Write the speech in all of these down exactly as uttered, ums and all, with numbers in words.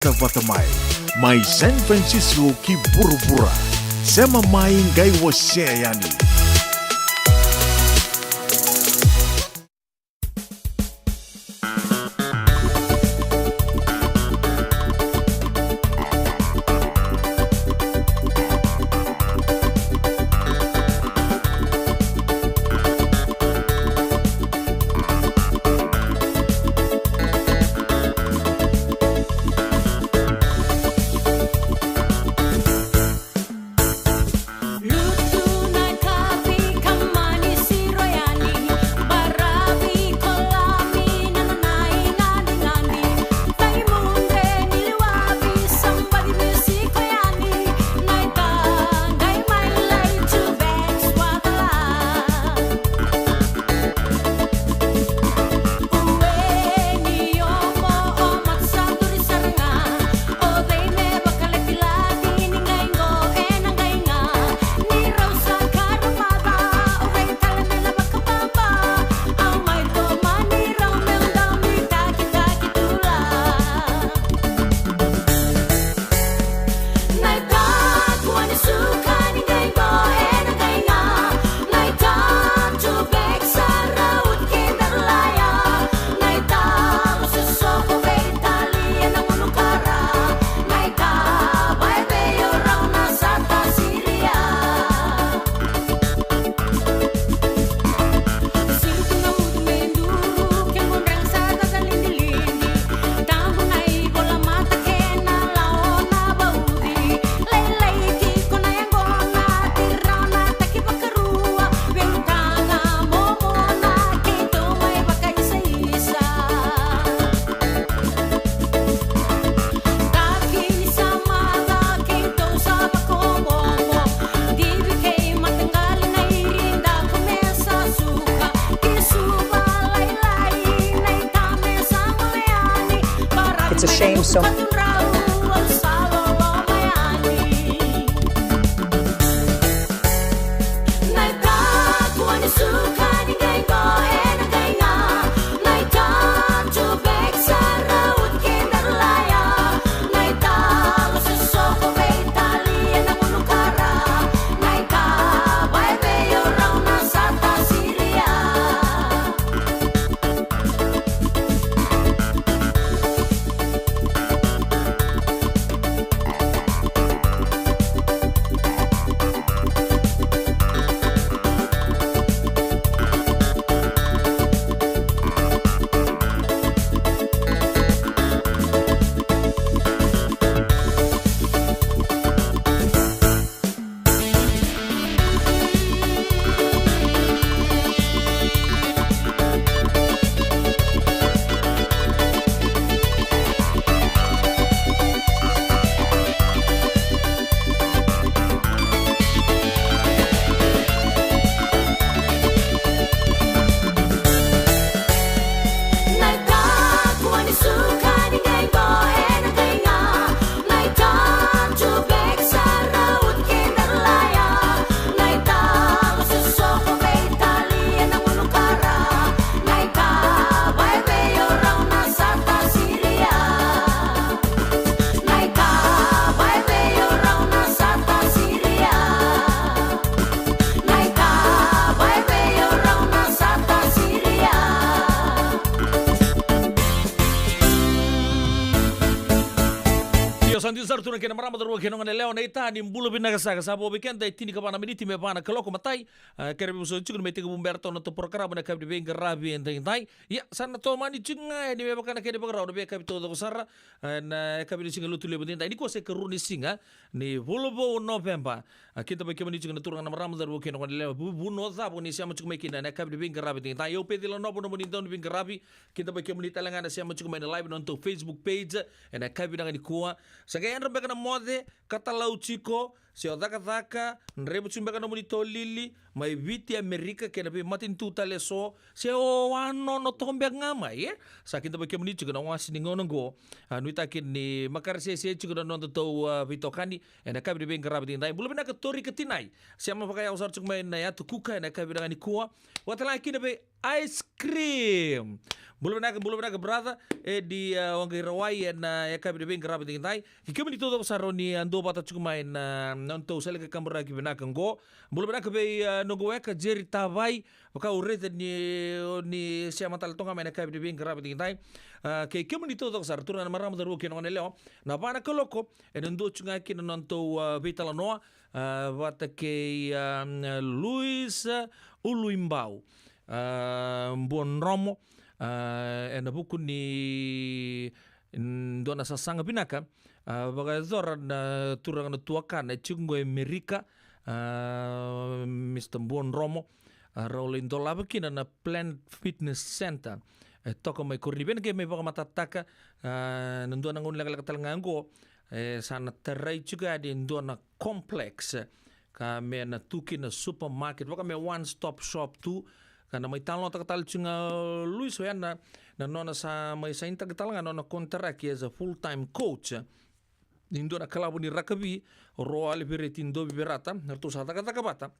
Vata mai, mai San Francisco ki vuravura. Sema mai qai wasea yani. It's a shame so Io, sa dina sara tu na kena marama, cauravou kei na goneyalewa, na ita ni bula vinaka saka. Sa vo vei keda e tinikava na miniti me va na kaloko, matai. A, kerea vei vosoti tiko ni mai tekivu bera toka na noda porokaramu ena yakavi ni veiqaravi edaidai. Ia, sa na tomani tiko ga yani me vaka na kena ivakarau na veiyakavi taucoko sara. A, na yakavi ni siga Lotulevu edaidai. Nikua sa ikarua ni siga ni vula vou o Noveba. A, kidavaki kemuni tiko na turaga, na marama, cauravou kei na goneyalewa, vu-, vanua cava o ni sema tiko mai kina ena yakavi ni veiqaravi edaidai. Au Pecila Novo, nomuni dau ni veiqaravi. Kidavaki kemuni tale ga na sema tiko mai na live ena nodatou Facebook page ena yakavi vinaka nikua. Sa qai yadra beka na moce ka talau tiko, se o cakacaka, draiva tiko beka nomuni tolili mai Viti, Amerika, kei na veimatanitu tale eso, se o wanono toka beka ga mai, e? Sa kidavaki kemuni tiko na wase ni gauna oqo. A, nuitaki ni makare sese tiko na nodatou, a, veitokani ena yakavi ni veiqaravi edaidai. Bula vinaka Torika Tinai, sema vakayawa sara tiko mai na Yatu Kuka ena yakavi vinaka nikua. Vakatalega kina vei Ice Cream. Bula vinaka, bula vinaka brother. E di, a, Waqairawai ena yakavi ni veiqaravi edaidai. Kei kemuni taucoko sara o ni, a, duavata tiko mai na nodatou sala ni kaburaki vinaka oqo. Bula vinaka vei, a, noqu weka Jerry Tavai. Vaka au raica ni, ni sema tale toka mai na yakavi ni veiqaravi edaidai. A, kei kemuni taucoko sara, turaga na marama, cauravou kei na goneyalewa. Na va na kaloko ena dua tiko ga kina na nodatou, a, veitalanoa, a, vata kei, a, Luis, a, Uluibau, a, Buadromo, a, ena vuku ni, mm, dua na sasaga vinaka, a, vakayacora na turaga na tuakana e tiko qo e Amerika, a, Mister Buadromo, a, rau lai dolava kina na Planet Fitness Center e toka mai Koronivai. Ena qai mai vakamatatataka, a, na dua na gauna lekaleka tale ga oqo, e sa na tarai tiko yani e dua na complex ka me na tu kina supermarket, vaka me one stop shop tu. Ka na mai talanoataka tale tiko ga o Luis, oya na, na nona sa mai sainitaka tale ga na nona konitaraki as a full time coach ni dua na kalavu ni rakavi, Roa Alivereti Dovi Verata, na ratou sa cakacaka vata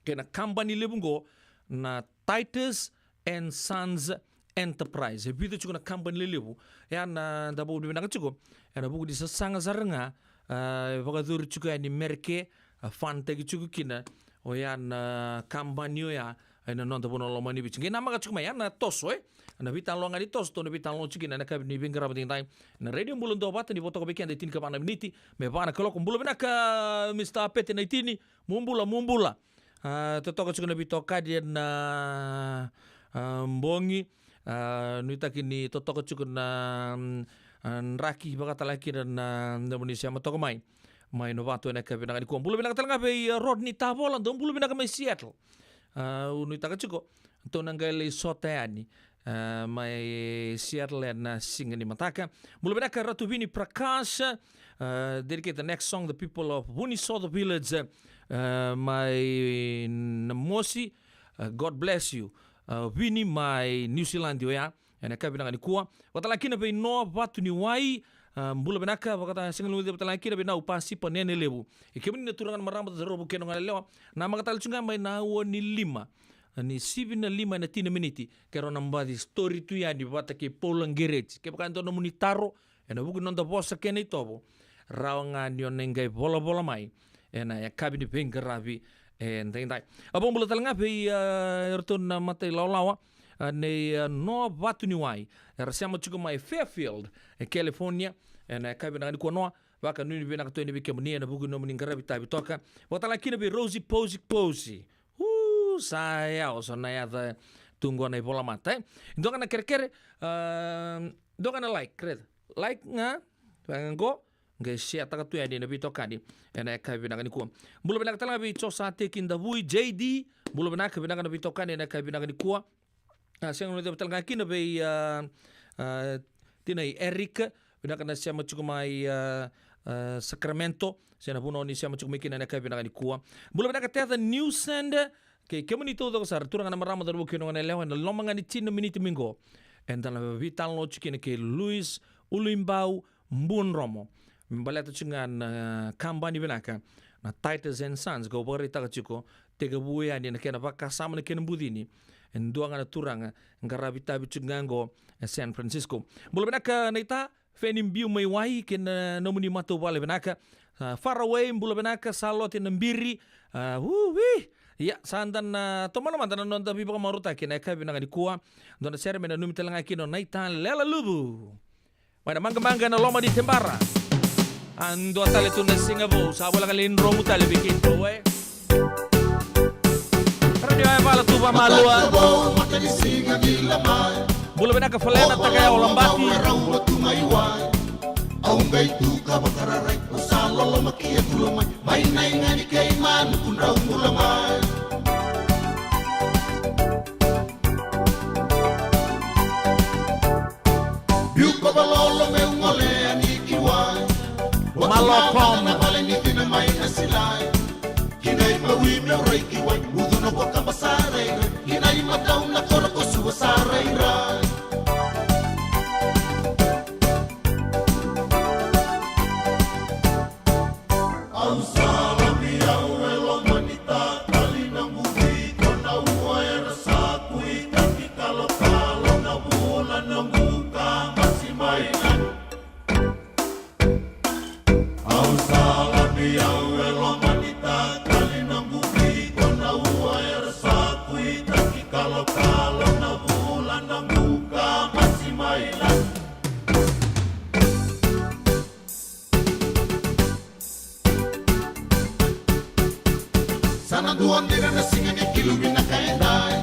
kei na kabani levu oqo na Titus and Sons Enterprise. E vica tiko na kabani lelevu ya na da vaunavinaka tiko ena vuku ni sasaga sara ga, a, e vakayacori tiko yani Merike, a, fund-taki tiko kina oya na kabani oya ena noda vanua lomani Viti. Qai namaka tiko mai ya na toso, e? Na veitalanoa ga ni toso tou na veitalanoa tiko kina ena yakavi ni veiqaravi edaidai. Na Radio Bula Duavata, ni vo toka vei keda e tinikava na miniti me va na kaloko. Bula vinaka Mister Pete Naitini, mo bula, mo bula. A, totoka tiko na veitokani ena, a, bogi. A, nuitaki ni totoka tiko na, mm, a, draki vakatalega kina na, na nomuni sema toka mai mai Novato ena yakavi vinaka nikua. Bula vinaka tale ga vei, a, Rodney Tavola, dou bula vinaka mai Seattle. A, au nuitaka tiko tou na qai lai sota yani, a, mai Seattle ena siga ni mataka. Bula vinaka Ratu Vini Prakash, a, dedicate the next song the people of Vunisoto Village, a, mai Namosi. A, God bless you. A, Vini mai New Zealand oya ena yakavi vinaka nikua. Vakatalega kina vei Noa Vatuniwai, a, bula vinaka. Vakata-, sega ni guilecavi vakatalega kina vei Nau Pasipa Nene Levu. E kemuni na turaga na marama, cauravou kei na goneyalewa, namaka tale tiko ga mai na aua ni lima ni sivi na lima ena tini na miniti, keirau na baci story tu yani vata kei Paula Qereti. Kevaka e dua na nomuni taro ena vuku ni noda vosa kei na itovo, rawa ga ni o na qai volavola mai ena yakavi ni veiqaravi edaidai. A, vakabula tale ga vei, a, iratou na mata ilawalawa, a, nei, a, Noa Vatuniwai, era sema tiko mai Fairfield e California ena yakavi vinaka nikua. Noa, vakanuinui vinaka tu yani vei kemuni ena vuku ni nomuni qaravi tavi toka. Vakatalega kina vei Rosie Posey Posey. U, sa yawa so na yaca tu qo na ivolamata, e? Dua ga na kerekere, a, dua ga na like, raica. Like ga, vaka qo, qai share-taka tu yani na veitokani ena yakavi vinaka nikua. Bula vinaka tale ga vei Josate Kidavui, J D, bula vinaka, vinaka na veitokani ena yakavi vinaka nikua. A, sega ni guilecavi tale ga kina vei, a, a, tinai Eric, vinaka na sema tiko mai, a, a, Sacramento, se na vanua ni sema tiko mai kina ena yakavi vinaka nikua. Bula vinaka Tetha Newsend, kei kemuni taucoko sara, turaga na marama, cauravou kei na goneyalewa, ena loma ga ni tini na miniti mai qo, eda na veitalanoa tiko kina kei Luis Uluibau Buadromo me baleta tiko ga na kabani vinaka na Titus and Sons, kau vakaraitaka tiko, tekivu yani na kena vakasama na kena bucini e dua ga na turaga qaravi tavi tiko ga qo e San Francisco. Bula vinaka Naita, Feni Biu mai Wai kei na nomuni matavuvale vinaka. A, Faraway, bula vinaka, Salote Nabiri. A, uwi. Ia, sa da na tomana mada na noda veivakamarautaki ena yakavi vinaka nikua. Dua na sere me nanumi tale ga kina o Naita Lelaluvu. Mai na Maqamaqa ena loma ni Tebara. A, dua tale tu na siga vou, sa voleka lai dromu tale vei keitou, e. Rani ya e vala tu vamalua. Bula vinaka Falena Takayawa Labati. Au qai tu ka vakararai, au sa loloma ki a tula mai. Mai na iga ni kei manu kudrau bula mai. Biu ko valolo meu gole a ni ki wai. Malo kom. Na vale ni tina mai na Lai. Ki na imawi meu rai ki wai, ucu na kua kaba sa rairai. Ki na imatau na koro ko suva sa rairai. Au sa lavi au e loma ni takali na guvi, ko na ua era sa kuitaki kalokalo na vula na guka masi mai na. Au sa lavi au e loma ni takali na guvi, ko na ua era sa kuitaki kalokalo na vula na guka masi mai na. Sa na dua dina na siga ni kilu vinaka edai.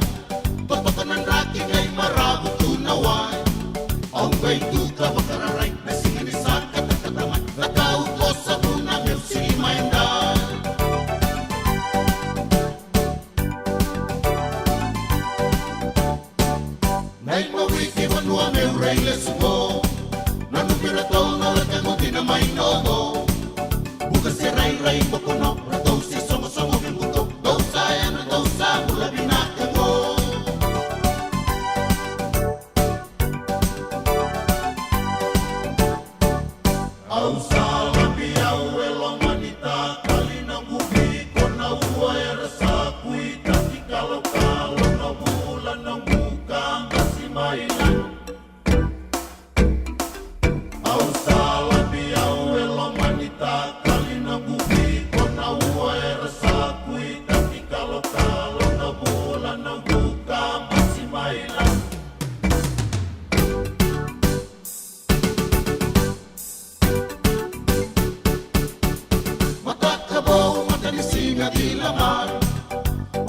Totoka na draki qai maravu tu na wai. Au qai tu ka vakararai na siga ni sa katakata mai. Na kau ko sa tu na meu sili mai edai. Na imawi ki vanua meu rai lesu qo. Na numira tau na laka qo dina mai noqo. Buka se rairai bokono, ratou se sogosogo me buto. Dou sa yana, dou sa bula vinaka qo. Au sa lavi au e loma ni takali na guvi, ko na ua era sa kuitaki kalokalo na vula na guka masi mai na. Au sa lavi au e loma ni takali na guvi, ko na ua era sa kuitaki kalokalo na vula na guka masi mai na. Mataka vou, mata ni siga kila mai.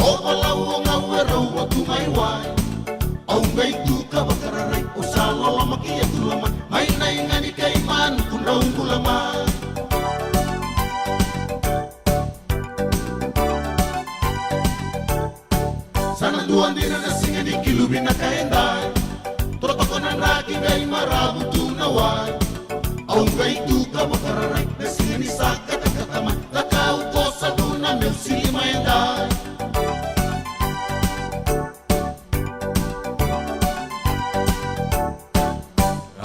O Valau, o Gau, e rau a tu mai wai. Au qai tu ka vakararai, au sa loloma ki a tula mai. Mai na iga ni kaimanu, ku drau bula mai. Sa na dua dina na siga ni kilu vinaka edai. Torotoko na draki qai maravu tu na wai. Au qai tu ka vakararai na siga ni sa katakata mai. Ka kau ko sa tu na meu sili mai edai.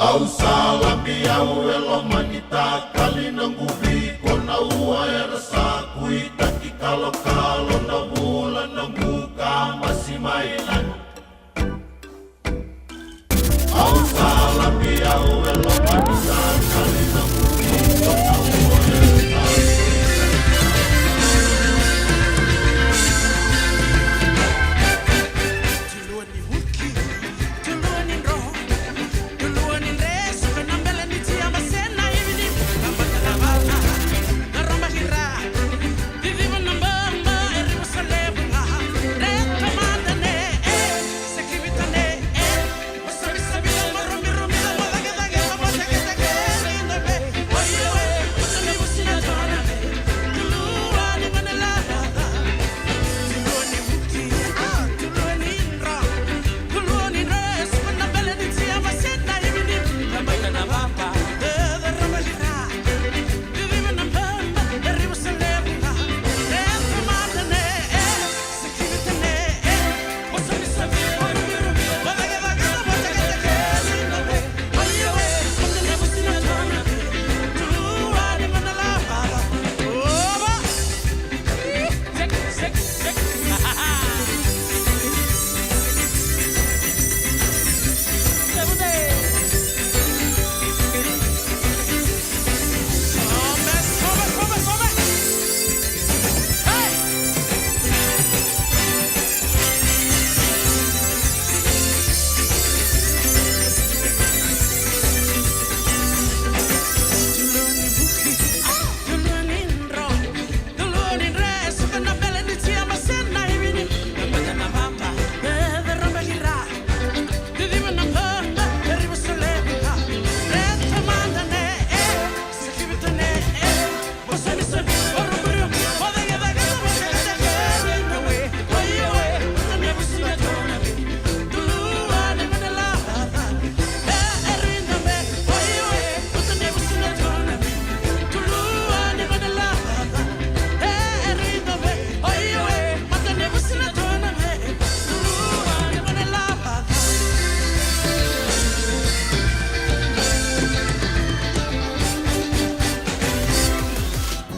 Au sa lavi au e loma ni takali na guvi, ko na ua era sa kuitaki kalokalo na vula na guka masi mai na. Au sa lavi au e loma ni takali na guvi, ko na ua era sa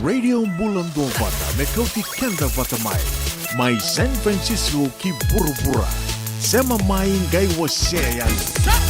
Radio Bula Duavata me kauti keda vata mai. Mai San Francisco ki vuravura. Sema mai qai wasea yani.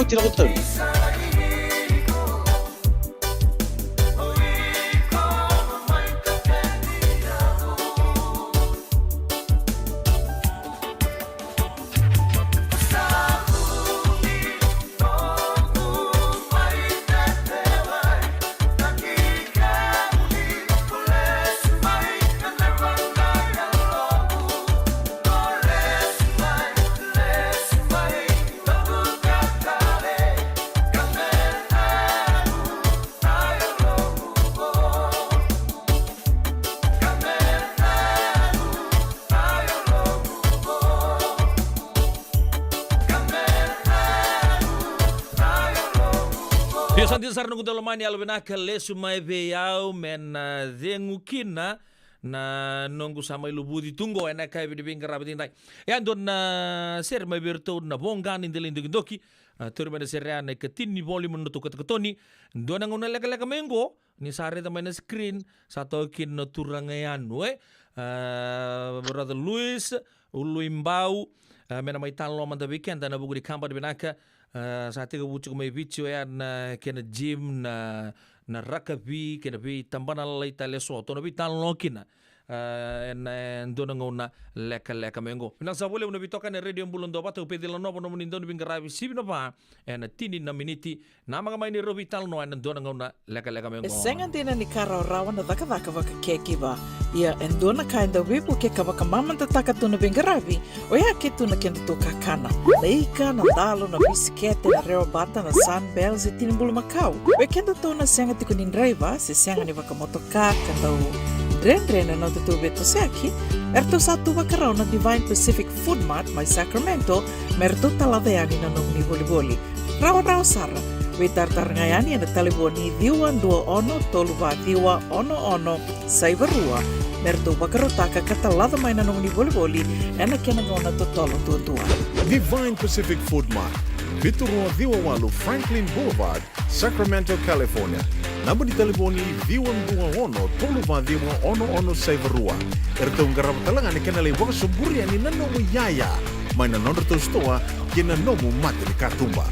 Oti na kotau. Io, sa dina sara noqu dau lomani, yalovinaka, lesu mai vei au me na cegu kina na noqu sa mai luvuci tu qo ena yakavi ni veiqaravi edaidai. E a dua na sere mai vei iratou na Voqa ni Delai Dokidoki. A, tauri mai na sere ya na ikatini ni volume na nodratou katokatoni. Dua na gauna lekaleka mai qo, ni sa raica mai na screen, sa toka kina na turaga yanu, e? A, Brother Louis Uluibau, a, me na mai talanoa mada vei keda ena vuku ni kabani vinaka. A, sa tekivu tiko mai Viti oya na kena gym, na, na rakavi, kei na veitabana lalai tale eso. Tou na veitalanoa kina, a, ena dua na gauna lekaleka mai qo. Vinaka sara vakalevu na veitokani ena Radio Bula Duavata, au Pecila Nova, nomuni dauniveiqaravi sivi na va ena tini na miniti. Namaka mai ni rau veitalanoa ena dua na gauna lekaleka mai qo. E sega dina ni ka rawarawa na cakacaka vaka caregiver. Ia e dua na ka e dau veivukei ka vakamamadataka tu na veiqaravi, oya ke tu na kedatou kakana. Na ika, na dalo, na bisikete, na rewabata, na Sunbells e tini bulumakau. Vei kedatou na sega tiko ni draiva se sega ni vakamotoka ka dau dredre na nodatou veitosoyaki, eratou sa tu vakarau na Divine Pacific Food Mart mai Sacramento me ratou talaca yani na nomuni volivoli. Rawarawa sara. Veitaratara ga yani ena talevoni ciwa dua ono tolu va ciwa ono ono saiva rua me ratou vakarautaka ka talaca mai na nomuni volivoli ena kena gauna totolo duadua. Divine Pacific Food Mart, vitu rua ciwa walu Franklin Boulevard, Sacramento, California. Naba ni talevoni ciwa dua ono tolu va ciwa ono ono saiva rua. Eratou qarava tale ga na kena lai vakasoburi yani na nomu iyaya mai na nodratou sitoa kei na nomu mata ni katuba.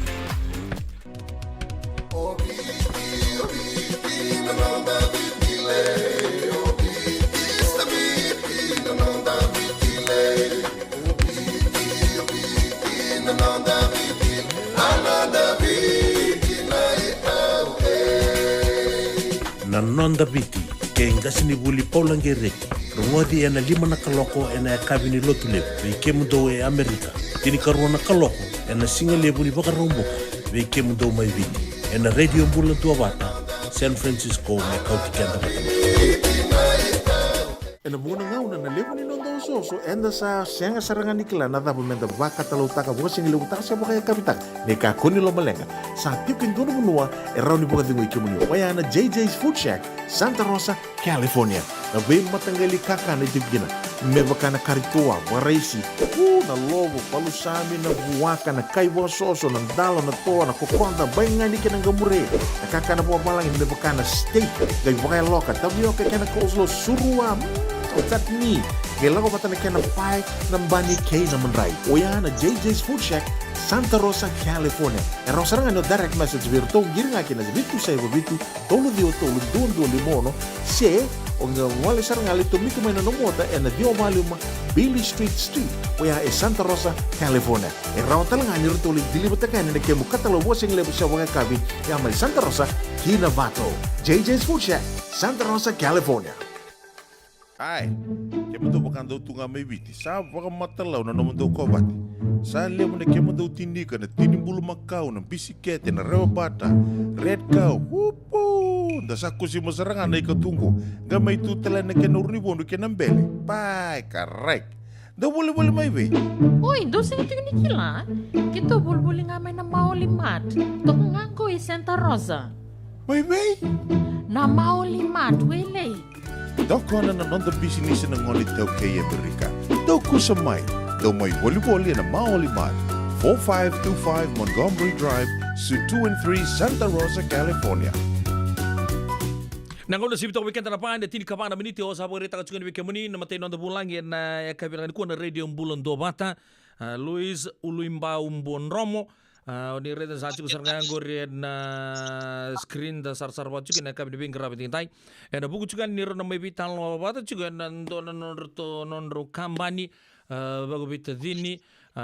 Na Noda Viti, kei qasenivuli Paula Qereti. Rogoci ena lima na kaloko ena yakavi ni Lotulevu vei kemudou e Amerika. Tinikarua na kaloko ena sigalevu ni Vakaraubuka vei kemudou mai Viti, ena Radio Bula Duavata, San Francisco, me kauti keda vata mai. Ena vuqa na gauna na levu ni noda osooso eda sa sega sara ga ni kila na cava meda vakatalaucaketaka, vakasigalevu taka se vakayakavi taka. Ni kakua ni lomaleqa, sa tiko e dua na vanua e rawa ni vakacegui kemuni, oya na J J's Food Shack, Santa Rosa, California. Na veimataqali kakana e tiko kina, me vaka na kari toa, vakaraisi, u, na lovo, palusami, na vuaka, na kai vakasoso, na dalo, na toa, na kokoda, baigani kei na qamure. Na kakana vakavalagi me vaka na steak, qai vakayaloka, tavioka kei na coleslaw, surua, mm, chutney. Qai lako vata na kena pae, na bani kei na madrai. Oya na J J's Food Shack, Santa Rosa, California. E rawa sara ga ni o direct message vei iratou, qiri ga kina vitu saiva vitu, tolu ciwa tolu, dua dua lima ono, se o qai gole sara ga, lai tomika mai na nomu ota ena ciwa walu lima Beale Street Suite, oya e Santa Rosa, California. E rawa tale ga ni ratou lai deliver-taka yani na kemu katalau vakasigalevu se vakayakavi, ya mai Santa Rosa ki Novato. J J's Food Shack, Santa Rosa, California. Ai, kemudou vakadau tu ga mai Viti, sa vakamatalau na nomudou kovate. Sa levu na kemudou tini ika, na tini bulumakau, na bisikete, na rewabata, red cow, upu! Da sa kusima sara ga na ika tu qo, qai mai tu tale na kena uru ni vodu kei na bele. Pai, karai. Dou volivoli mai vei? Oi, dou sega tiko ni kila? Keitou volivoli ga mai na Maoli Mart. Toka ga qo i Santa Rosa. Mai vei? Na Maoli Mart, Wailei. Tokona na noda bisinisi na gone iTaukei e Amerika. Dou kusa mai. Dou mai volivoli ena Maoli Mart, four five two five Montgomery Drive, Suite two and three, Santa Rosa, California. Na gauna sivi toka vei keda na va ena tinikava na miniti, au sa vakaraitaka tiko yani vei kemuni na matai ni noda vulagi ena yakavi vinaka nikua na Radio Bula Duavata. A, Louis Uluibau Buadromo, A, o ni raica sa tiko sara ga qori ena screen da sarasara vata tiko kina na yakavi ni veiqaravi edaidai. Ena vuku tiko ga ni rau na mai veitalanoa vata tiko ena dua na nodratou, nodrau kabani, a, vakaveitacini, a,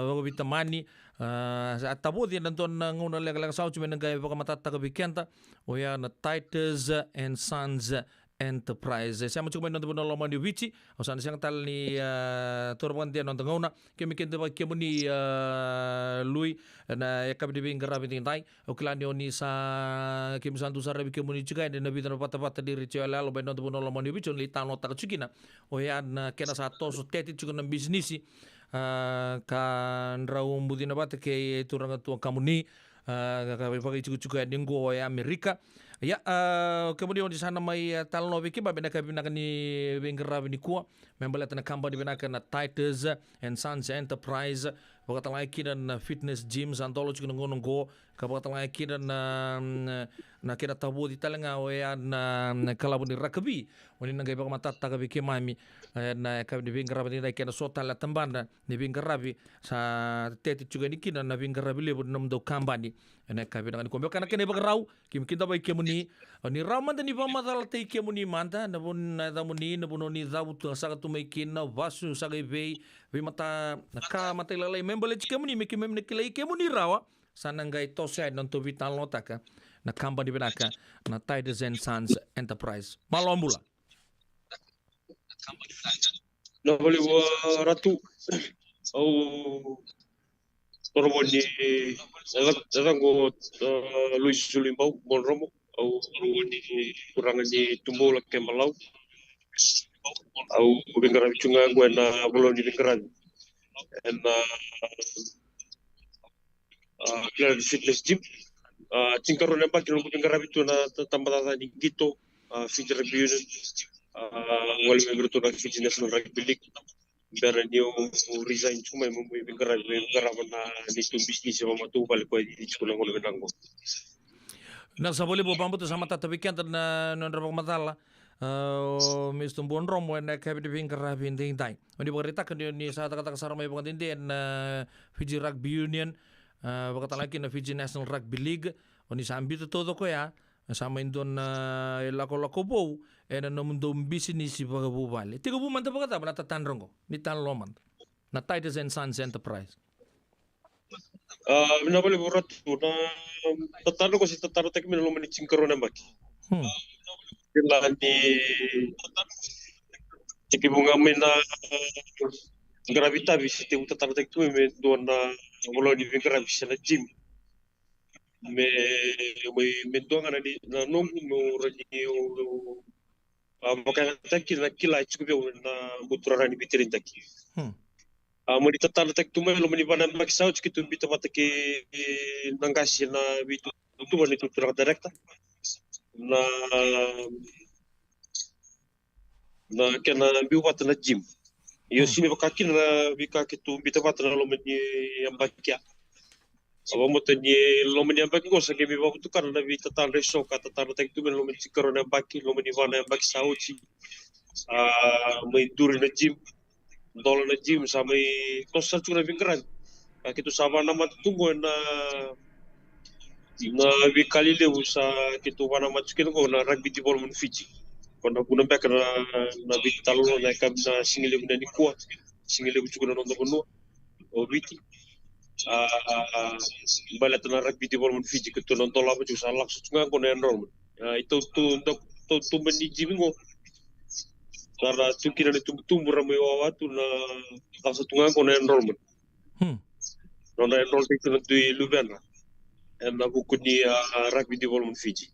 vakaveitamani, a, sa tavoci ena dua na gauna lekaleka sa oti me na qai vakamatatataka vei keda, oya na Titus and Sons Enterprise. E sema tiko mai na noda vanua lomani o Viti. Au sa na sega tale ni, a, taura vakadede na noda gauna. Kemuni keda vei kemuni, a, Lui, na yakavi ni veiqaravi edaidai. Au kila ni o ni sa, kemuni sa dau saravi kemuni tiko yani ena vica na vatavata ni retio yaloyalo mai na noda vanua lomani o Viti, o ni lai talanoataka tiko kina. Oya na kena sa toso tete tiko na bisinisi, a, ka drau bucina vata kei turaga tuakamuni, a, ka, ka vakaitikotiko yani qo e Amerika. Ia, a, kemuni o ni sa na mai, a, talanoa vei keimami ena yakavi vinaka ni veiqaravi nikua me baleta na kabani vinaka na Titus and Sons Enterprise, vakatalega kina na fitness gym sa dola tiko na gauna qo, ka vakatalega kina na, na, na kena tavoci talega oya na, na kalavu ni rakavi. O ni na qai vakamatatataka vei keimami, e, na yakavi ni veiqaravi edaidai kei na so tale na tabana ni veiqaravi sa tete tiko yani kina na veiqaravi levu ni nomudou kabani. Ena yakavi vinaka nikua, me vaka na kena ivakarau, kemuni keda vei kemuni, o ni rawa mada ni vakamacalataki kemuni mada, na vanua, na yacamuni, na vanua ni cavutu, saka tu mai kina, vasu saka i vei, veimataka, na ka matailalai me baleti kemuni, me keimami na kilai kemuni rawa. Sa na qai toso yani na nodatou veitalanoataka na kabani vinaka na Titus and Sons Enterprise. Malo bula. Na vale vua Ratu. Au toro vua ni, e, e, e, qo, e, Luis Sulibau Bodromo. Au toro vua ni turaga ni Tuboula kei Malau. Au veiqaravi tu ga qo ena vanua ni veiqaravi ena, a, Planet Fitness Gym. A, tinikarua na yabaki na noqu veiqaravi tu na ta-, tabacakacaka ni qito, a, Fiji Rugby Union. A, gole mai vei iratou na Fiji National Rugby League. Bera niu resign tiko mai meu mai veiqaravi, veiqarava na neitou bisinisi vakamatavuvale koya e cici tiko na gauna vinaka qo. Na sa vale vua, vakabauta sa matata vei keda na nodra vakamacala, a, o Mister Buadromo ena yakavi ni veiqaravi edaidai. O ni vakaraitaka ni, ni sa cakacaka sara mai vakadede ena Fiji Rugby Union, a, vakatalega kina na Fiji National Rugby League. O ni sa biuta taucoko ya, sa mai dua na ilakolako vou ena nomudou bisinisi vakavuvale. Tekivu mada vakacava na tatadra qo? Ni talanoa mada. Na Titus and Sons Enterprise. A, vinaka vakalevu Ratu, na tatadra qo se tatadrataki mai na loma ni tinikarua na yabaki. Hmm. Kila ni tekivu ga mai na qaravi tavi se tekivu tatadrataki tu mai me dua na vanua ni veiqaravi se na gym. Me, me, me dua ga na ni, na noqu, meu rawa ni, a, vakayagataki kina na kila e tiko vei au ena buturara ni veitarataki. Hmm. A, mani tatadrataki tu mai loma ni va na yabaki sa oti keitou biuta vata kei na qase na veitutuva, neitou turaga director. Na na kena biu vata na gym. Io, hmm, sega ni vaka kina na veika keitou biuta vata na loma ni yabaki ya. Au vakabauta ni loma ni yabaki qo sa qai mai vakavatukana na veitatadra eso ka tatadrataki tu mai na loma ni tinikarua na yabaki, loma ni va na yabaki sa oti. A, mai duri na gym, dola na gym, sa mai toso sara tiko na veiqaravi. Ka keitou sa vakanamata tu qo ena na veika lelevu sa keitou vakanamata tiko kina qo na Rugby Development Fiji. Ko na vuna beka na, na veitalanoa na yakavi na sigalevu na nikua, sigalevu tiko na noda vanua o Viti. A, a, a, baleta na Rugby Development Fiji, keitou na dolava tiko, sa lako tiko ga qo na enrollment. A, i tautuba, tautuba ni gym qo. Sa ra tu kina na itubutubu ra mai wawa tu, na lako tiko ga qo na enrollment. Hmm. Nona enroll tiko na dui luvena ena vuku ni, a, a, Rugby Development Fiji.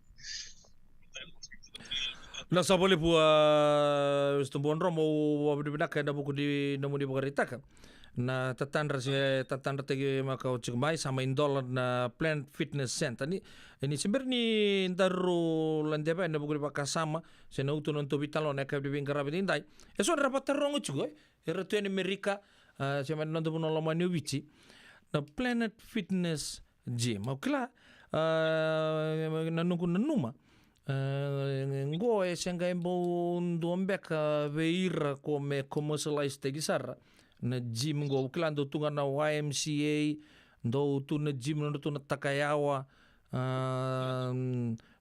Na sa vale vua, a, Mister Buadromo, au vakavinavinaka ena vuku ni nomuni vakaraitaka na tatadra se tatadrataki maka oti mai, sa mai dola na Planet Fitness Center. Ni, ni se bera ni daru ladeva ena vuku ni vakasama se na uto na nodatou veitalanoa na yakavi ni veiqaravi edaidai, e so era vakataroga tiko, e, era tu ena Amerika, a, se mai na noda vanua lomani o Viti, na Planet Fitness Gym. Au kila, a, na noqu nanuma, a, qo e se qai bau dua beka vei ira ko me commercialize taki sara na gym qo. Au kila dau tu ga na Y M C A, Dou tu na gym, nodratou na Takayawa. Ah,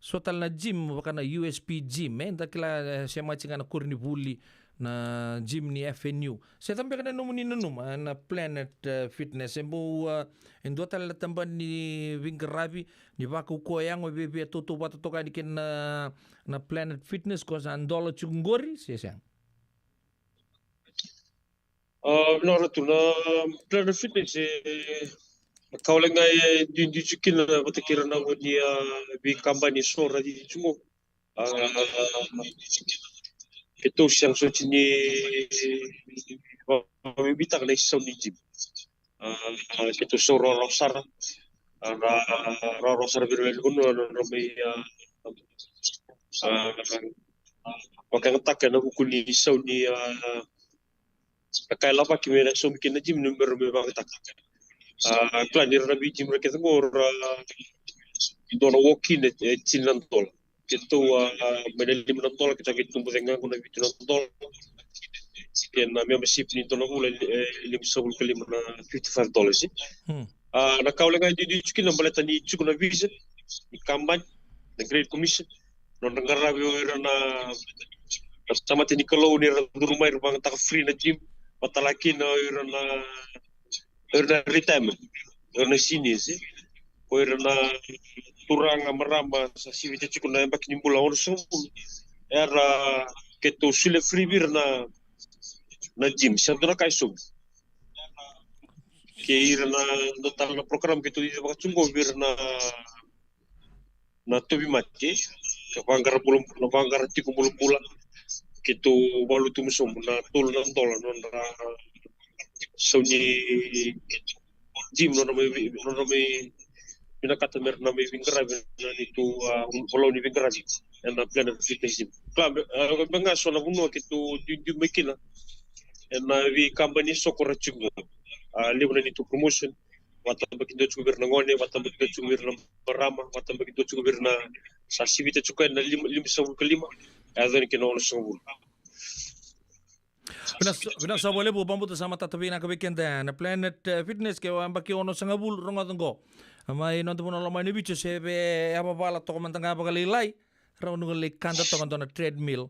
so tale na gym, vaka na U S P gym, e da kila, e, semati ga na koronivuli na gym ni F N U. Se cava beka na nomuni nanuma, e, na Planet, e, Fitness? E bau, e, e dua tale na tabana ni veiqaravi, ni vakaukauwa yago, e viavia tautauvata toka yani kei na, na Planet Fitness, ko sa dola tiko qori, se sega? Ah, vinaka Ratu, na Planet Fitness, e, na ka wale ga e duidui tiko kina vata kei ira na gone, ah, veikabani eso ra cici tiko qo. Ah, keitou sega soti ni vakabibitaka na isau ni gym. Ah, keitou sau rawarawa sara. Ah, ra, rawarawa sara vei ira na lewe ni vanua na nodra mai, ah, ah, vakayagataka ena vuku ni isau ni, ah, na ka e lavaki me na saumi kina na gym, ni bera me vakayagataka. Ah, kila ni ra na vei gym ra kece qo ra dua na walk-in e, e tini na dola. Keitou, ah, mai na lima na dola, keitou qai tubu cake ga qo na vitu na dola. Kei na membership ni dua na vula, e, e limasagavulu ka lima na fifty-five dollars, e. Hmm. Ah, na ka wale ga e duidui tiko kina baleta ni tiko na vision ni kabani, na Great Commission, nodra qaravi o ira na, na tamata ni Kalou ni ra curu mai ra vakayagataka free na gym, vata tale kina o ira na, o ira na retirement, o ira na seniors, e. O ira na turaga, marama sa sivita tiko na yabaki ni bula onosagavulu. Era, keitou solia free vei ira na, na gym, se dua na ka e sobu. Kei ira na, na tale na program keitou cici vaka tiko qo vei ira na, na tauvimate, ka vaqara bula, na vaqara tiko bulabula. Keitou valuta tu mai sobu na tolu na dola nodra sau ni gym, nodra mai, nodra mai vinakata me ra na mai veiqaravi na neitou, ah, volau ni veiqaravi ena Planet Fitness Gym. Kila, ah, me ga so na vanua keitou duidui mai kina ena veikabani eso ko ra tiko qo. Ah, levu na neitou promotion, vakatabakidua tiko vei ira na gone, vakatabakidua tiko vei ira na marama, vakatabakidua tiko vei ira na sa sivita tiko ena lima, limasagavulu ka lima, e yaco yani kei na onosagavulu. Vinaka sa-, vinaka sara vakalevu, vakabauta sa matata vinaka vei keda na Planet, eh, Fitness, ke o yabaki onosagavulu, rogoca qo. Mai noda vanua loma i Viti, se via yavavala toka mada ga vakalailai, rawa ni o lai kada toka dua na treadmill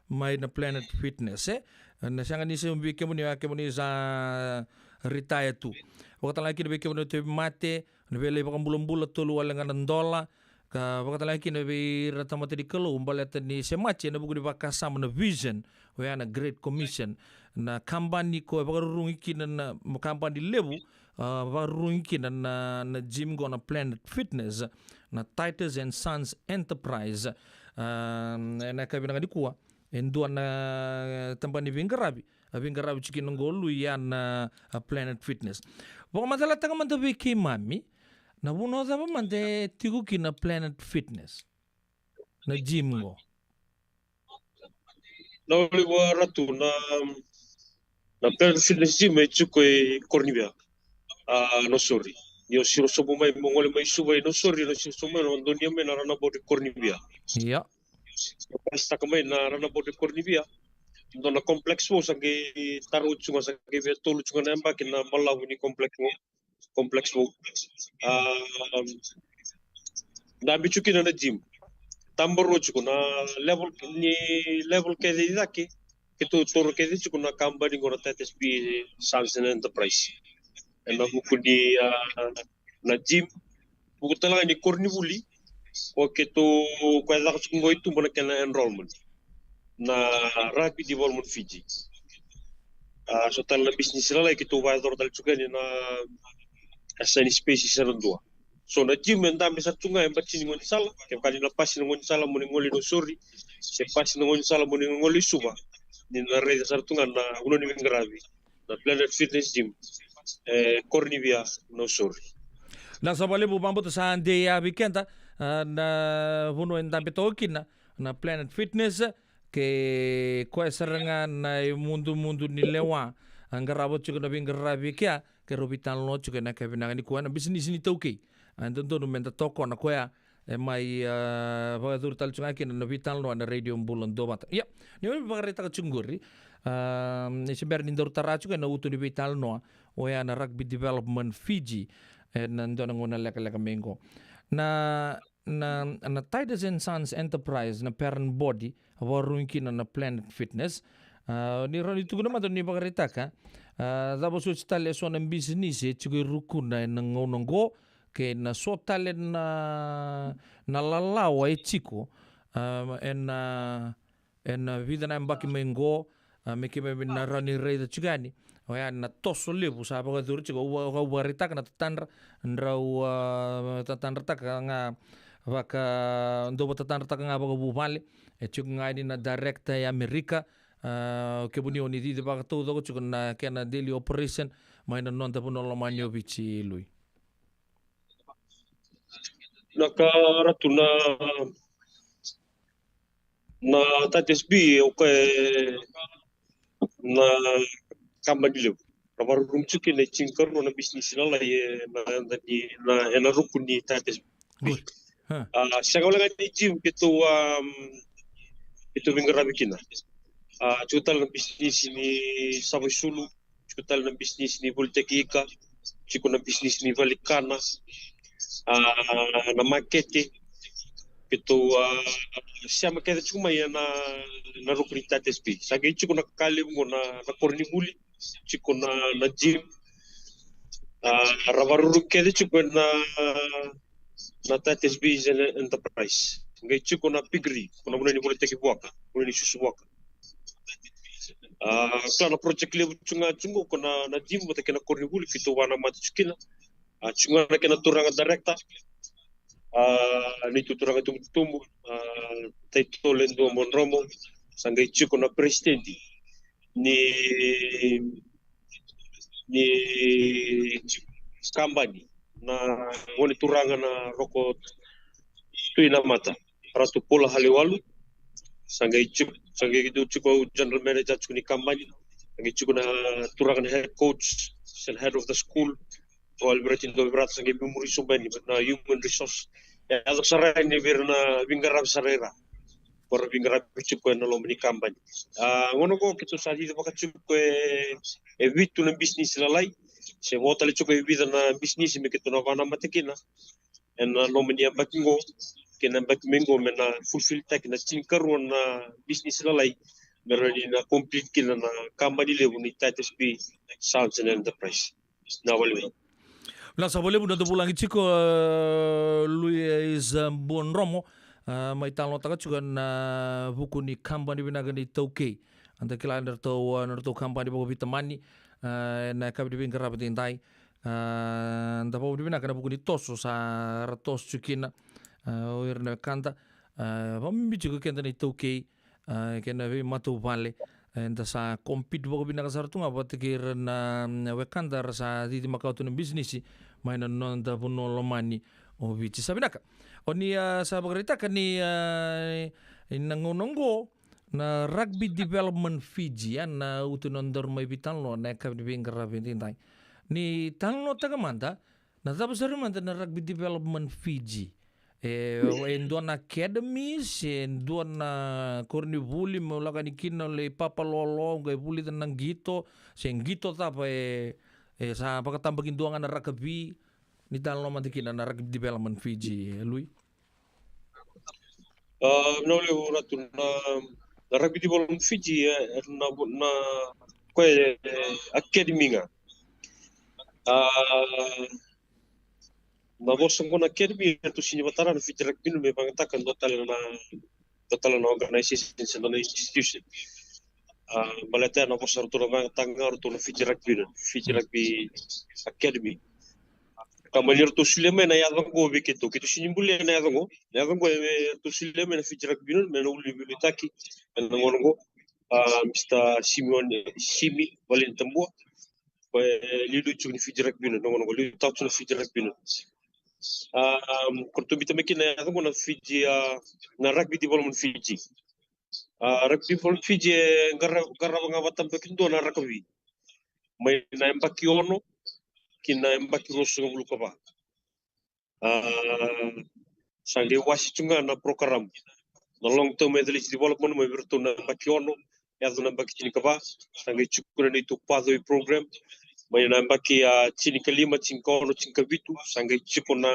mai na Planet Fitness, e. Na sega ni se vei kemuni, a kemuni sa retire tu. Vaka tale ga kina vei kemuni na tauvimate, na via lai vakabulabula, tolu wale ga na dola. Ka vaka tale ga kina vei ira na tamata ni Kalou baleta ni semati ena vuku ni vakasama na vision, oya na Great Commission. Na kabani ko e vakarurugi kina na, na kabani levu, ah, vakarurugi kina na, na gym qo na Planet Fitness, na Titus and Sons Enterprise. Ah, ena yakavi vinaka nikua, e dua na tabana ni veiqaravi a veiqaravi tiko kina qo Lui, ya na, ah, Planet Fitness. Vakamacalataka mada vei keimami, na vanua cava mada e tiko kina Planet Fitness, na gym qo? Na wale vua Ratu, na, na Planet Fitness Gym e tiko e Koronivea, ah, Nausori. Ni o siro sobu mai mo gole mai Suva i Nausori, ni o siro sobu mai, na donuya mai na roundabout e Koronivea. Ia. Pasitaka mai na roundabout e Koronivea, dua na complex vou sa qai tarau tiko ga, sa qai via tolu tiko ga na yabaki na balavu ni complex vou. Complex vou. Ah, dabe tiko kina na gym. Tabarua tiko na level, ni level kece i cake, keitou taura kece tiko na kabani qo na Titus B Sons and Enterprise. Ena vuku ni, ah, na gym, vuku tale ga ni koronivuli, o keitou, ko e caka tiko qo i tuba na kena enrollment na Rugby Development Fiji. Ah, so tale na bisinisi lalai keitou vakayacora tale tiko yani na, ah, sign space se na dua. So na gym e dabe sara tu ga e bati ni gaunisala, kevaka ni na pasi na gaunisala mo ni gole i Nausori, se pasi na gaunisala mo ni gole i Suva, ni na raica sara tu ga na vanua ni veiqaravi, na Planet Fitness Gym, e Koronivea, Nausori. Vinaka sara vakalevu, vakabauta sa dei ya vei keda, ah, na vanua e dabe toka kina na Planet Fitness, ke koya sara ga na imudumudu ni lewa a qarava tiko na veiqaravi kea, keirau veitalanoa tiko ena yakavi vinaka nikua ena bisinisi ni taukei. Ah, e dodonu meda tokona koya, e mai, ah, vakayacori tale tiko ga kina na veitalanoa ena Radio Bula Duavata. Ia, ni o vakaraitaka tiko qori, ah, ni se bera ni daru tara tiko ena uto ni veitalanoa, oya na Rugby Development Fiji. ena dua na gauna lekaleka mai qo. Na, na, na Titus and Sons Enterprise, na parent body, a vakarurugi kina na Planet Fitness. A, ni rawa ni tukuna mada ni vakaraitaka, a, cava soti tale e so na bisinisi e tiko e rukuna ena gauna qo, kei na so tale na, na lalawa e tiko, a, ena, ena vica na yabaki mai qo, a, me keimami na rawa ni raica tiko yani. Oya na toso levu sa vakacuru tiko, au va-, au vakaraitaka na tatadra, drau, a, tatadrataka ga vaka, dau vatatadrataka ga vakavuvale. E tiko ga yani na director e Amerika, a, kemuni o ni cici vakataucoko tiko na kena daily operation mai na noda vanua lomani o Viti, Lui. Na ka, Ratu, na, na Titus B, okay, na kabani levu. Ra vakarurugi tiko kina e tinikarua na bisinisi lalai ena, ena, ena ruku ni Titus B. Good. Huh. A, sega wale ga ni gym keitou, um, keitou veiqaravi kina. A, tiko tale na bisinisi ni sava isulu, tiko tale na bisinisi ni volitaki ika, tiko na bisinisi ni vale ni kana, a, na makete. Keitou, a, sema kece tiko mai ena, na ruku ni Titus B. Sa qai tiko na ka levu qo na, na koronivuli, tiko na, na gym. A, ra vakarurugi kece tiko ena, na Titus B Enterprise. Qai tiko na piggery, ko na vanua ni volitaki vuaka, vanua ni susu vuaka. A, kila na project levu tiko ga tiko qo ko na, na gym vata kei na koronivuli keitou vakanamata tiko kina. A, tiko ga na kena turaga director. A, neitou turaga tubutubu, a, title e dua, Buadromo. Sa qai tiko na president ni, ni kabani, na gone turaga na Roko Tuinamata, Ratu Paula Halewalu. Sa qai tiko, sa qai dua tiko au general manager tiko ni kabani. Sa qai tiko na turaga na head coach, se na head of the school, o Alberti Dovirata, sa qai muri sobu yani na human resource. E yaco sara yani vei ira na veiqaravi sara era, ko ra veiqaravi tiko ena loma ni kabani. A, gauna qo keitou sa cicivaka tiko e, e vitu na bisinisi lalai, se vo tale tiko e vica na bisinisi me keitou na vakanamata kina ena loma ni yabaki qo kei na yabaki mai qo, me na fulfilltaki na tinikarua na bisinisi lalai, me rawa ni na complete kina na kabani levu ni Titus B Sons and Enterprise. Na valevu. Na sa valevu na da vulagi tiko, e, Luis, e, Buadromo, e, mai talanoataka tiko na vuku ni kabani vinaka ni iTaukei. Eda kila na nodratou, e, na nodratou kabani vakaveitamani, e, na yakavi ni veiqaravi edaidai. A, da vakavinavinaka ena vuku ni toso sa ra toso tiko kina, a, o ira na wekada, a, vakabibi tiko keda na iTaukei, a, kei na veimatavuvale, e, da sa compete vakavinaka sara tu ga vata kei ira na, na wekada ra sa cici makawa tu na bisinisi mai na noda vanua lomani o Viti. Sa vinaka. O ni, a, sa vakaraitaka ni, a, ena gauna oqo, na Rugby Development Fiji, a, na utu ni nodaru mai veitalanoa na yakavi ni veiqaravi edaidai. Ni talanoataka mada, na cava sara mada na Rugby Development Fiji? E, e dua na academy, se dua na koronivuli me lako yani kina lai papalolo, qai vulica na qito, se qito cava e, e sa vakatabakidua ga na rakavi? Ni talanoa mada kina na Rugby Development Fiji, e Lui. A, na levu Ratu, na, na Rugby Development Fiji, e, e, na, na, koya, e, academy ga. A, na vosa qo na academy, e ratou sini vatara na Fiji Rugby Union me vakayagataka dua tale na, dua tale na organization se dua na institution. A, baleta na vosa ratou na vakayagataka ga ratou na Fiji Rugby Union, Fiji Rugby Academy. Ka mani ratou solia mai na yaca qo vei keitou, keitou sini bulia na yaca qo. Na yaca qo e ratou solia mai na Fiji Rugby Union me na ulu ni veiliutaki ena gauna qo, a, Mister Simeone, Simi Valenitabua. Ko e liuliu tiko ni Fiji Rugby Union ena gauna qo, liutaka tiko na Fiji Rugby Union. A, ko ratou biuta mai kina na yaca qo na Fiji, a, na Rugby Development Fiji. A, Rugby Development Fiji e qara-, qarava ga vakatabakidua na rakavi mai na yabaki ono ki na yabaki ruasagavulu ka va. A, sa qai wase tu ga na program na long term athletic development mai vei iratou na yabaki ono yaco na yabaki tinikava. Sa qai tiko na neitou pathway program, Mai na yabaki a tinikalima, tinikaono, tinikavitu sa qai tiko na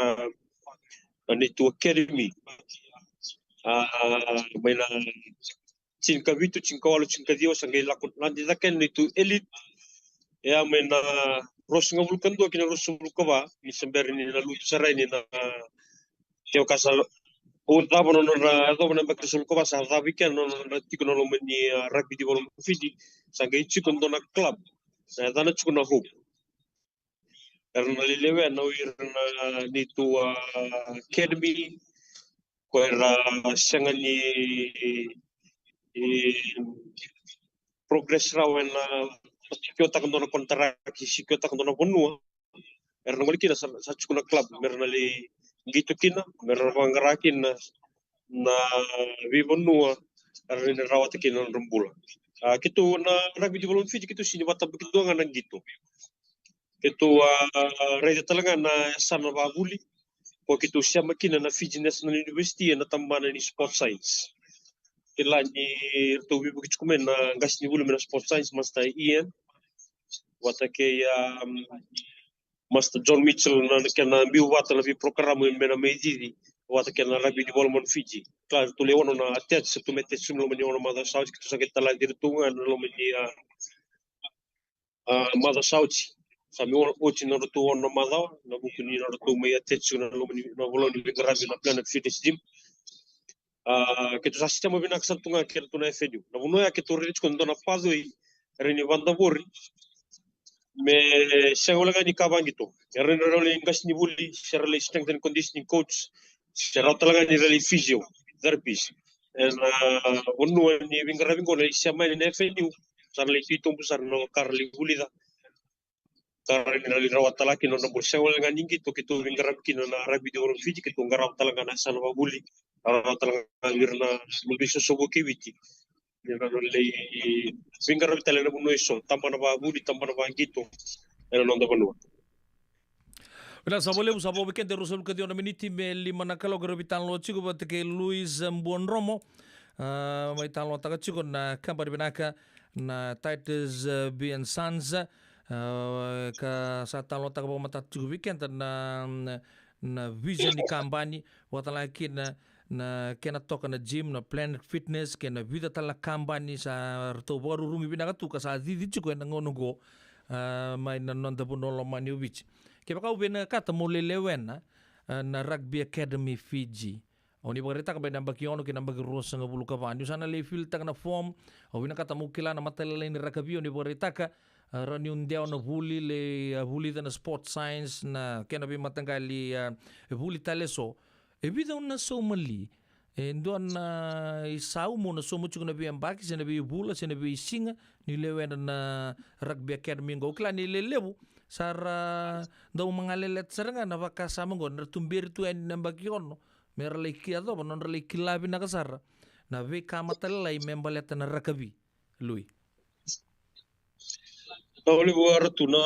na neitou academy. A, mai na tinikavitu, tinikawalu, tinikaciwa sa qai lako lade cake na neitou elite. E a mai na ruasagavulu ka dua ki na ruasagavulu ka va ni se bera ni na lutu sara yani na kevaka sa o cava na nodra yacova na yabaki ruasagavulu ka va sa cavi kea na nodra tiko na loma ni a, rugby development Fiji. Sa qai tiko dua na club sa yacana tiko na Hope. Era na lelewe na o ira na neitou a academy ko era sega ni e, progress rawa ena sikiotaka dua na kontaraki, sikiotaka dua na vanua. Era na gole kina sa, sa tiko na club me ra na lai qito kina, me ra vaqara kina na veivanua era na rawata kina na nodra bula. A, keitou na rugby development Fiji keitou sini vatabaki dua ga na qito. Keitou a raica tale ga na yasana vavuli ko keitou sema kina na Fiji National University ena tabana ni sports science. Kila ni ratou veivuke tiko mai na qase ni vuli mai na sports science, Master Ian vata kei a Master John Mitchell na kena biu vata na veiprokaramu me na mai cici vata kei na rugby development Fiji. Kila ratou le ono na attach, sa tu me attach tu na loma ni ono macawa sa oti, keitou sa qai talai iratou ga na loma ni a a, macawa sa oti. Sa mai oti na nodratou ono na macawa na vuku ni nodratou mai attach na loma ni na volau ni veiqaravi na Planet Fitness Gym. A, keitou sa sema vinaka sara tu ga kei ratou na F N U. Na vanua ya keitou raica tiko na dua na pathway era ni vadavori me sega wale ga ni ka vaqito. Era ni rau lai qase ni vuli se ra lai strength and conditioning coach se rau tale ga ni ra lai physio therapist. Ena vanua ni veiqaravi qo na lai sema yani na F N U sa na lai titobu sara na ka ra lai vulica. Ka ra ni na lai rawa tale ga kina na bula sega wale ga ni qito keitou veiqaravi kina na rugby development Fiji, keitou qarava tale ga na yasana vavuli, qarava tale ga ira na luvei sosovu kei Viti. Ira na lai veiqaravi tale na vanua eso, tabana vavuli, tabana vaqito ena noda vanua. Vinaka sa vakalevu, sa vo vei keda e ruasagavulu ka ciwa na miniti me lima na kaloko, rau veitalanoa tiko vata kei Louis Buadromo. A, mai talanoataka tiko na kabani vinaka na Titus, a, B and Sons. A, ka sa talanoataka vakamatata tiko vei keda na, na, na vision ni kabani, vakatalega kina na kena toka na gym, na Planet Fitness, kei na vica tale na kabani sa ratou vakarurugi vinaka tu ka sa cici tiko ena gauna oqo, a, mai na noda vanua lomani o Viti. Kevaka au vinakata meu lai lewena, a, na Rugby Academy Fiji, au ni vakaraitaka mai na yabaki ono kei na yabaki ruasagavulu ka va, niu sa na lai fill taka na form, au vinakata meu kila na matailalai ni rakavi, au ni vakaraitaka, a, rawa niu dewa na vuli, lai, a, vulica na sports science, na kena veimataqali, a, vuli tale eso. E vica au na sauma li? E dua na isau mo na sauma tiko na veiyabaki se na veivula se na veisiga ni lewena na Rugby Academy qo? Au kila ni lelevu sa ra dau magaleleta sara ga na vakasama qo, na ra tuberi tu yani na yabaki ono me ra lai ki yacova na nodra lai kila vinaka sara na veika matailalai me baleta na rakavi. Louis. Au levu a Ratu, na,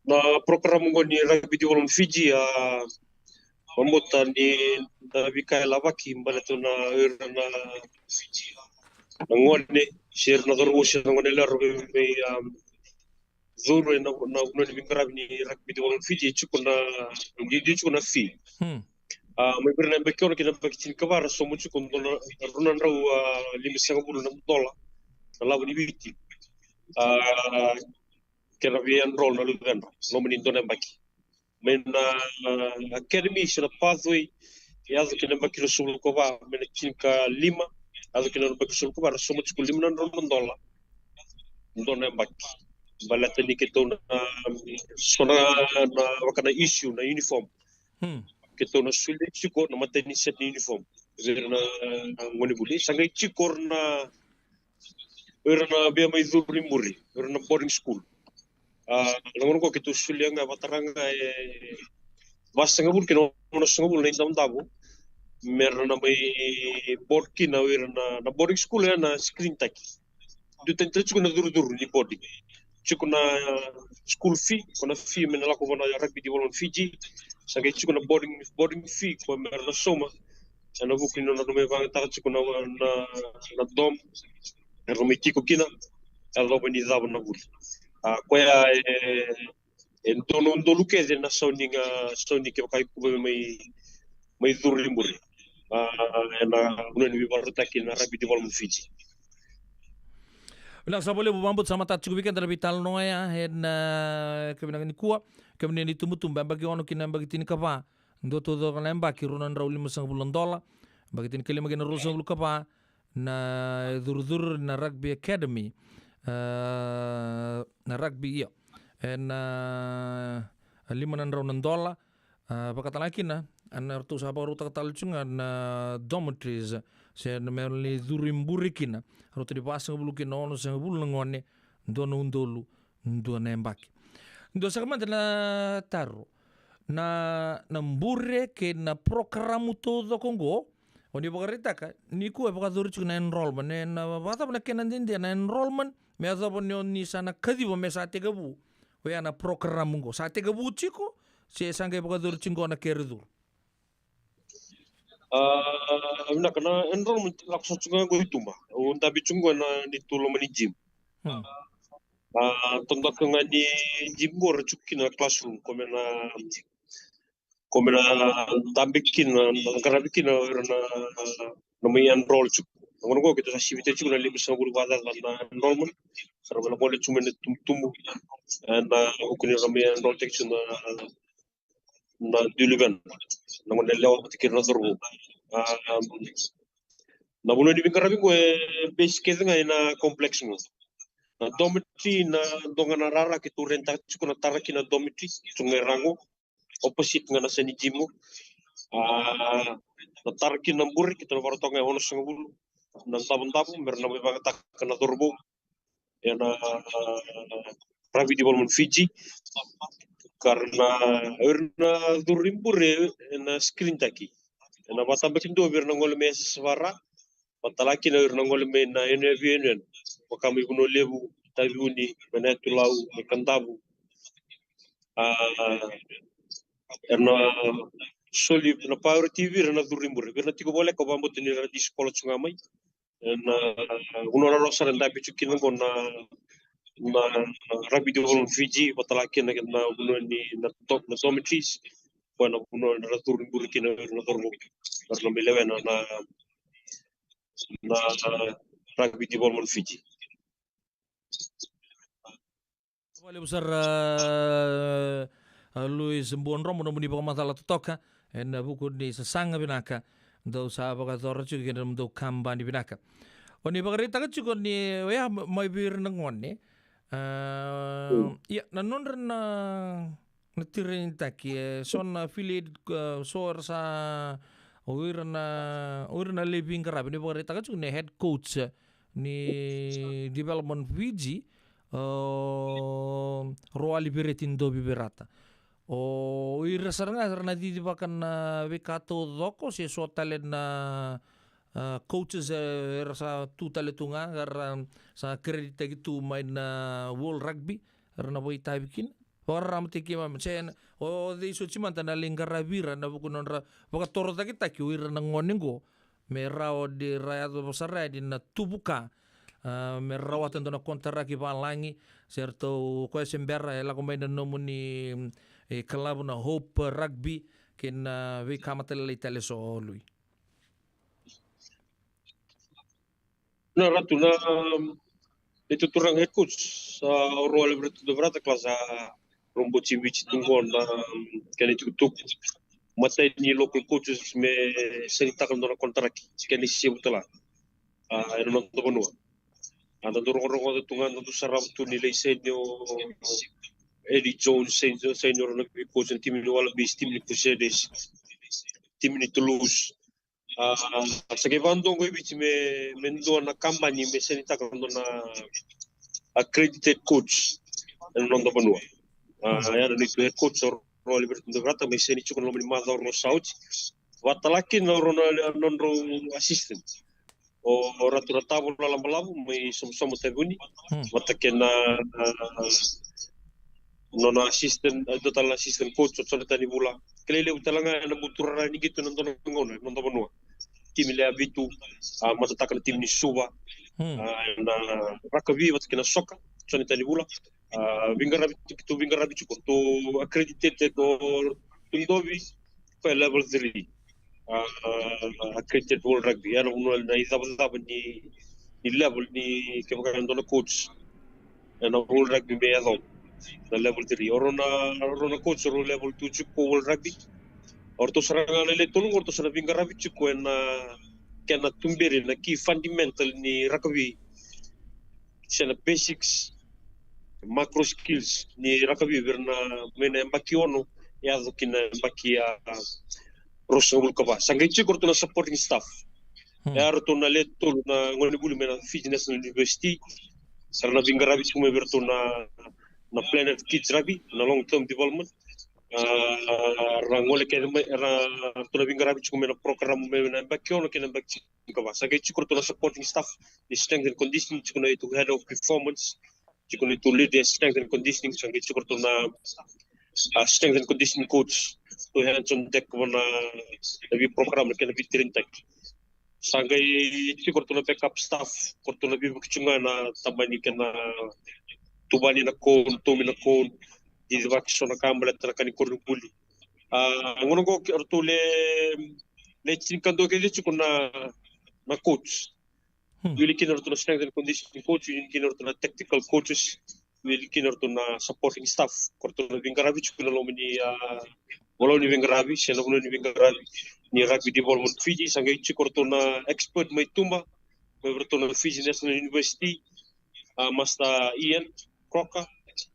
na program qo ni Rugby Development Fiji, a, vabauta ni na veika e lavaki baleta na ira na, na gone se ira na cauravou se na gone yalewa ra vei, vei, a, curu ena, na vanua ni veiqaravi ni Rugby Development Fiji, e tiko na, e tiko na fee. Hmm. A, mai vei ira na yabaki ono kei na yabaki tinikava ra sauma tiko dua na, rua na drau, a, limasagavulu na dola na lavo ni Viti. A, kei na vei enroll na luvedra loma ni dua na yabaki. Mai na, a, academy se na pathway, e yaco kei na yabaki ruasagavulu ka va, mai na tinikalima, yaco kei na yabaki ruasagavulu ka va, ra sauma tiko lima na drau na dola dua na yabaki. Baleta ni keitou na, so na, na vaka na issue na uniform. Hmm. Keitou na solia tiko na matai ni set ni uniform vei ira na, na gonevuli. Sa qai tiko o ira na, o ira na via mai curu i muri, o ira na boarding school. A, na gauna qo keitou solia ga, vakatara ga e vasagavulu kei na onosagavulu na idavodavo me ra na mai board kina o ira na, na boarding school ya na screen taki. Dua tani tale tiko na curucuru ni boarding. Tiko na school fee, ko na fee me na lako vua na Rugby Development Fiji. Sa qai tiko na boarding, boarding fee ko me ra na sauma ena vuku ni nodra mai vakayagataka tiko na, na, na dorm. Era mai tiko kina, e yacova ni cava na vuli. A, koya e, e dua na udolu kece na sauniga, sauni kevaka iko via mai, mai curu i bure. A, ena vanua ni veivakarautaki na Rugby Development Fiji. Vinaka sara vakalevu, vakabauta sa matata tiko vei keda na veitalanoa ya ena, e, yakavi vinaka nikua. Kemuni na itubutubu, yabaki ono ki na yabaki tinikava. Dua taucoko na yabaki, rua na drau limasagavulu na dola. Yabaki tinikalima kei na ruasagavulu ka va, na icurucuru na Rugby Academy, e, na rugby, io, ena lima na drau na dola. A, vakatalega kina, a, na ratou sa vakarautaka tale tiko ga na dormitories, se na mera lai curu i bure kina, rauta ni vasagavulu ki na onosagavulu na gone, dua na udolu, dua na yabaki. Dua saka mada na taro. Na, na bure kei na porokaramu taucoko oqo, o ni vakaraitaka, nikua e vakayacori tiko na enrollment, e, na vakacava na kena dede na enrollment, me yacova ni o ni sa na kaciva me sa tekivu. Oya na porokaramu oqo. Sa tekivu tiko, se sa qai vakayacori tiko na kere curu? A, vinaka, na enrollment lako sara tiko ga qo i tuba. O dabe tiko qo na neitou loma ni gym. Hmm. A, totoka ga ni gym qo ra tiko kina na classroom, ko me na, ko me na dabe kina, na qaravi kina o ira na, na mai enroll tiko. Na gauna qo keitou sa sivita tiko na limasagavulu vakacaca na enrollment. Sa ra mai na gole tiko mai na tubutubu. Ena vuku ni ra mai enroll tiko na, na dui luvena. Na gone yalewa vata kei ira na cauravou. A, na vanua ni veiqaravi qo e base kece ga ena complex qo. Na dormitory, na dua ga na rara keitou rent-taka tiko, na tara kina na dormitory, tiko ga e ra qo, opposite ga na sani gym qo. A, na tara kina na bure, keitou na vakarautaka ga e onosagavulu na davodavo, me ra na mai vakayagataka na cauravou ena, a, Rugby Development Fiji. Ka ra na, o ira na curu i bure ena screen-taki. Ena vakatabakidua vei ira na gole mai e sasavara, vakatalega kina o ira na gole mai na N F U N, vaka mai Vanua Levu, Taveuni, mai na Yatu Lau, mai Kadavu. A, era na soli na priority vei ira na curu i bure. Vei ira na tiko voleka, au vakabauta ni ra disqualify tiko ga mai. Ena, a, vanua rarawa sara e dabe tiko kina qo na, na, na Rugby Development Fiji, vakatalega kina na vanua ni na do-, na dormitories, koya na vanua era curu i bure kina o ira na cauravou. Era na mai lewena na, na Rugby Development Fiji. Vakalevu sara, a, Louis Buadromo, nomuni vakamacala totoka ena vuku ni sasaga vinaka dou sa vakayacora tiko kei na nomudou kabani vinaka. O ni vakaraitaka tiko ni oya ma-, mai vei ira na gone. A, ia, na nodra na, na train-taki, e so na affiliated, e, so era sa, o ira na, o ira na lai veiqaravi, ni vakaraitaka tiko ni head coach, e, ni Development Fiji, o Roali Vereti Dovi Verata. O ira sara ga era na cicivaka na veika taucoko, se so tale na, a, coaches, e, era sa tu tale tu ga, era sa credit-taki tu mai na World Rugby, era na vakaitavi kina. Vakararamataki keimami, se na, o, o cei soti mada na lai qaravi ira ena vuku ni nodra vakatorocaketaki o ira na gone qo, me rawa ni ra yacova sara yani na tuvu ka, a, me rawata e dua na konitaraki valagi, se ratou, o koya se bera e lako mai na nomuni, e, kalavu na Hope Rugby, kei na veika matailalai tale eso, Lui. Na Ratu, na, um, neitou turaga head coach, a, o Roali Vereti Dovi Verata, class a roboti Viti tu qo na, um, kena itukutuku. Matai ni local coaches me sainitaka na nona konitaraki, kena isevu tale. A, ena noda vanua. A, da dau rogorogoca tu ga, da dau sarava tu ni lai saini o Eddie Jones, saini, saini o ira na vei coach na timi ni Wallabies, timi ni Crusaders, timi ni Toulouse. A, sa qai vakadua qo i Viti me, me dua na kabani me sainitaka dua na accredited coach ena noda vanua. A, ya na neitou head coach o Roali Vereti Dovi Verata, me saini tiko ena loma ni macawa rua sa oti. Vakatalega kina o rau na, nodrau assistant. O, o Ratu Ratavo Lalabalavu mai Somosomo, Taveuni. Hmm. Vata kei na, na, nona assistant, e, dua tale na assistant coach, o Jonathan Vula. Kilai levu tale ga ena buturara ni qito ena dua na gauna ena noda vanua. Timi lewe vitu, a, matataka na timi ni Suva. Hmm. A, ena rakavi vata kei na soka, Jonathan Vula. A, veiqaravi, tu, tu veiqaravi tiko, tu accredited, tu, tu dovi, ko level three. A, accredited World Rugby, ya na vanua na icavacava ni, ni level ni kevaka e dua na coach. Ena World Rugby me yaco na level three. O rau na, o rau na coach, o rau level two tiko ko World Rugby. O ratou sara ga na le tolu, o ratou sara na veiqaravi tiko ena kena tuberi na key fundamental ni rakavi. Se na basics, macro skills ni rakavi vei ira na mai na yabaki ono, yaco ki na yabaki a, a, ruasagavulu ka va. Sa qai tiko ratou na supporting staff. Hmm. E ratou na le tolu na gone vuli mai na Fiji National University. Sa ra na veiqaravi tiko mai vei ratou na, na Planet Kids Rugby, na long term development. A, ra gole kece mai, ra ratou na veiqaravi tiko mai na program mai na yabaki ono kei na yabaki tiko ka va. Sa qai tiko ratou na supporting staff ni strength and conditioning, tiko na itu head of performance, tiko na itu lead strength and conditioning, sa qai tiko ratou na, a, strength and conditioning coach, tu hands on deck vana na vei program na kena vei train taki. Sa qai tiko ratou na backup staff, ko ratou na veivuke tiko ga na tabani kena tuvani na cone, tomi na cone, cicivaki so na ka baleta na ka ni koronivuli. A, gauna qo ke ratou le, le tinikadua kece tiko na, na coach. Hmm. Wili kina ratou na strength and conditioning coach, wili kina ratou na tactical coaches, wili kina ratou na supporting staff. Ko ratou na veiqaravi tiko na loma ni, a, vanua ni veiqaravi, se na vanua ni veiqaravi ni Rugby Development Fiji, sa qai tiko ratou na expert mai tuba, mai vei ratou na Fiji National University, a, Master Ian Crocker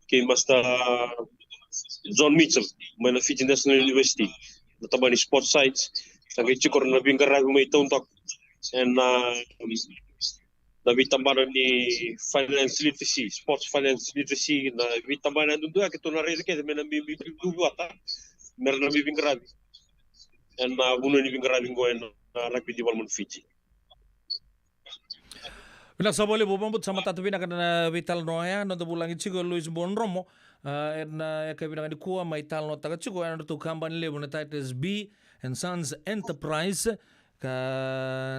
kei Master John Mitchell mai na Fiji National University, na tabani sports science. Sa qai tiko na veiqaravi mai taudaku ena, um, na veitabana ni finance literacy, sports finance literacy, na veitabana dudu ya keitou na raica kece me na mai, mai, mai, mai vata, me ra na mai veiqaravi ena vanua ni veiqaravi qo ena Rugby Development Fiji. Vinaka sara vakalevu, vakabauta sa matata vinaka na veitalanoa ya, noda vulagi tiko Louis Buadromo, a, ena, a, yakavi vinaka nikua mai talanoataka tiko ena nodratou kabani levu na Titus B and Sons Enterprise, ka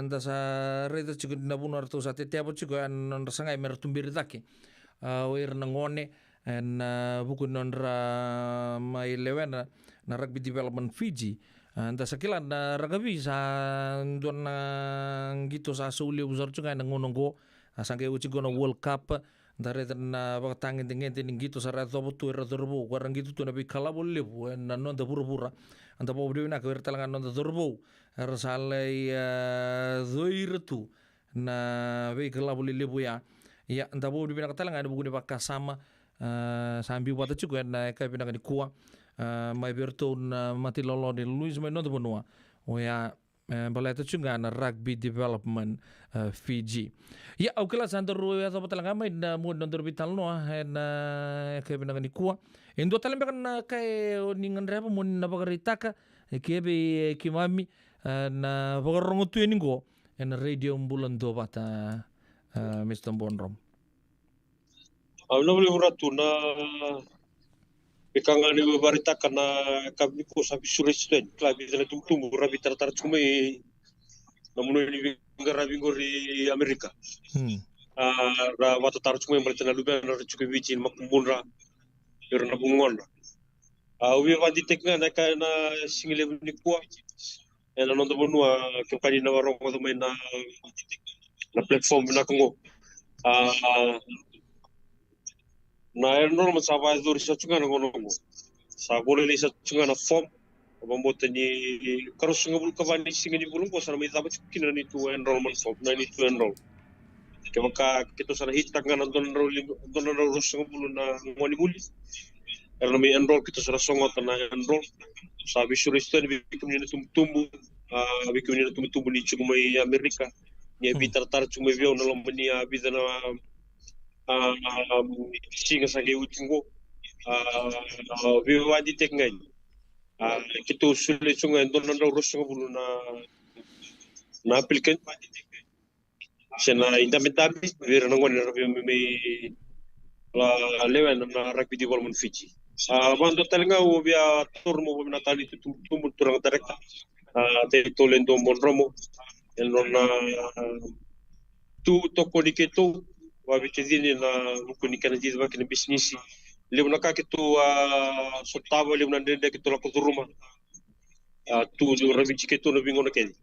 da sa raica tiko na vanua ratou sa teteva tiko ena nodra sagai me ra tuberi cake, a, o ira na gone, ena, a, vuku ni nodra mai lewena na Rugby Development Fiji. A, da sa kila na rakavi sa dua na qito sa sau levu sara tu ga ena gauna oqo. A, sa qai oti qo na World Cup. Da raica na vakatagedegede ni qito sa ra yacova tu era cauravou, ko era qito tu na veikalavo levu ena noda vuravura. Da vakavinavinaka o ira tale ga na noda cauravou era sa lai, a, coi ira tu na veikalavo lelevu ya. Ia, da vakavinavinaka tale ga ena vuku ni vakasama, a, sa biu vata tiko ena yakavi vinaka nikua, a, mai vei iratou na matailalai ni Louis mai noda vanua. Oya, e, baleta tiko ga na Rugby Development, e, Fiji. Ia, au kila sa daru yacova tale ga mai na mua ni nodaru veitalanoa ena yakavi vinaka nikua. E dua tale beka na ka e o ni gadreva mo ni na vakaraitaka, e, ki vei, e, keimami, e, na vakarorogo tu yani qo ena Radio Bula Duavata, e, Mister Buadromo. Au na vale vura tu na veka ga ni vakaraitaka na ka vei ko sa veisureti tu yani, kila vica na tubutubu ra veitaratara tiko mai na vanua ni veiqaravi qori Amerika. Hmm. A, ra vatataro tiko mai baleta na luvena ra tiko i Viti, na makubudra, ira na vugona. A, au via vakadidike ga na ka ena siga levu nikua ena noda vanua, kevaka ni na varogoca mai na, na platform vinaka oqo. A, na enrollment sa vakayacori sa tu ga na gauna oqo. Sa volai sa tu ga na form. Vakabauta ni ka ruasagavulu ka va ni siga ni vula oqo sa na mai cava tiko kina na neitou enrollment form, na neitou enroll. Kevaka keitou sa na hit taka ga na dua na drau lima, dua na drau ruasagavulu na gauna ni vuli, era na mai enroll, keitou sa na sogota na enroll. Sa veisureti tu yani vei kemuni na tubutubu, a, vei kemuni na tubutubu ni tiko mai Amerika, ni a veitaratara tiko mai vei au na loma ni a vica na, a, a, siga sa qai oti qo. A, a, veivakadidike ga yani. A, keitou solia tiko ga e dua na drau ruasagavulu na, na applicant. Se na idabedabe vei ira na gone era via mai, mai, a, lewena na Rugby Development Fiji. A, vakadua tale ga au via taura mo vakavinavinaka tale tu, tu, tu, turaga director, a, Taitau Ledua Buadromo, ena nona, a, tu tokoni keitou, vakaveitacini ena vuku ni kena cicivaki na bisinisi. Levu na ka keitou a sotava, levu na dredre keitou lako curuma. A tu raviti keitou na veigauna kece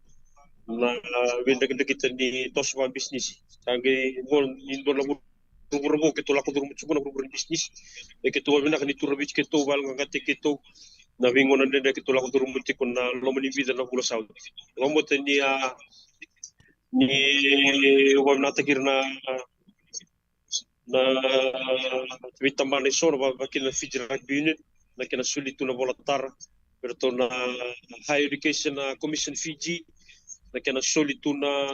na veidrakidrakita ni toso vakabisinisi. Sa qai qo ni dua na vuravura vou keitou lako curuma tiko, na vuravura ni bisinisi. E keitou vakavinaka ni tu raviti keitou, vayaloqaqataki keitou na veigauna dredre keitou lako curuma tiko na loma ni vica na vula sa oti. Vakabauta ni a ni vakavinakataki ira na na veitabana eso, na vaka kina na Fiji Rugby Union, na kena soli tu na vola tara vei iratou na Higher Education, a, Commission Fiji, na kena soli tu na,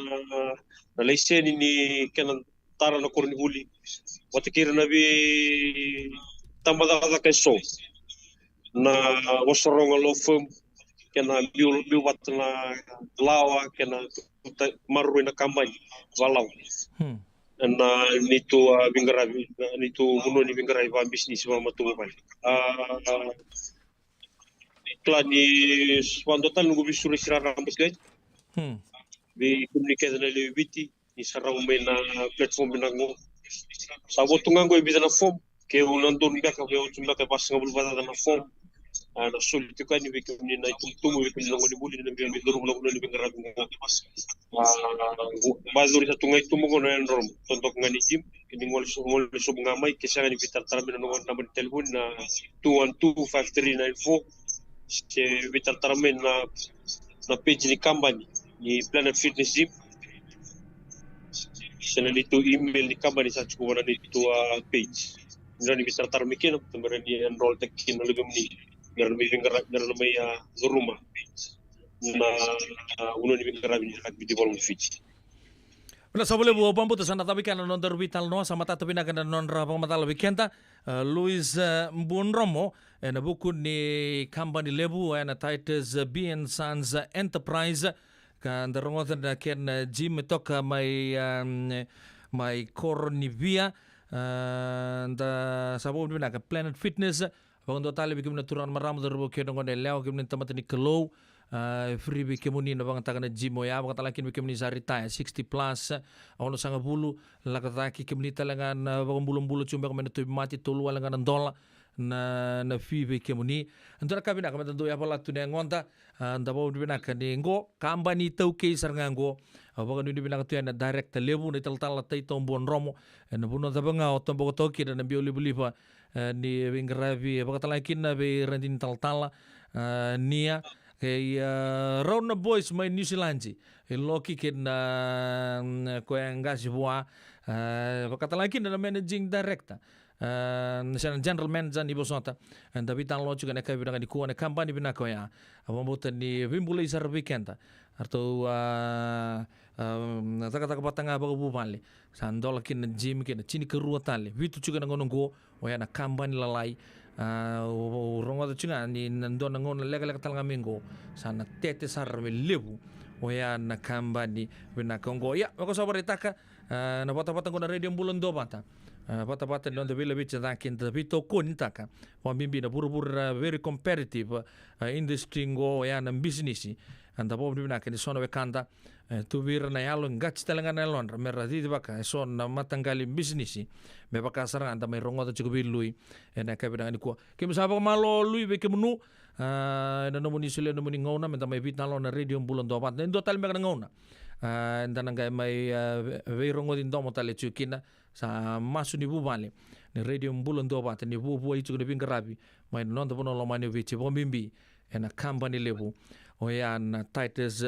na laiseni ni kena tara na koronivuli. Vata kei ira na veitabacakacaka eso, na Vosoroga Law Firm, kena biu, biu vata na lawa, kena maroroi na kabani vakalawa. Hmm. Ena neitou, a, veiqaravi, na neitou vanua ni veiqaravi vakabisinisi vakamatavuvale. A, kila ni s-, vakadua tale noqu veisureti raraba tiko yani. Hmm. Vei kemuni kece na lewe i Viti, ni sarava mai na platform vinaka qo. Sa vo tu ga qo e vica na form. Keu na donu beka, keu tu beka e vasagavulu vakacaca na form. A, na soli tiko yani vei kemuni na itubutubu, vei kemuni na gonevuli, ni na qai mai curuma na vanua ni veiqaravi qo. A, qo, vakacauri sa tu ga i tuba qo na enrollment. Totoka ga ni gym, keni gole so-, gole sobu ga mai, ke sega ni veitaratara mai na noqu naba ni telefoni na two one two five three nine four. Se veitaratara mai na, na page ni kabani ni Planet Fitness Gym. Se na neitou email ni kabani sa tiko vua na neitou, a, page. Ni rawa ni veitaratara mai kina, me rawa ni enroll-taki kina na luvemuni. Me rawa ni mai veiqara-, me rawa ni mai, a, curuma na, a, vanua ni veiqaravi ni Rugby Development Fiji. Vinaka saka vakalevu, au vakabauta sa na cava i kea na nodaru veitalanoa, sa matata vinaka na nodra vakamacala vei keda, a, Louis, a, Buadromo, ena vuku ni kabani levu, ena Titus, a, B and Sons, a, Enterprise, ka da rogoca na kena, a, gym e toka mai, a, mai Koronivia, a, da sa vakavinavinaka Planet Fitness, vakadua tale vei kemuni na turaga na marama, cauravou kei na goneyalewa, kemuni na tamata ni Kalou, a, e free vei kemuni na vagataka na gym oya, vakatalega kina vei kemuni sa retire, sixty plus, a, onosagavulu, lako cake, kemuni tale ga na vakabulabula tiko beka mai na tauvimate, tolu wale ga na dola, na, na fee vei kemuni. Dua na ka vinaka, meda dau yavala tu na yagoda, a, da vakavinavinaka ni qo, kabani iTaukei sara ga qo, a, vakanuinui vinaka tu yani na director levu, na italatala Taitau Buadromo, ena vanua cava ga o toboka toka kina na biau livaliva, e, ni veiqaravi, e, vakatalega kina vei Radini Talatala, e, Nia, kei, e, rau na boys mai New Zealand, e Loki kei na, mm, koya e qase vua, e, vakatalega kina na managing director, e, se na general manager ni vosota, e, da veitalanoa tiko ena yakavi vinaka nikua, na kabani vinaka oya, au vakabauta ni veibulai sara vei keda, eratou, a, a, cakacaka vata ga vakavuvale. Sa dola kina na gym kei na tinikarua tale. Vitu tiko ena gauna oqo, oya na kabani lalai. A, au, au rogoca tiko ga ni na dua na gauna lekaleka tale ga mai qo, sa na tete sara me levu oya na kabani vinaka oqo. Ia, me ko sa vakaraitaka, a, na vatavata oqo na Radio Bula Duavata. A, vatavata ni noda veilaveti cake, da veitokonitaka vakabibi na vuravura, very competitive, a, industry qo, oya na bisinisi. A, da vakavinavinaka ni so na wekada, e, tu vei ira na yalo, e qati tale ga na yalodra me ra cicivaka eso na mataqali bisinisi. Me vaka sara ga da mai rogoca tiko vei Lui ena yakavi vinaka nikua. Keimami sa vakamalo Lui vei kemunu, a, ena nomuni solia na nomuni gauna meda mai veitalanoa na Radio Bula Duavata. E dua tale beka na gauna, a, eda na qai mai, a, vei-, veirogoci domo tale tiko kina. Sa masu ni vuvale ni Radio Bula Duavata ni vuavuai tiko na veiqaravi mai na noda vanua lomani o Viti, vakabibi ena kabani levu oya na Titus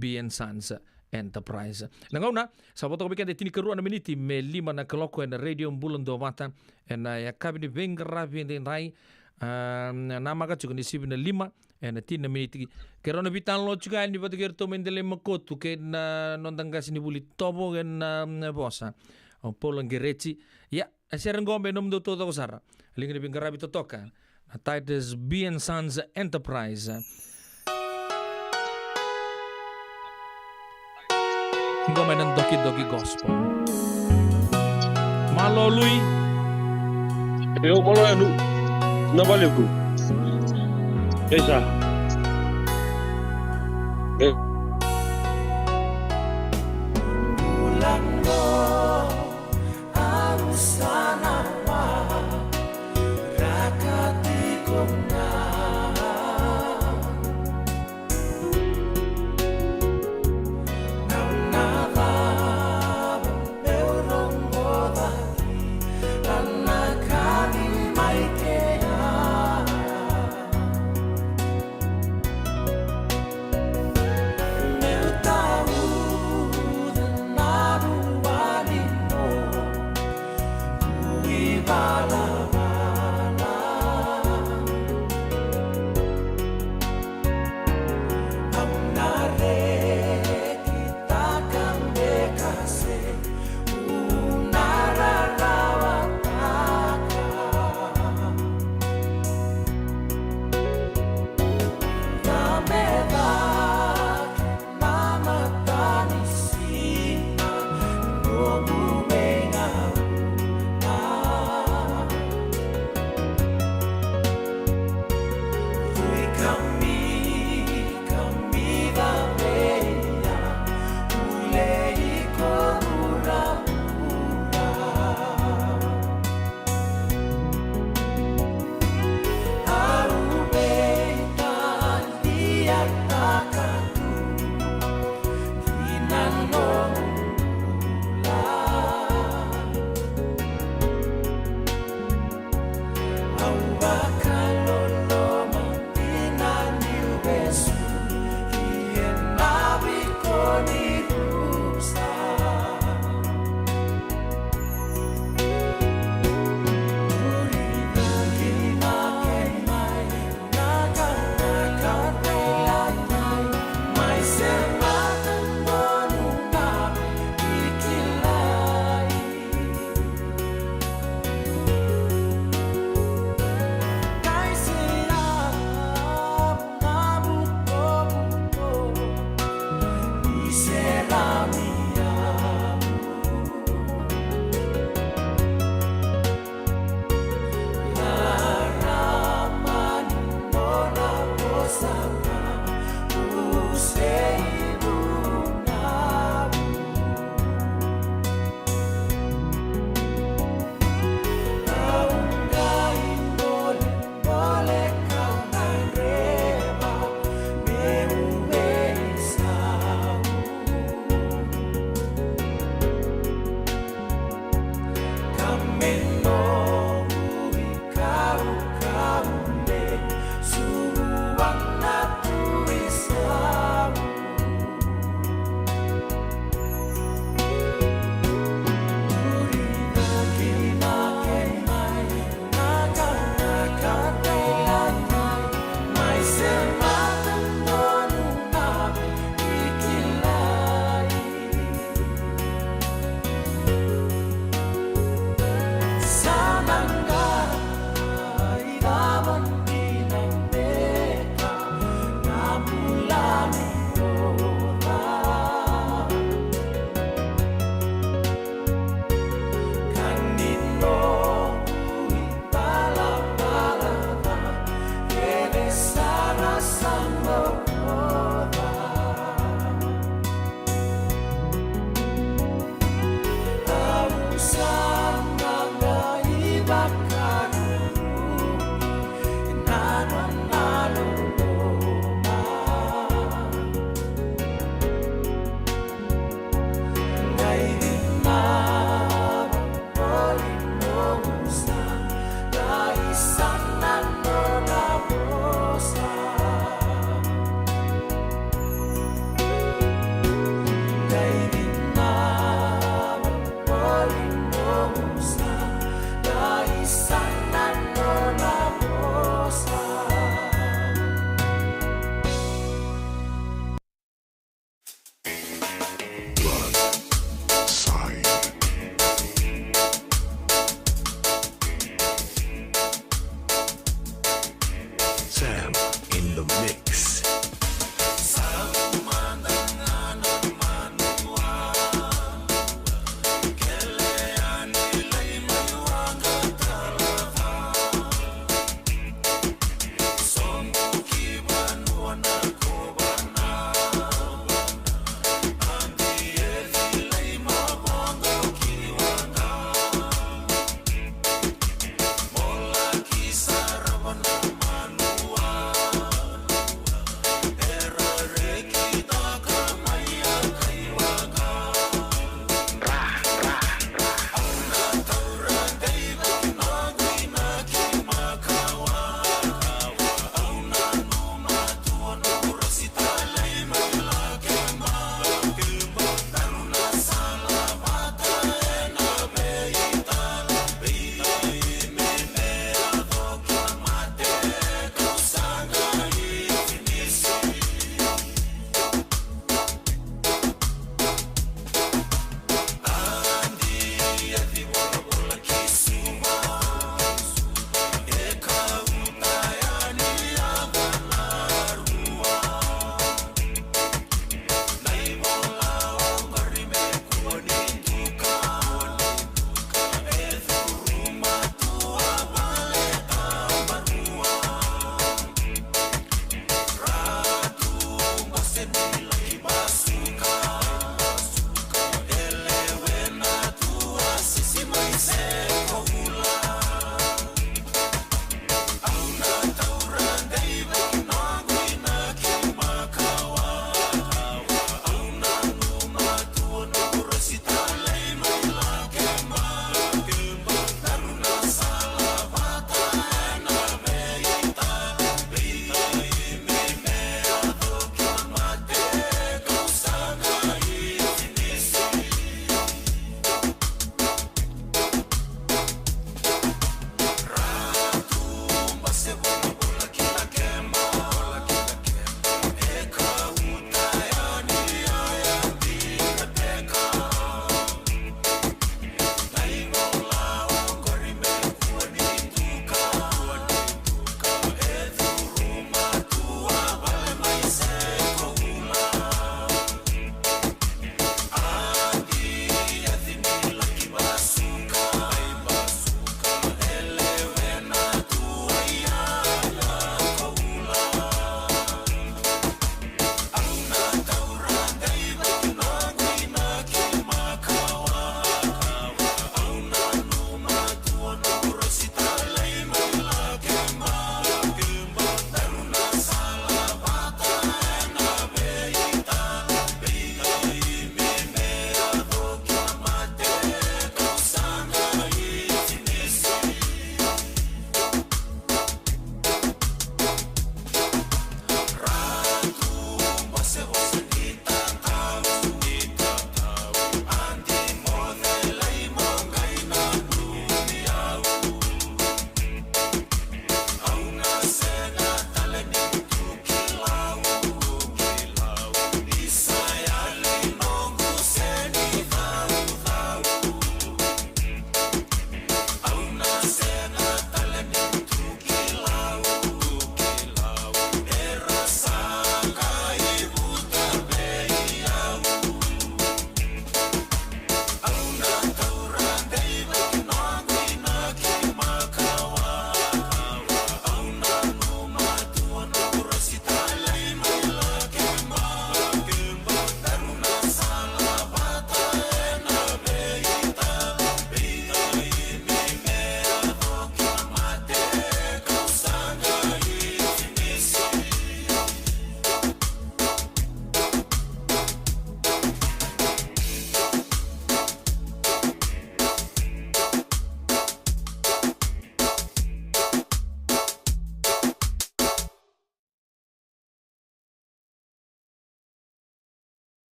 B and Sons Enterprise. Na gauna sa vo toka vei keda e tinikarua na miniti me lima na kaloko ena Radio Bula Duavata ena yakavi ni veiqaravi edaidai. A, namaka tiko ni sivi na lima ena tini na miniti. Keirau na veitalanoa tiko yani vata kei iratou mai Delai Makotu kei na noda qasenivuli tovo ena, mm, vosa, o Paula Qereti. Ia, e sere qo me nomudou taucoko sara. Liga ni veiqaravi totoka na Titus B and Sons Enterprise. Qo mai na Dokidoki Gospel. Malo Lui. Io, malo yani. Na vale ku. Esa. E. Sa na waraka tiko ga. Na cava meu rogoca, na kaci mai kea. Meu tauca na vua ni noqu ivalavala. Au na rekitaka beka se au na rarawataka. Na me cake na matanisiga, noqu veigauna.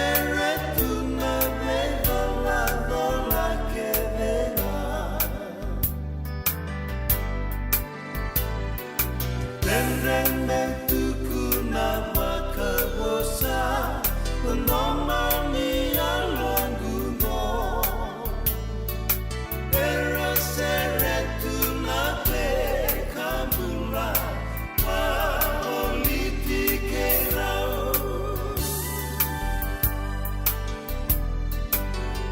Sere tu na veicolacola kece ga. Dredre me tukuna vakavosa, loloma ni yaloqu qo. Era sere tu na veika bula, vavoliti keirau.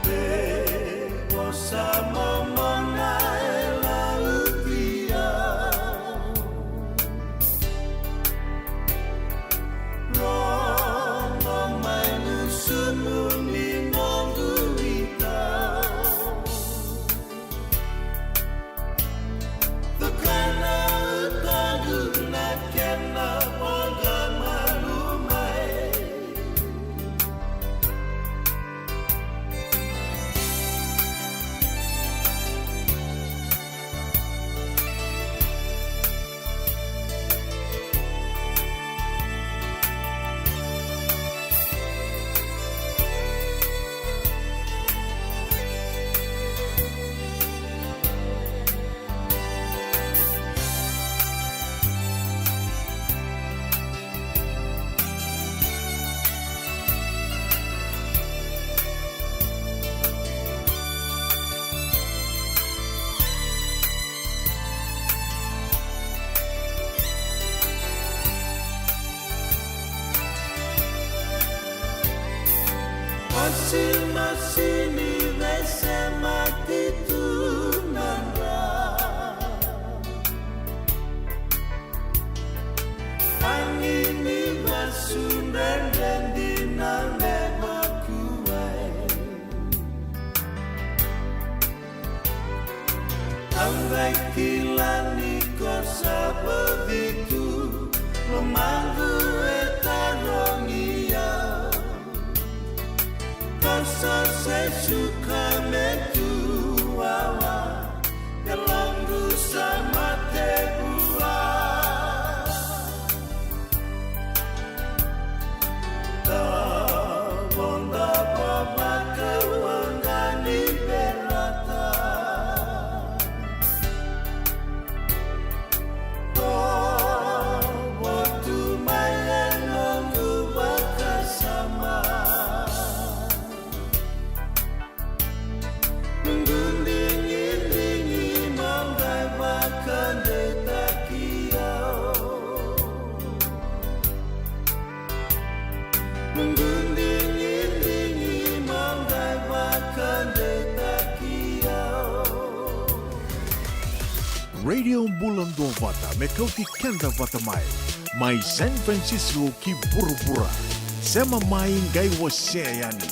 Veika sa momona e lauti au. Rogo mai na sumu ni noqu itau. Tukana utogu na kena voqa malu mai. Masimasini veisemati tu na dra. Tagi ni vasu dredre dina me vakuai. Au qai kila ni ko sa voci tu, lomaqu e tarogi au. Ko sa se suka me tu wawa, yaloqu sa mate vua. Davo davo vakauqeti berata. Davo tu mai e noqu vakasama. Noqu digidigi mo qai vakadeitaki au. Noqu digidigi mo qai vakadeitaki au. Radio Bula Duavata me kauti keda vata mai, mai San Francisco ki vuravura. Sema mai qai wasea yani.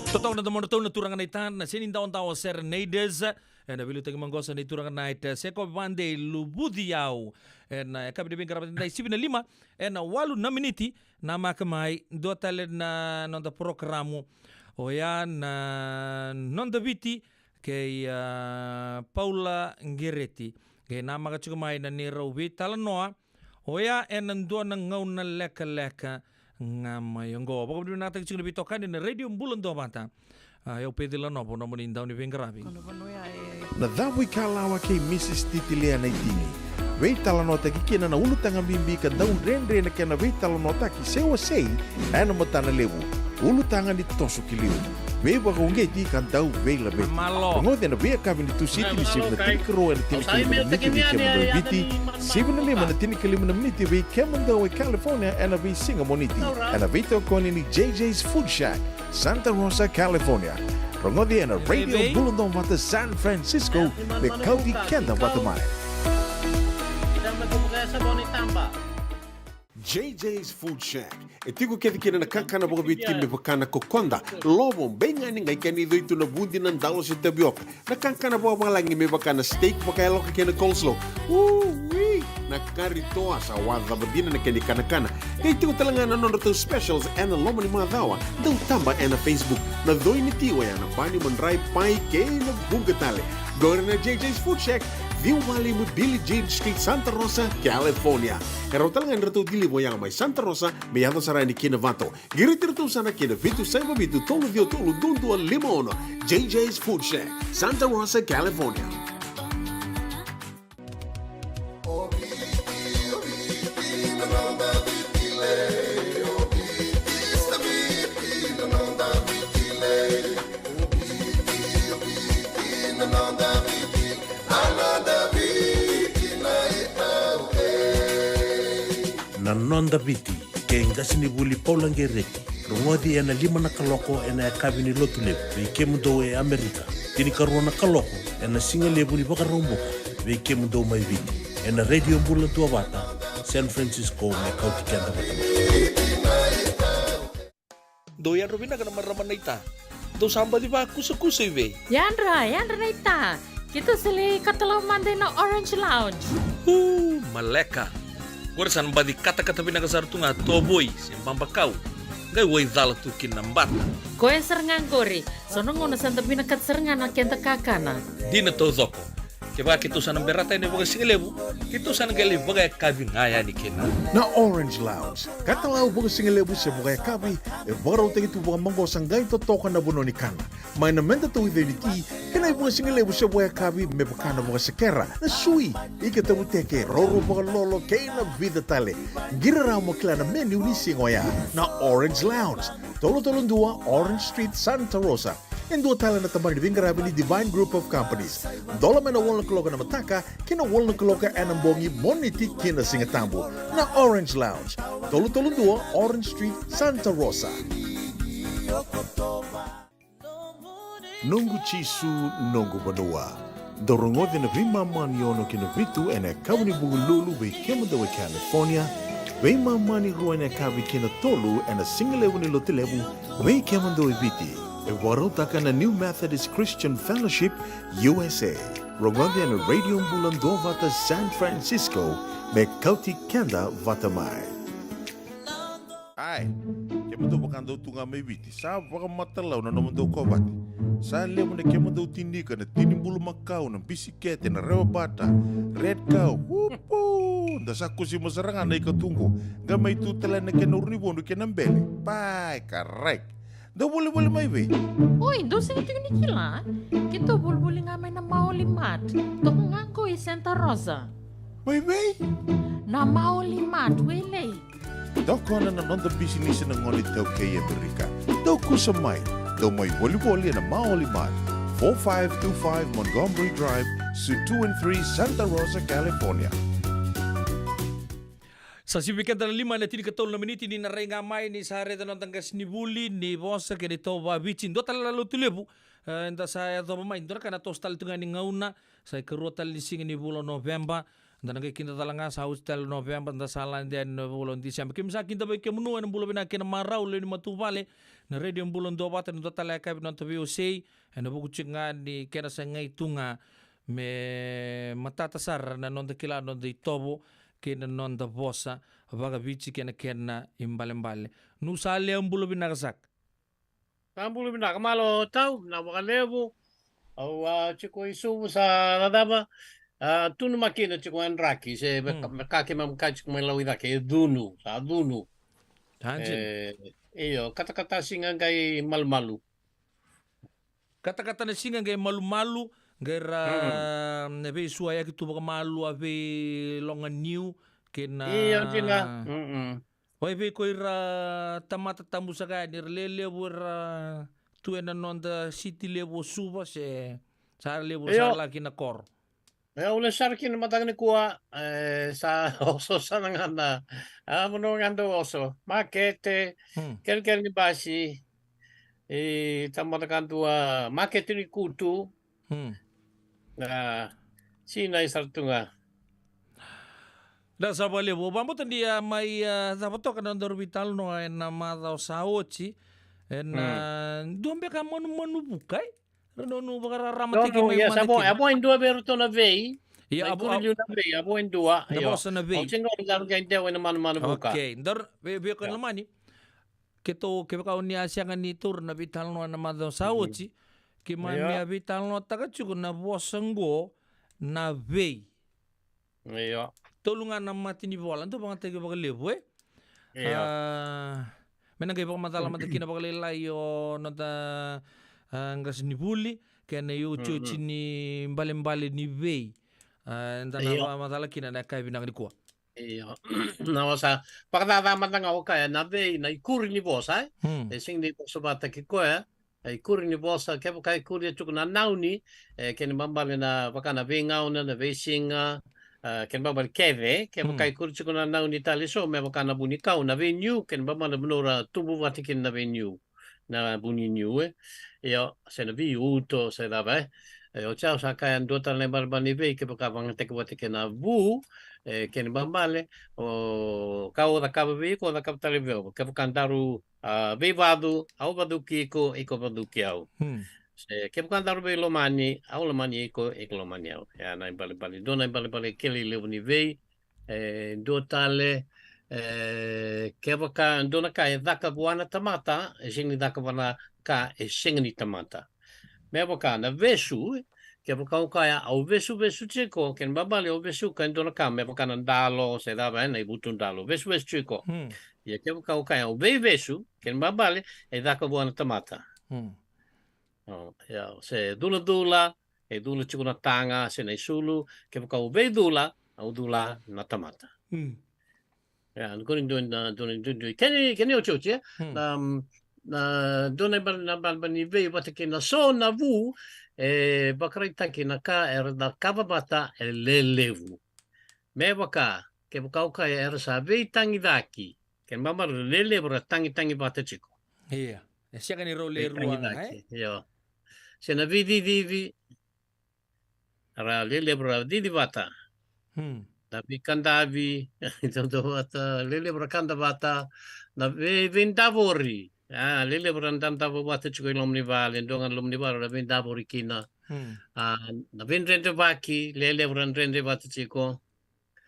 Totoka na domodratou na turaga naita na Senidaodawa Serenaders. Ena veiliutaki maqosa ni turaga naita Seko Vade Luvuci Au. Ena, e, yakavi ni veiqaravi, e sivi na lima ena walu na miniti. Namaka mai, dua tale na noda porokaramu. Oya na Noda Viti kei, a, Paula Qereti. Qai namaka tiko mai na neirau veitalanoa. Oya ena dua na gauna lekaleka ga mai oqo. Vakavinavinakataki tiko na veitokani na Radio Bula Duavata. A, o au Peci Lanovo, nomuni dauniveiqaravi. Na Cavuikalawa kei Mrs Titilia Naitini. Veitalanoataki kina na ulutaga bibi ka dau dredre na kena veitalanoataki se wasei ena matana levu. Ulutaga ni toso ki liu. Veivakauqeti ka dau veilaveti. Rogoci ena veiyakavi ni Tusiti ni sivi na tinikarua ena tinikalima na miniti vei kemudou e Viti, sivi na lima na tinikalima na miniti vei kemudou e California ena veisiga Moniti. Ena veitokoni ni J J's Food Shack, Santa Rosa, California. Rogoci ena Radio Bula Duavata San Francisco, me kauti keda vata mai. J J's Food Shack. E tiko kece kina na kakana vakaviti me vaka na kokoda, lovo, beigani, qai kena icoi tu na vudi, na dalo se tavioka. Na kakana vakavalagi me vaka na steak vakayaloka kei na coleslaw. Ui! Na kari toa sa wacava dina na kena ikanakana. Qai tiko tale ga na nodratou specials ena loma ni macawa. Dau taba ena Facebook. Na coi ni ti oya na bani, madrai, pai kei na vuqa tale. Qori na J J's Food Shack, ciwa walu lima Billie Jean Street, Santa Rosa, California. E rawa tale ga ni ratou deliver oya mai Santa Rosa me yaco sara yani ki Novato. Qiriti iratou sara ki na vitu saiva vitu tolu ciwa tolu dua dua lima ono. J J's Food Shack, Santa Rosa, California. Na Noda Viti kei qasenivuli Paula Qereti. Rogoci ena lima na kaloko ena yakavi ni Lotulevu vei kemudou e Amerika, tinikarua na kaloko ena sigalevu ni Vakaraubuka vei kemudou mai Viti, ena Radio Bula Duavata San Francisco, me kauti keda vata mai. Dou yadra vinaka na marama naita. Dou sa baci vakusakusa i vei? Yadra, yadra naita. Keitou sa lai katalau mada ina Orange Lounge. Uu, maleka. Qori sa na baci katakata vinaka sara tu ga tovoi se babakau. Qai waicala tu kina na bata. Koya sara ga qori. So na gauna sa da vinakata sara ga na keda kakana. Dina taucoko. Kevaka keitou sa na berata yani vakasigalevu, keitou sa na qai lai vakayakavi ga yani kina. Na Orange Lounge, katalau vakasigalevu se vakayakavi, e vakarautaki tu vakamaqosa qai totoka na vanua ni kana. Mai na meda tauica ni ti, kei na ivakasigalevu se vakayakavi me vaka na vakasekera, na sui, ika tavuteke, roro vakalolo, kei na vica tale. Qiri rawa mo kila na menu ni siga oya. Na Orange Lounge, tolu tolu dua Orange Street, Santa Rosa. E dua tale na tabana ni veiqaravi ni Divine Group of Companies. Dola mai na walu na kaloko na mataka, kei na walu na kaloko ena bogi, Moniti ki na Sigatabu. Na Orange Lounge, tolu tolu dua Orange Street, Santa Rosa. Noqu Jisu, noqu vanua. Dou rogoca na veimama ni ono ki na vitu ena yakavi ni Vukelulu vei kemudou e California. Veimama ni rua ena yakavi ki na tolu ena sigalevu ni Lotulevu vei kemudou e Viti. E vakarautaka na New Methodist Christian Fellowship U S A. Rogoca ena Radio Bula Duavata San Francisco, me kauti keda vata mai. Ai, kemudou vakadau tu ga mai Viti, sa vakamatalau na nomudou kovate. Sa levu na kemudou tinika, na tini bulumakau, na bisikete, na rewabata, red cow, upu! Da sa kusima sara ga na ika tu qo, qai mai tu tale na kena urunivodu kei na bele. Pai, karai. Dou volivoli mai vei? Oi, dou sega tiko ni kila. Keitou volivoli ga mai na Maoli Mart. Toka ga qo i Santa Rosa. Mai vei? Na Maoli Mart, Wailei. Tokona na noda bisinisi na gone iTaukei e Amerika. Dou kusa mai. Dou mai volivoli ena Maoli Mart, four five two five Montgomery Drive, Suite two and three, Santa Rosa, California. Sa sivi keda na lima ena tinikatolu na miniti, ni na rai ga mai ni sa raica na noda qasenivuli ni vosa kei na itovo vaViti. Dua tale na Lotulevu, e, eda sa yacova mai, dua na ka na toso tale tu ga ni gauna, sa ikarua tale ni siga ni vula o Noveba. Da na qai kidacala ga, sa oti tale o Noveba, da sa lade yani na vula o Diseba. Keimami sa kidavaki kemuni ena bula vinaka kei na marau, lewe ni matavuvale, na Radio Bula Duavata, ena dua tale na yakavi na noda veiwasei, ena vuku tiko ga ni kena sa qai tu ga me matata sara na noda kila na noda itovo kei na noda vosa vakaViti kei na kena ibalebale. Nusale, au bula vinaka saka. Sa bula vinaka, malo tau, na vakalevu. Au a tiko i Suva, sa na cava, a, tu na makina tiko e draki, se me, mm, me ka keimami kaya tiko mai Lauicake, e cunu, sa cunu. Sa dina. E, io, katakata siga qai malumalu. Katakata na siga qai malumalu, qai ra, mm, na veisuayaki tu vakamalua vei loga niu kei na. Io, dina. Mm-mm. Oi, vei ko ira tamata tabu saka yani, era lelevu era tu ena noda siti levu o Suva, se sa levu, io, sa laki na koro. E, au lesu sara kina mataka nikua, e, sa oso sara ga na, a, vanua ga dau oso. Makete, hmm, kerekere ni basi, e, tamata kadua, makete ni kutu. Hmm. A, sinai sara tu ga. Da sa vakalevu. Au vakabauta ni a mai, a, cava toka na nodaru veitalanoa ena macawa sa oti. Ena, hmm, dua beka manumanu vuka, e? Ra nonu vakararama tiko mai, ia, sa vo, a vo e dua vei iratou na vei. Ia, a vo, ikuri liu na vei, a vo e dua. Na vosa na vei. Au sega ni daru qai dewa ena manumanu vuka. Okay, daru, vei, vei ko lomani. Keitou, kevaka o ni a sega ni taura na veitalanoa ena macawa sa oti, keimami a veitalanoataka tiko na vosa qo na vei. Io. Tolu ga na mata ni vola, dau vagataki vakalevu, e? Io. A, me na qai vakamacala mada kina vakalailai o noda, a, qasenivuli, kei na iotioti ni balebale ni vei. A, eda na vakamacala kina na yakavi vinaka nikua. Io. Na vosa, vakacaca mada ga o kaya, na vei, na ikuri ni vosa, e? Hmm. E sega ni vosa vata ki koya, e, ikuri ni vosa, kevaka ikuri e tiko na nauni, e, kena ibalebale na vaka na veigauna, na veisiga, a, kena ibalebale kece, kevaka ikuri tiko na nauni tale so, me vaka na vunikau, na veiniu, kena ibalebale na vanua ra tubu vata kina na veiniu, na vuniniu, e. Io, se na veiuto, se cava, e. E, oti au sa kaya dua tale na ibalebale ni vei, kevaka vagataki vata kei na vu, e, kena ibalebale, o, ka o cakava vei iko, o cakava tale vei au, kevaka daru a, veivacu, au vacuki iko, iko vacuki au. Hmm. Se kevaka daru veilomani, au lomani iko, iko lomani au. Ia na ibalebale, dua na ibalebale kilai levu ni vei, e, dua tale, e, kevaka dua na ka e caka vua na tamata, e sega ni caka vua na ka e sega ni tamata. Me vaka na vesu, Kevaka o kaya au vesuvesu tiko, kena ibalebale o vesuka e dua na ka me vaka na dalo se cava, e na ivutu dalo, vesuvesu tiko. Hmm. Ia kevaka o kaya au veivesu, kena ibalebale e caka vua na tamata. Hmm. O, ia, se culadula, e cula tiko na taga se na isulu, kevaka au veicula, au cula na tamata. Hmm. Ia, na koni dua na, dua na, dua na, keni, keni otioti, e? Hmm. Na, na, dua na ibal-, na ibalebale ni vei vata kei na so na vu, e vakaraitaki na ka era na cakava vata e lelevu. Me vaka, kevaka o kaya era sa veitagicaki, kena ibalebale lelevu ra tagitagi vata tiko. Ia, e sega ni rau le rua ga, e? Veitagicaki, io. Se na veicicivi, ra lelevu ra cici vata. Hmm. Na veikadavi, dodonu vata, lelevu ra kada vata. Na vei-, veidavori. A, lelevu ra dadavo vata tiko i loma ni vale, dua ga na loma ni vale ra veidavori kina. Hmm. A, na veidredrevaki, lelevu ra dredre vata tiko.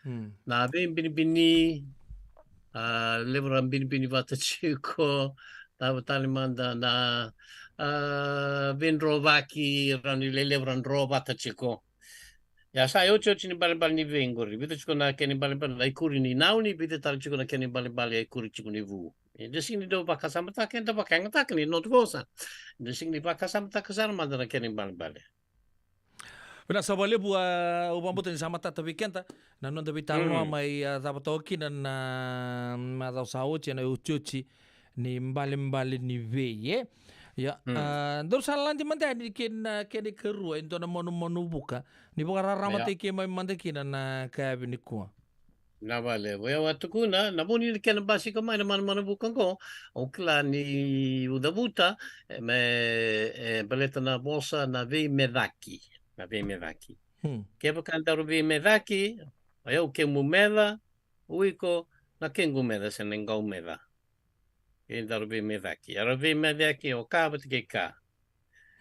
Hmm. Na veibinibini, a, levu ra binibini vata tiko, na tale mada na, a, veidrovaki, rawa ni lelevu ra dro vata tiko. Ia sa iotioti ni ibalebale ni vei qori, vica tiko na kena ibalebale na ikuri ni nauni, vica tale tiko na kena ibalebale a ikuri tiko ni vu. Eda sega ni dau vakasamataka, eda vakayagataka ni noda vosa. Eda sega ni vakasamataka sara mada na kena ibalebale. Vinaka saka vakalevu, a, au vakabauta ni sa matata vei keda na noda veitalanoa, mm, mai, a, cava toka kina na, mm, macawa sa oti, ena iotioti ni ibalebale ni vei, e? Ia, mm, a, daru sa lade mada yani kei na, kena ikarua, e dua na manumanu vuka. Ni vakararamataki, ia, keimami mada kina na yakavi nikua. Na vale, o yau a tukuna, na vu ni kena basika mai na manumanu vuka oqo, au kila ni au cavuta, e, me, e, baleta na vosa na veimecaki, na veimecaki. Hmm. Kevaka daru veimecaki, o yau kemu meca, o iko na kequ meca se na iqau meca. E daru veimecaki. Era veimecaki o ka vata kei ka.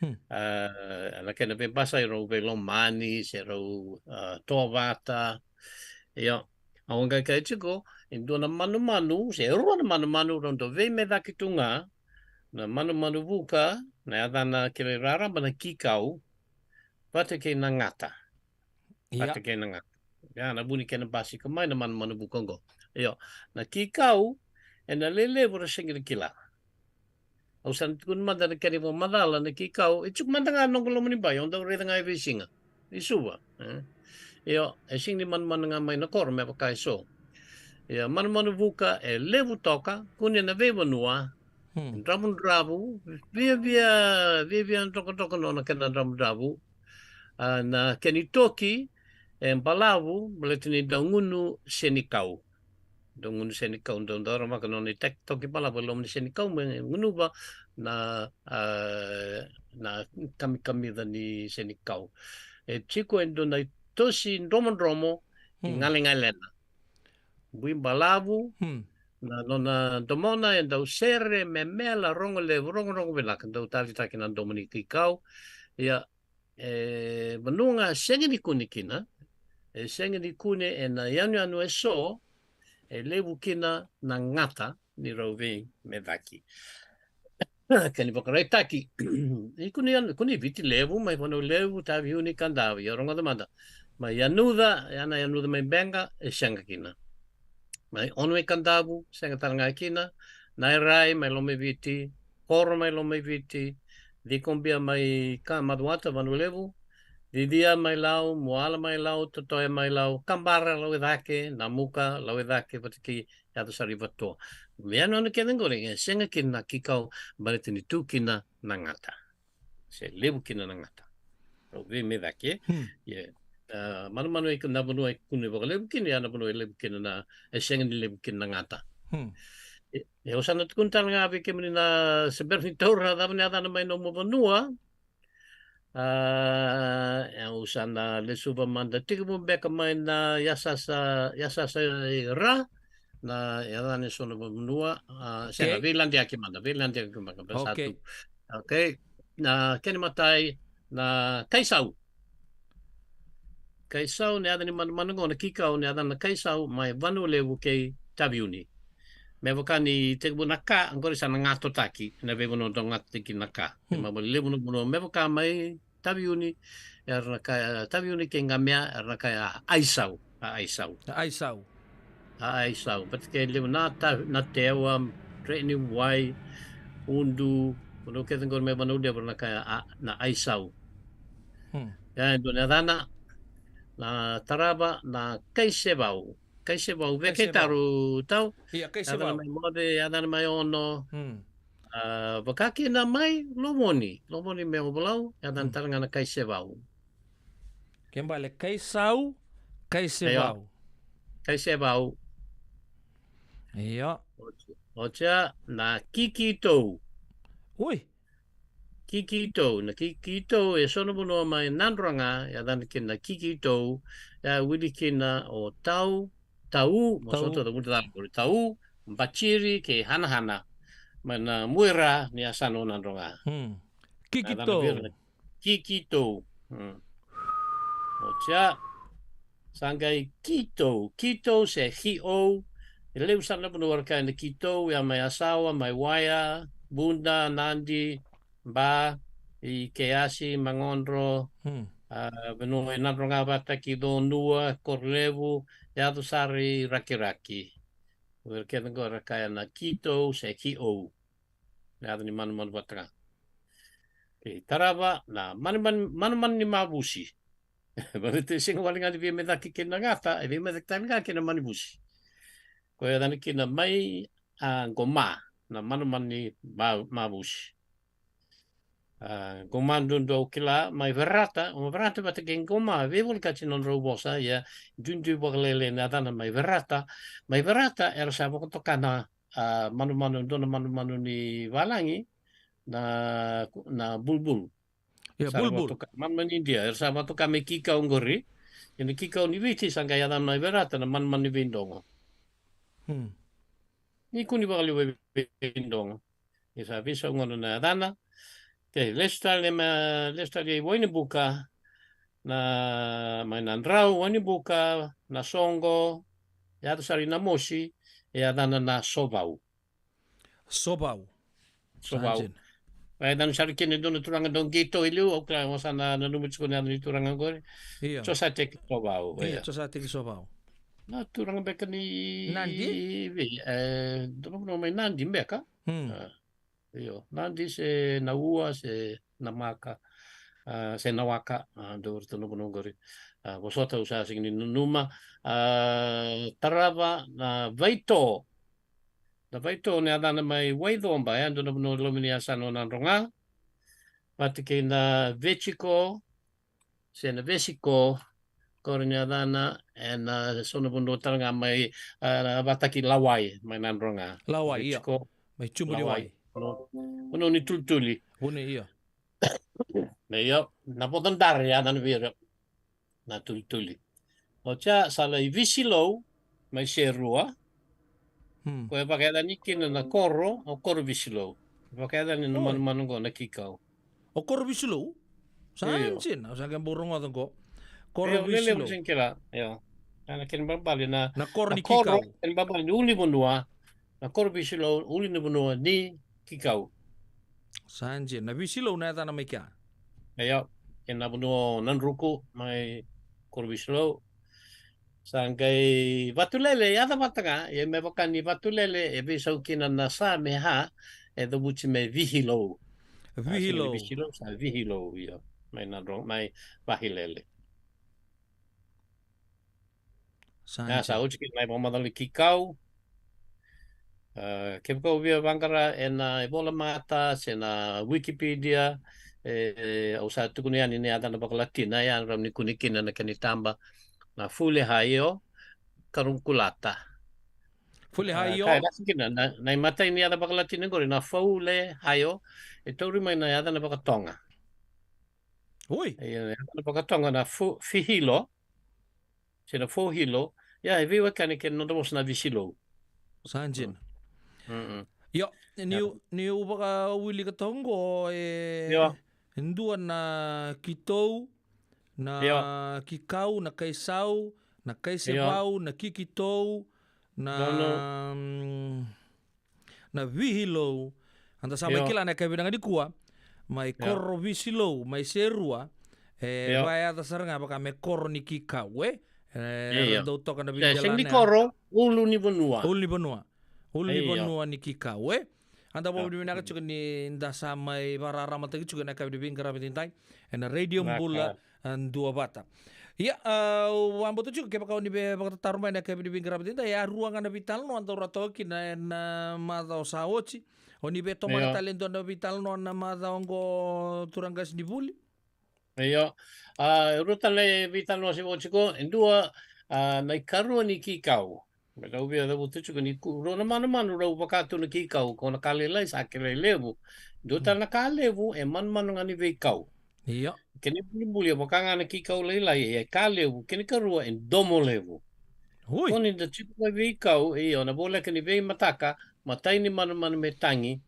Hmm. A, na kena veibasai rau veilomani, se rau, a, tovata. Io, au qai kaya tiko, e dua na manumanu, se rua na manumanu, rau dau veimecaki tu ga, na manumanu vuka, na yacana kei raraba na kikau, vata kei na gata. Ia. Vata kei na gata. Ia, na vu ni kena basika mai na manumanu vuka oqo. Io, na kikau, ena lelevu ra sega ni kila. Au sa na tukuna mada na kena ivakamacala na kikau, e tiko mada ga na noqu loma ni bai, au dau raica ga e veisiga. I Suva, e? Io, e sega ni manumanu ga mai na koro me vaka e so. Ia, manumanu vuka, e levu toka, kune na veivanua, Hmm. Dravudravu, viavia, viavia drokadroka nona kena dravudravu. A, na kena itoki, e balavu, baleta ni dau gunu senikau. Dau gunu senikau, dau dau ramaka nona itaki toki balavu e loma ni senikau, me gunuva na, a, na kamikamica ni senikau. E tiko e dua na itosi dromodromo, i Hmm. galegalena. Bui balavu, Hmm. na nona domona e dau sere, memela, rogo levu, rogorogo vinaka, dau tavitaki na domo ni kikau. Ia, e vanua ga sega ni kune kina, e sega ni kune ena yanuyanu e so, e levu kina na gata ni rau veimecaki. Kena ivakaraitaki. Ni kune, kune Viti Levu, mai Vanua Levu, Taveuni, Kadavu, ia rogoca mada. Mai Yanuca, ia na Yanuca mai Beqa, e sega kina. Mai Ono mai Kadavu, sega tale ga kina. Nairai mai Lomaiviti, Koro mai Lomaiviti, Cikobia mai ka Macuata, Vanua Levu, Cicia mai Lau, Muala mai Lau, Totoya mai Lau, Kabara, Lauicake, Namuka, Lauicake, vata kei Yaco Sara i Vatoa. Me yanuyanu kece qori, e sega kina na kikau, baleta ni tu kina na gata. Se levu kina na gata. Rau veimecaki, e? Hmm. Ia, a, manumanu e na vanua e kune vakalevu kina, ia na vanua e levu kina na, e sega ni levu kina na gata. Hmm. E, e, au sa na tukuna tale ga vei kemuni na se bera ni taura, cava na yacana mai nomu vanua, A, e, au sa na lesuva mada tiko beka mai na yasasa, yasasa i ra, na yacana e so na vanua, a, sega, Okay. veiladeyaki mada, veiladeyaki mada, beka sa Okay. tu. Okay. Na kena imatai, na Kaisau. Kaisau, na yaca ni manumanu qo, na kikau, na yacana na Kaisau, mai Vanua Levu kei Taveuni. Me vaka ni tekivu na ka, qori sa na gatotaki, na veivanua dau gatotaki na ka. Hmm. Ma levu na vanua, me vaka mai Taveuni, era na kaya Taveuni kei Gamea, era na kaya Aisau, a Aisau. A Aisau. A Aisau. But ke levu na ta, na Tewa, Drednewai, Udu, vanua kece qori mai Vanua Levu era na kaya a, na Aisau. Hmm. Ia, e dua na yacana, na tarava, na Kaisevau. Kaisevau, via Kaisevau. Kei taru tau. Ia, Kaisevau. Yacana mai moce, yacana mai ono. Hmm. A, vaka kina mai Lovoni. Lovoni me Ovalau, yacana tale ga na Kaisevau. Ke bale Kaisau, Kaisevau. Kaisevau. Io. Oti, otia na Kikitou. Ui. Kikitou, na Kikitou, e so na vanua mai Nadroga, yacana kina na Kikitou, ya wili kina o Tau, Tau, mo Tau. Soto da muda da kori Tau, Batiri, kei Hanahana. Mai na muira ni yasana o Nadroga. Hmm. Kikitou. Kikitou. Hmm. Otia. Sa qai Kitou. Kitou se Hiou. E levu sara na vanua era kaya na Kitou, ia mai Yasawa, mai Waya, Buda, Nadi, Ba, i Keiasi, Magodro, hmm, a, vanua i Nadroga vata kei Conua, Korolevu, yaco sara i Rakiraki. O ira kece qo era kaya na Kitou se Kiou. Na yaca ni manumanu vata ga. Kei tarava na manumanu, manumanu ni mavusi. Baleta e sega wale ga ni veimecaki kei na gata, e veimecaki tale ga kei na manivusi. Ko e yacana kina mai, a, Qoma, na manumanu ni ma-, mavusi. A, Qoma duadua au kila, mai Verata, o Verata vata kei Qoma, veivolekati na nodrau vosa, ia, duidui vakalailai na yacana mai Verata. Mai Verata, era sa vakatoka na, a, manumanu, dua na manumanu ni valagi, na, na bulbul. Ia, sa ra bulbul. Vakatoka, manumanu ni Idia, era sa vakatoka me Kikau qori. Ia na Kikau ni Viti, sa qai yacana mai Verata, na manumanu ni veidogo. Hmm. Ni kua ni vakaliu veidogo. Ia sa veisau gona na yacana. Kei, lesu tale ma, lesu tale i Wainibuka, na, mai Nadrau, Wainibuka, Nasoqo, yaco sara i Namosi, e yacana na Sovau. Sovau. Sovau. Sa dina. E yacana sara kina e dua na turaga dau qito i liu, au kila o sa na nanuma tiko na yaca ni turaga qori. Io. Josateki Sovau, io, io. Josateki Sovau. Na turaga beka ni Nadi? Vei, e, dua na vanua mai Nadi beka. Hmm. A, io. Nadi se Naua se Namaka. A, se Nawaka. A, dua vei iratou na vanua qori. A, vosota au sa sega ni nanuma. A, tarava na Vaito. Na Vaito na yacana mai Waicoba, e dua na vanua loma ni yasana o Nadroga. Vata kei na Vechiko, se na Vesiko, qori na yacana, ena so na vanua tale ga mai, a, vata kei Lawai, mai Nadroga. Lawai, io. Vechiko, mai Tubu ni Lawai. Vanua, vanua ni tulituli. Vanua, io. Na, io, na Voca Dare, yacana vei ira. Na tulituli. Otia sa lai Visilou, mai Serua. Hmm. Ko e vakayacani kina na koro, o Koro Visilou. Vakayacani na, oi, manumanu qo na Kikau. O Koro Visilou? Sa, io, dina, au sa qai bau rogoca qo. Koro, io, Visilou. Lelevu sega ni kila, io. Ena kena balebale na, na koro ni Kikau. Kena balebale ni ulunivanua, na Koro Visilou, ulunivanua ni Kikau. Sa dina, na Visilou na yacana mai kea. Io, kei na vanua o Nadruku mai Koro Visilou. Sa qai Vatulele, yaca vata ga, ia me vaka ni Vatulele, e veisau kina na sa me ha, e cavuti me Vihilou. Vihilou. A, sa Visilou, sa Vihilou, io. Mai Nadro, mai Vahilele. Sa, a, sa oti kina na ivakamacala ni Kikau. A, kevaka o via vaqara ena ivolamata se na Wikipedia, e, e, au sa tukuna yani na yacana vakalatina, ya rawa ni kune kina na kena itaba, na Fulehaio Karugulata. Fulehaio. A, ka e lasi kina, na, na imatai ni yaca vakalatina qori, na Fulehaio, e tauri mai na yacana vakaToga. Oi. E, na yacana vakaToga na Fu-, Fihilo. Se na Fohilo, ia, e veiwekani kei na noda vosa na Visilou. Sa dina. Mm. Mm-mm. Io, niu, niu vakawilika toka qo, e, io, e dua na Kitou, na, io, Kikau, na Kaisau, na Kaisevau, io, na Kikitou, na, no, no, mm, na Vihilou. Eda sa mai, io, kila na yakavi vinaka nikua. mai Koro Visilou, mai Serua, e vakayaca sara ga vaka me Koro ni Kikau, e? E, io. Dau toka na veidelana. Sega ni koro, ulu ni vanua. Ulu ni vanua. Ulu ni vanua ni Kikau, e? Eda vakavinavinaka tiko ni da sa mai vakararamataki tiko ena yakavi ni veiqaravi edaidai ena Radio Bula, a, Duavata. Ia, a, au vakabauta tiko kevaka o ni via vakatataro mai ena yakavi ni veiqaravi edaidai, e a rua ga na veitalanoa daru a toka kina ena macawa sa oti. O ni via tomana tale e dua na veitalanoa na macawa oqo, turaga qasenivuli? Io. A, rua tale na veitalanoa se vo tiko, e dua, a, na ikarua ni Kikau. Me rau via cavuta tiko ni ku-, rua na manumanu rau vaka tu na Kikau, ko na ka lailai sa kilai levu. Dua tale na ka levu, e manumanu ga ni veikau. Io. Kena ibulibuli, e vaka ga na Kikau lailai, e ka levu, kena ikarua, e domo levu. Ui. Ko ni da tiko mai veikau, io, na voleka ni veimataka, matai ni manumanu me tagi,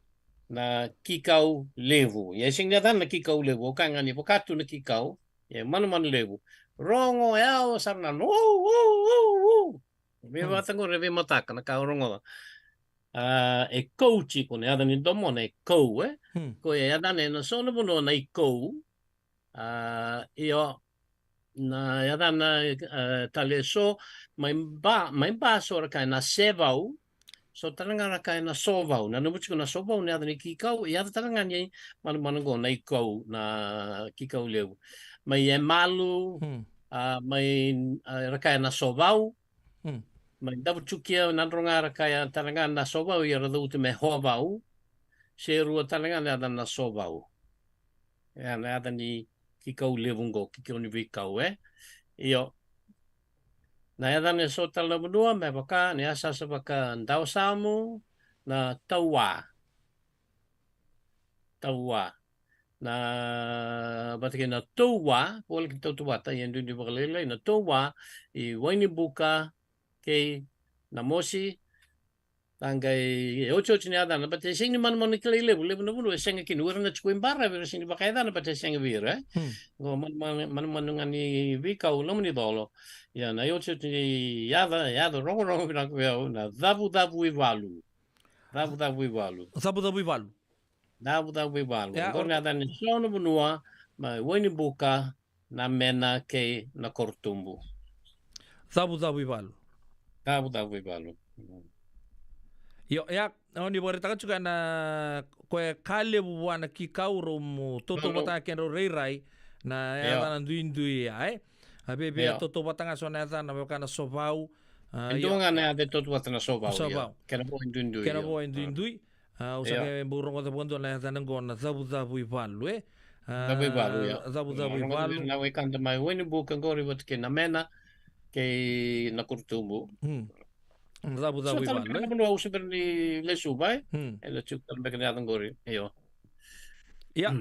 na Kikau levu. Ia e sega ni yacana na Kikau levu, au kaya ga ni vaka tu na Kikau, ia e manumanu levu. Rogo, e yawa sara na, ou, ou, ou, ou. Me vata qori e veimataka na ka au rogoca. A, e kou tiko, na yaca ni domona e kou, e? Ko e yacana ena so na vanua na ikou. A, io, na yacana, e, tale e so, mai Ba, mai Ba so ra kaya na sevau, so tale ga ra kaya na sovau. Na nomu tiko na sovau, na yaca ni Kikau, e yaca tale ga ni manumanu qo na ikou, na Kikau levu. Mai Emalu, a, mai, a, ra kaya na sovau, mai Davutukia, Nadroga ra kaya tale ga na sovau, ia ra cavuta me hovau. Serua tale ga na yaca na sovau. Ia na yaca ni Kikau levu qo, Kikau ni veikau, e? Io. Na yacana e so tale na vanua, me vaka, na yasayasa vaka Dawasamu, na Taua. Taua. Na, vata kei na Toua, voleka ni tautauvata, ia duidui vakalailai, na Toua, i Wainibuka, kei Namosi, sa qai, e otioti na yacana, baleta e sega ni manumanu kilai levu, levu na vanua, e sega kina, o ira na tiko i baravi, era sega ni vakayacana, baleta e sega vei ira, e? Qo manumanu, manumanu ga ni veikau, nomuni colo. Ia, na iotioti ni yaca, yaca rogorogo vinaka vei au, na Cavucavuivalu. Cavucavuivalu. Cavucavuivalu. Cavucavuivalu. Ia, qori na yaca ni so na vanua, mai Wainibuka, Namena kei Nakorotubu. Cavucavuivalu. Cavucavuivalu. Io, ia, o ni vakaraitaka tiko na, ko e ka levu vua na Kikau, rau tautauvata kedrau rairai, na yacana duidui ya, e? A via, via tautauvata ga so na yacana, me vaka na sovau, a, e dua ga na yaca e tautauvata na sovau, io. Kena vo e duidui, io. Kena vo e duidui. A, au sa qai bau rogoca vakadua na yacana qo na Cavucavuivalu, e? A, Cavucavuivalu, io. Cavucavuivalu. Na wekada mai Wainibuka qori vata kei Namena, kei Nakorotubu. Cavucavuivalu, e? Vanua au se bera ni lesu mai, e na tiko tale beka na yaca qori, io. Ia.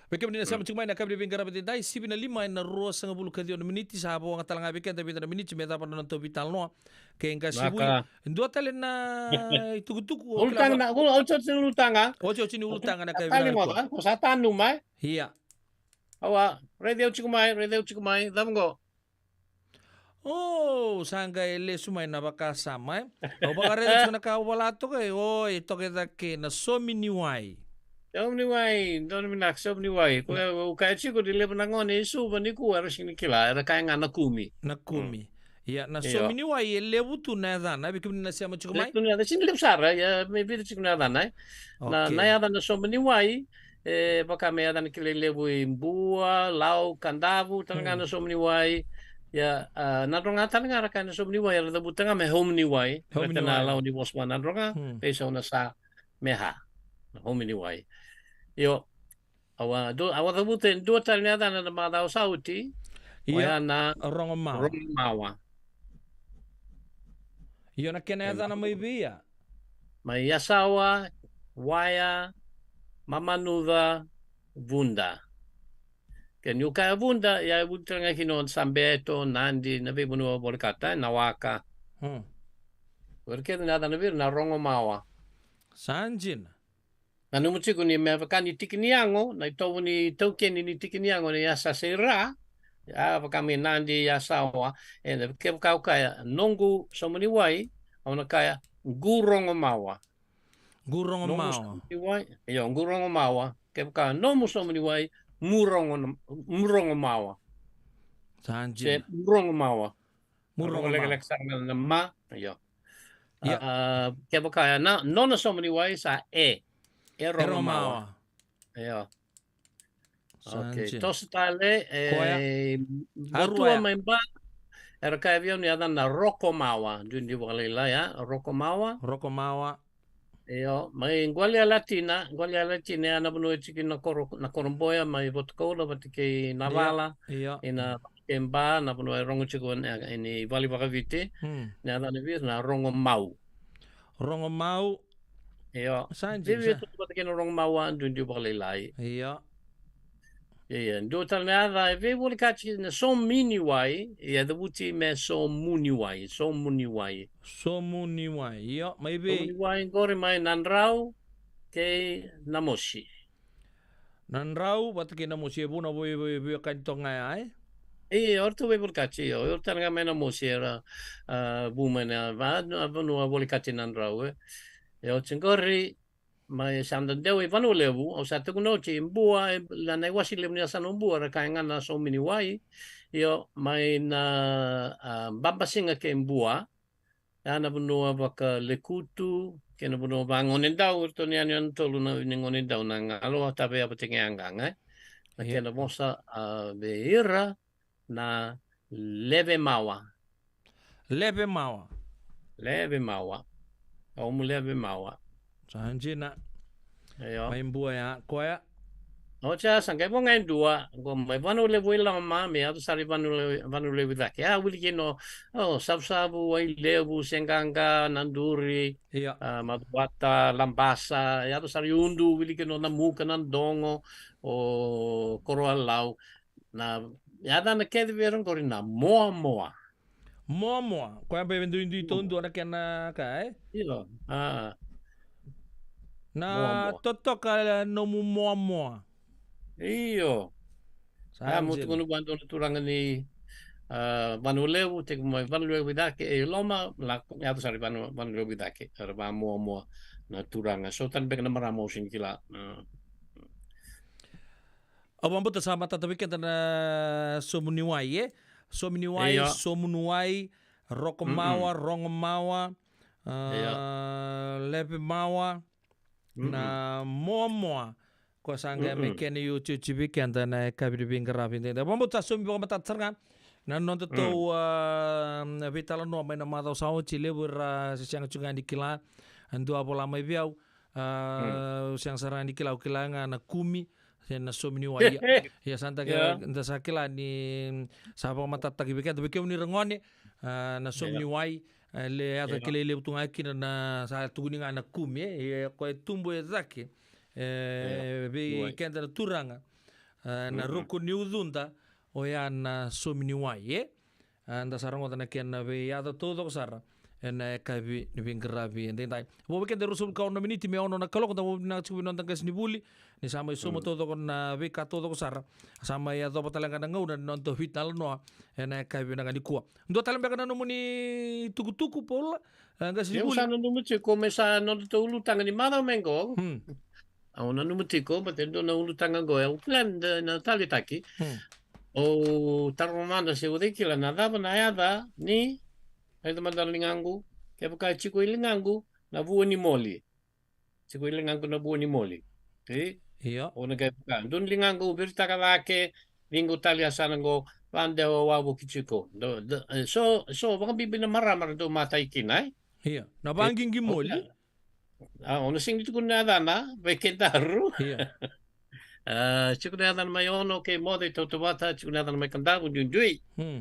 Vei kemuni na sema tiko mai na yakavi ni veiqaravi edaidai, sivi na lima ena ruasagavulu ka ciwa na miniti, sa vo ga tale ga vei keda vica na miniti me cava na noda veitalanoa kei qasenivuli. Dua tale na itukutuku. Ulutaga na, ul-, otioti ni ulutaga. Otioti ni ulutaga na yakavi vinaka nikua. Ko sa tanuma, e? Ia. Awa, raici au tiko mai, raici au tiko mai, cava qo? O, sa qai lesu mai na vakasama, e? Au vakaraica tiko na ka au vola toka, e, o, e toka i cake na somi ni wai. Somi ni wai, donu vinaka, somi ni wai. Ko, au kaya tiko ni levu na gone i Suva nikua era sega ni kila, era kaya ga na kumi. Na kumi. Ia, na somi ni wai e levu tu na yacana, vei kemuni na sema tiko mai? Levu tu na yacana, sega ni levu sara, ia, me vica tiko na yacana, e? Na, na yaca na somi ni wai, e vaka me yaca na kilai levu i Bua, Lau, Kadavu, tale ga na somi ni wai. Ia, a, Nadroga tale ga ra kaya na somi ni wai, era cavuta ga me homi ni wai. Homi ni wai. Baleta na lawa ni vosa va Nadroga, veisau na sa me ha. Na homi ni wai. Io, au a, au a cavuta e dua tale na yacana na macawa sa oti. Ia, oya na Rogomawa. Rogomawa. Io, na kena yacana mai vei? Mai Yasawa, Waya, Mamanuca, Vuda. Ke niu kaya Vuda, ia e vuli tale ga kina o Sabeto, Nadi, na veivanua volekata, e, Nawaka. O ira kece na yacana vei ira na Rogomawa. Sa dina. Nanuma tiko ni me vaka ni tiki ni yago, na itovo ni taukeni ni tiki ni yago ni yasayasa i ra, ia vaka mai Nadi, Yasawa, e, kevaka au kaya noqu somi ni wai, au na kaya qu Rogomawa. Qu Rogomawa. Noqu somi ni wai, io, qu Rogomawa. kevaka nomu somuniwai, Murogo na, Murogo Mawa. Sa dina. Se Murogo Mawa. Murogo Mawa. Lekaleka sara ga na ma, io. Ia. A, kevaka ya na, nona somuniwai sa e. E Rogo Mawa. Io. Sa dina. Okay, toso tale, e, Batua mai Ba, era kaya vei au ni yacana na Roko Mawa, duidui vakalailai, a, Roko Mawa. Roko Mawa. Io, mai Gualiyalatina, Gualiyalatina, ya na vanua e tiko na koro, na koroboya, mai Vatukoula, vata kei Navala, io, io, ina kei Ba, na vanua e rogo tiko ni, ni vale vakaviti, hmm, na yacana vei ira na Rogo Mau. Rogo Mau. Io. Sa dina, vei, sa. Vei tu vata kei na Rogo Mau a duidui vakalailai. Io. Ia, ia, dua tale na yaca, e veivolekati na Sominiwai, ia, cavuti me Somuniwai, Somuniwai. Somuniwai, io, mai vei? Somuniwai qori mai Nadrau kei Namosi. Nadrau vata kei Namosi, e vu na vei, vei, veiwekani toka ga ya, e? Io, o ratou veivolekati, io, o ratou tale ga mai Namosi, era, a, vu mai na, va, na vanua volekati Nadrau, e. E oti qori, mai sa da dewa i Vanua Levu, au sa tukuna oti, Bua, e, na, na iwase levu ni yasana o Bua, ra kaya ga na Sominiwai, io, mai na, a, Babasiga kei Bua, ya na vanua vakalekutu, kei na vanua vagonedau, iratou na yanuyanu tolu na, ni gonedau na galo, tavea vata kei Yaqaqa, e. Na, io, kena vosa, a, vei ira, na Levemawa. Levemawa. Levemawa. Au mu Levemawa. Sa dina. Io. Mai Bua ya, koya. Oti ya, sa qai vo ga e dua, qo mai Vanua Levu i loma, me yaco sara i Vanua Levu, Vanua Levu i cake. A, wili kina o, o, Savusavu, Wailevu, Seqaqa, Naduri, io, a, Macuata, Labasa, yaco sara i Udu, wili kina o Namuka, Nadogo, o Koroalau, na yacana kece vei ira qori na Moamoa. Moamoa. Koya beka e duidui taudua na kena ka, e? Io. A. Na Moamoa. Totoka nomu Moamoa. Io. Sa dina. A, meu tukuna vua e dua na turaga ni, a, Vanua Levu, tekivu mai Vanua Levu i cake, e loma, la, yaco sara i Vanua, Vanua Levu i cake. Era va Moamoa na turaga. So tani beka na marama au sega ni kila. A. Au vakabauta sa matata vei keda na Sominiwai, e? Sominiwai, io, Somunuwai, Rokomawa, mm-mm, Rogomawa, a, io, Levemawa, mm-mm, na Moamoa. Ko sa qai, mm-mm, me kena iotioti vei keda na yakavi ni veiqaravi edaidai. Au vakabauta sa saumi vakamatata sara ga na nodatou, mm, a, veitalanoa mai na macawa sa oti. Levu era se sega tiko ga ni kila. A dua a vola mai vei au, a, mm, au sega sara ga ni kila, au kila ga na Kumi se na Sominiwai. Ia, ia sa da, io, da sa kila ni sa vakamatatataki vei keda, vei kemuni ra gone, a, na, io, Sominiwai, a, le yaca, io, kilai levu tu ga kina na, sa tukuni ga na Kumi, e, ia ko e tubu e cake, e, io, vei, Niwai, keda na turaga, a, na, mm-mm, ruku ni ucuda, oya na Sominiwai, e? A, da sa rogoca na kena veiyaca taucoko sara ena yakavi ni veiqaravi edaidai. Vo vei keda e ruasagavulu ka ono na miniti me ono na kaloko, da vakavinavinaka tiko vei noda qasenivuli ni sa mai sauma, mm, taucoko na veika taucoko sara. Sa mai yacova tale ga na gauna ni noda veitalanoa ena yakavi vinaka nikua. Dua tale beka na nomuni tukutuku, Paula, a, qasenivuli? Au sa nanuma tiko me sa nodatou ulutaga ni macawa mai qo. Hmm. Au nanuma tiko, baleta e dua na ulutaga qo, au kila ni da na taleitaki. Hmm. Au taroga mada se au cei kila na cava na yaca ni, raica mada na ligaqu, kevaka e tiko i ligaqu na vua ni moli. Tiko i ligaqu na vua ni moli. E? Io. Au na qai vaka. Dua na ligaqu, au viritaka cake, liqu tale yasana qo, vadewa wavoki tiko. Do, do, e, so, so, vakabibi na marama ra dau matai kina, e? Io. Na, e, vaqiqi moli. Au kila. A, au na sega ni tukuna na yacana vei kedaru. Io. A, tiko na yacana mai Ono kei Moce i tautauvata, tiko na yacana mai Kadavu, duidui. Hmm.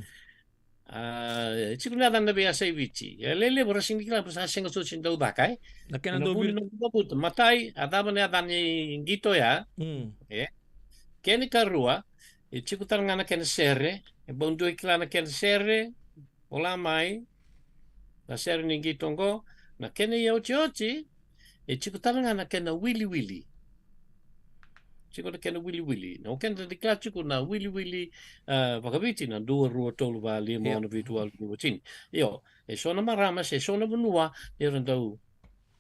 A, tiko na yacana na veiyasa i Viti. E, lelevu ra sega ni kila, sa sega soti ni dau caka, e? Na kena, na dau vuni viri-, na bukabuta. Matai, a cava na yacana i qito ya? Hmm. E? Kena ikarua, e tiko tale ga na kena sere, e bau dua e kila na kena sere, vola mai, na sere ni qito qo, na kena iotioti, e tiko tale ga na kena wiliwili. Tiko na kena wiliwili. Na, o keda da kila tiko na wiliwili, a, vakaviti na dua, rua, tolu, va, lima, io, ono, vitu, walu, tini. Io, e so na marama, se so na vanua, era dau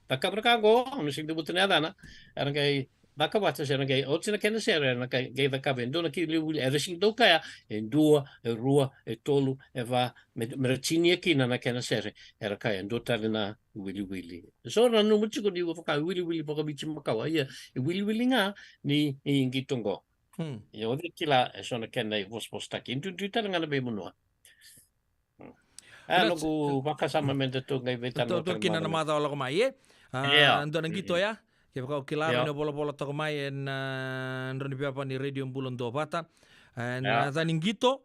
cakava na ka qo, au na sega ni cavuta na yacana, era qai caka vata se na qai, oti na kena sere, na qai, qai cakava e dua na kena iwiliwili, era sega ni dau kaya e dua, e rua, e tolu, e va, me, me ra tinia kina na kena sere, era kaya e dua tale na iwiliwili. So na nomu tiko ni vaka iwiliwili vakaviti makawa, ia, iwiliwili ga ni, ni qito qo. Hmm. Ia, o cei kila, e so na kena ivosavosataki, e duidui tale ga na veivanua. Hmm. E, noqu vakasama me datou qai veitalanoa tale ga kina na macawa lako mai, e? A, dua na qito ya, kevaka o kila, ena volavola toka mai ena, a, drau ni veva ni Radio Bula Duavata. E, na ca ni qito,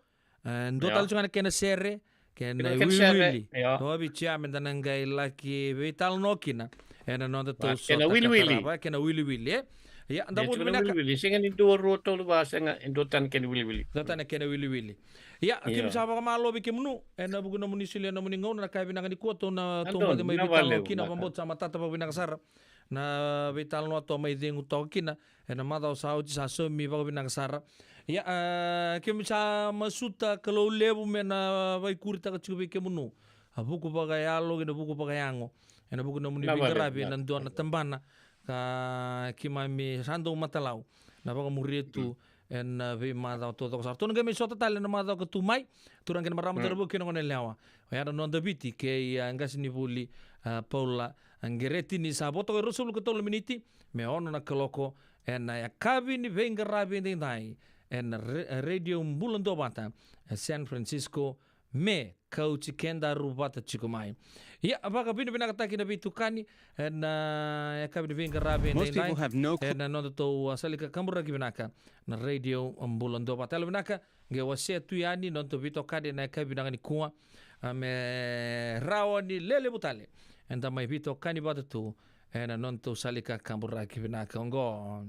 e, dua tale tiko ga na kena sere, kena iwiliwili. Io. Vakaviti ya, me da na qai laki veitalanoa kina ena noda tou sota ka tarava, kena wiliwili, e? Ia, da vuli vinaka. Sega ni dua, rua, tolu, va, sega, e dua tani kena wiliwili. Dua tani kena wiliwili. Ia, keimami sa vakamalo vei kemunu ena vuku ni nomuni solia na nomuni gauna ena yakavi vinaka nikua, tou na, tou na baci mai veitalanoa kina, vakabauta sa matata vakavinaka sara na veitalanoa tou mai cegu toka kina ena macawa sa oti, sa saumi vakavinaka sara. Ia, a, keimami sa masuta Kalou levu me na vakaikuritaka tiko vei kemunu a vuku vakayalo kei na vuku vakayago ena vuku ni nomuni veiqaravi ena dua na tabana ka keimami sa dau matalau na vakamuria tu ena veimacawa taucoko sara. Tou na qai mai sota tale ena macawa ka tu mai. Turaga kei na marama, cauravou kei na goneyalewa, oya na noda Viti kei, a, qasenivuli, a, Paula, a, Qereti, ni sa vo toka e ruasagavulu ka tolu na miniti me ono na kaloko ena yakavi ni veiqaravi edaidai ena re-, Radio Bula Duavata, e, San Francisco, me kauti kedaru vata tiko mai. Ia, vakavinavinakataki na veitokani ena, a, yakavi ni veiqaravi edaidai ena nodatou, a, sala ni kakaburaki vinaka na Radio Bula Duavata. Yalovinaka, qai wasea tu yani na nodatou veitokani ena yakavi vinaka nikua, a, me rawa ni lelevu tale eda mai veitokani vata tu ena nodatou sala ni kakaburaki vinaka oqo.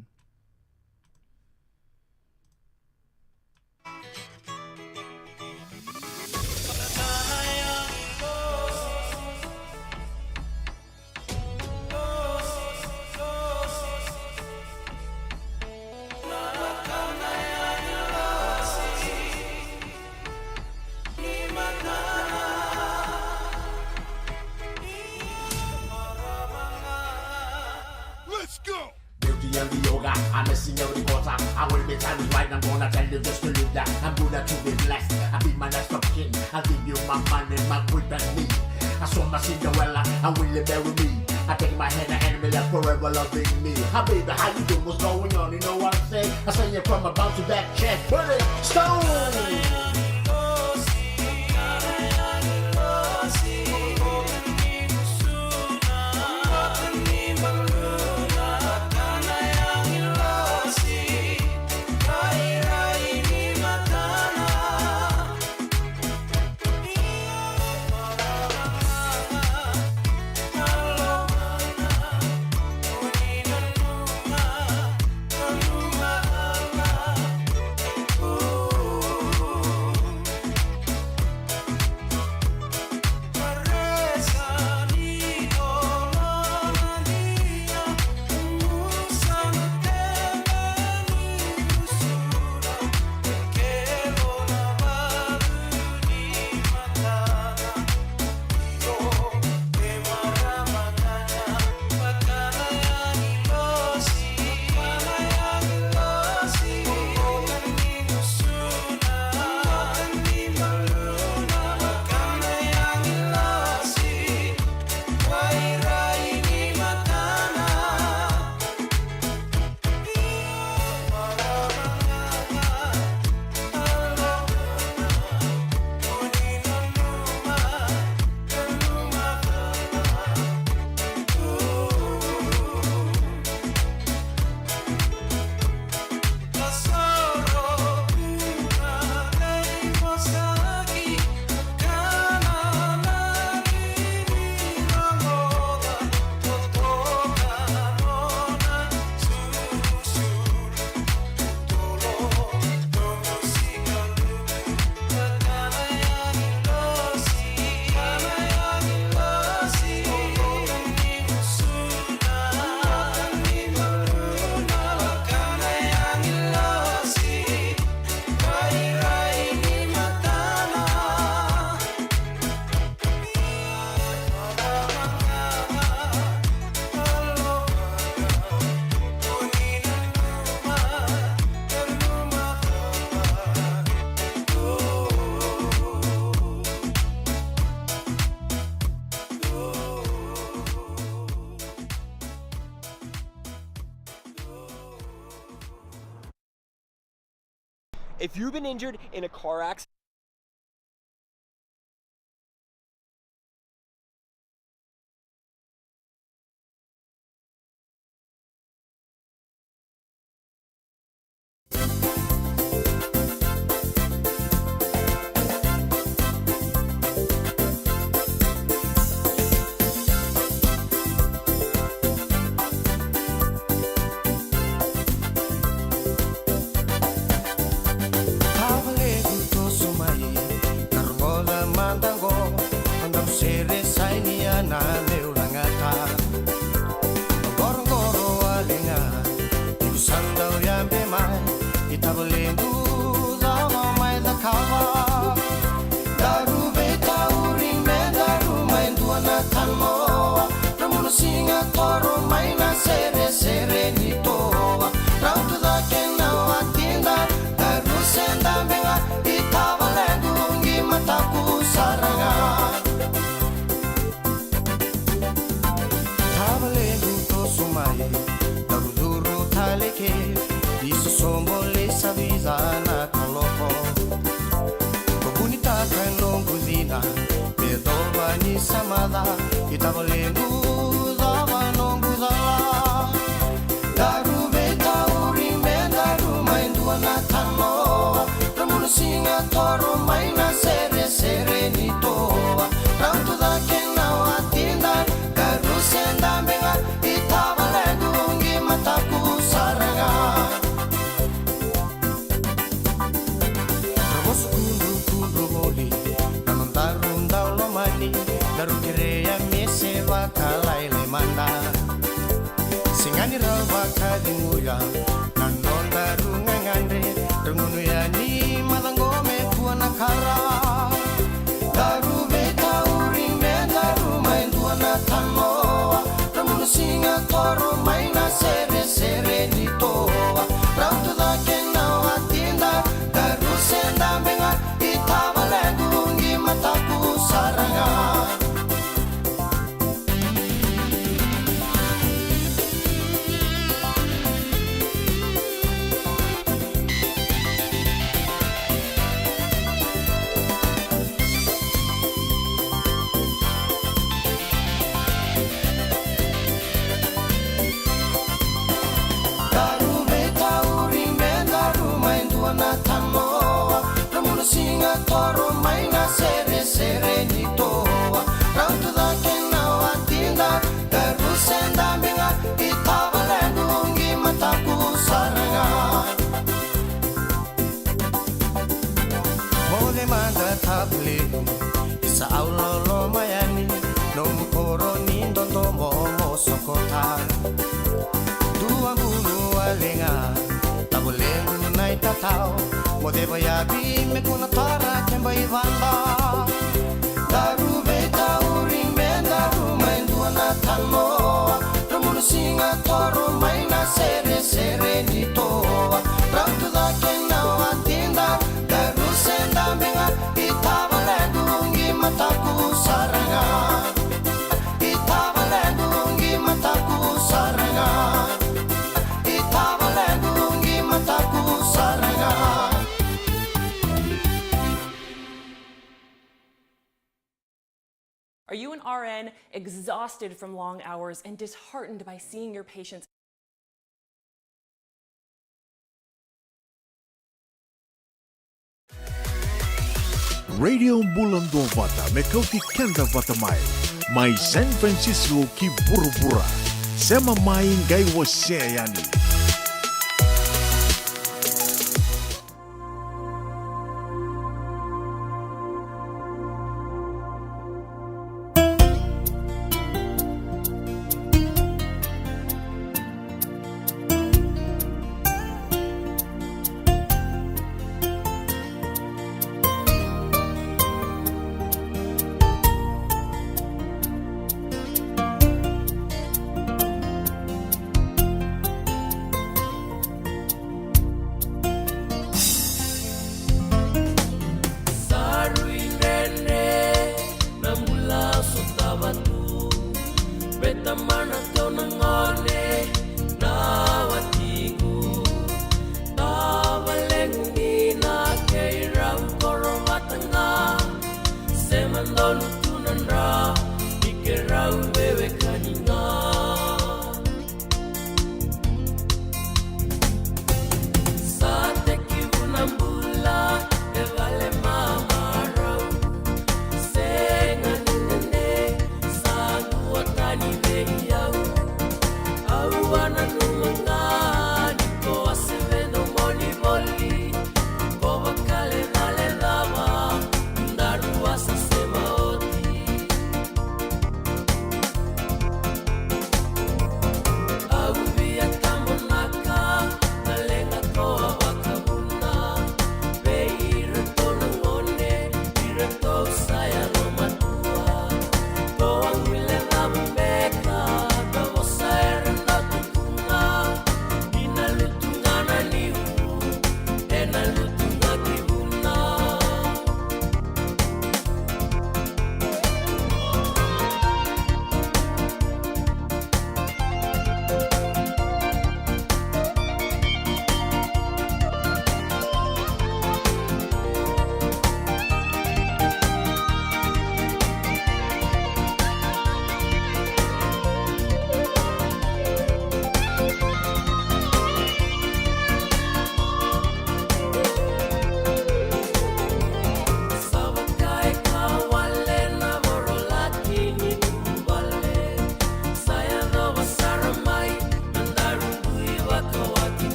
Let's go! Beauty and the yoga, I'm missing every quarter. I will be timeless right, I'm gonna tell you just to leave that. I'm gonna to be blessed. I'll be my next of kin. I'll give you my money, my whip and me. I saw my Cinderella, I will bury me. I take my hand and enemy left forever loving me. Hi baby, how you doing? What's going on? You know what I'm saying? I say it from a bounce to back check. Put it, stone! If you've been injured in a car accident, Tavalequ toso mai, na rogoca mada qo, na noqu sere sa i ni ya na meu lagata. Qoroqoro wale ga, iko sa dau yabe mai, i tavalequ cava mai cakava. Daru veitauri me daru mai dua na tanoa, drau munu siga toro mai na seresere ni toa. Rauta cake na watida, daru se dabe ga, i tavalequ qi mataku sara ga. Tavalequ toso mai, daru curu tale ke, i sosoqo lei sa vica na kaloko. Ko vunitaka noqu cina, me cova ni sa maca, i tavalequ cava noqu cala. Daru veitauri me daru mai dua na tanoa, drau munu siga toro mai na seresere ni toa. Rauta cake na watida, daru se dabe ga, i tavalequ qi mataku sara ga. Ra vosa kudrukudru voli na nodaru dau lomani, daru kerea me se vakalailai mada. Sega ni ra vakaceguya na nodaru gagadre, ra gunu yani maca qo me kua na kara. Daru veitauri me daru mai dua na tanoa, drau munu siga toro mai na seresere ni toa. Rauta cake na watida, daru se dabe ga, i tavalequ qi mataku sara ga. Daru veitauri me daru mai dua na tanoa, drau munu siga toro mai na seresere ni toa. Rauta cake na watida, daru se dabe ga, i tavalequ qi mataku sara ga. Moce mada tavalequ, isa au loloma yani, nomu koro ni dodomo mo sokota. Dua bulu wale ga tavalequ na itatao, mo ceva yavi me kua na tara keba i vada. Daru veitauri me daru mai dua na tanoa, drau munu siga toro mai na seresere ni toa. Rauta cake na watida, daru se dabe ga, i tavalequ qi mataku sara ga. I tavalequ qi mataku sara ga. I tavalequ qi mataku sara ga. Are you an R N exhausted from long hours and disheartened by seeing your patients? Radio Bula Duavata me kauti keda vata mai. Mai San Francisco ki vuravura. Sema mai qai wasea yani.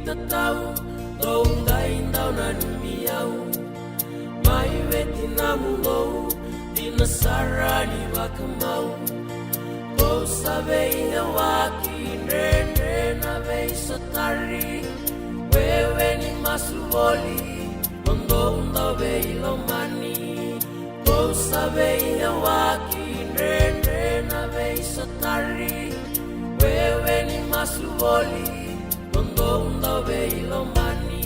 Tatau, dou qai dau nanumi au. Mai veti na mulou, dina sara ni vakamau. Kou sa veiyawaki, dredre na veisotari. Wewe ni masu voli, o dou dau veilomani. Kou sa veiyawaki, dredre na veisotari. Wewe ni masu voli, o dou dau veilomani.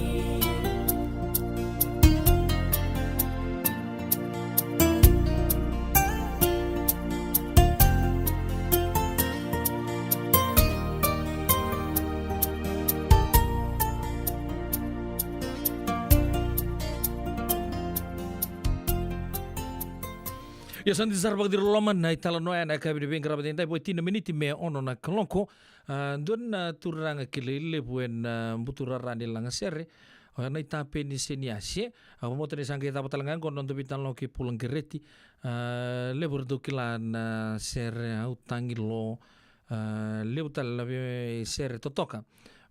Io, sa dina sara vakaciroloma na italanoa ena yakavi ni veiqaravi edaidai, vo e tini na miniti me ono na kaloko. A, dua na turaga kilai levu ena buturara ni lagasere, o ya na ita Peni Seniasi. A, vamota ni sa qai cava tale ga oqo na noda veitalanoa kei Pula Qereti. A, levu eratou kila na sere Au Tagi Lo. A, levu tale na veisere totoka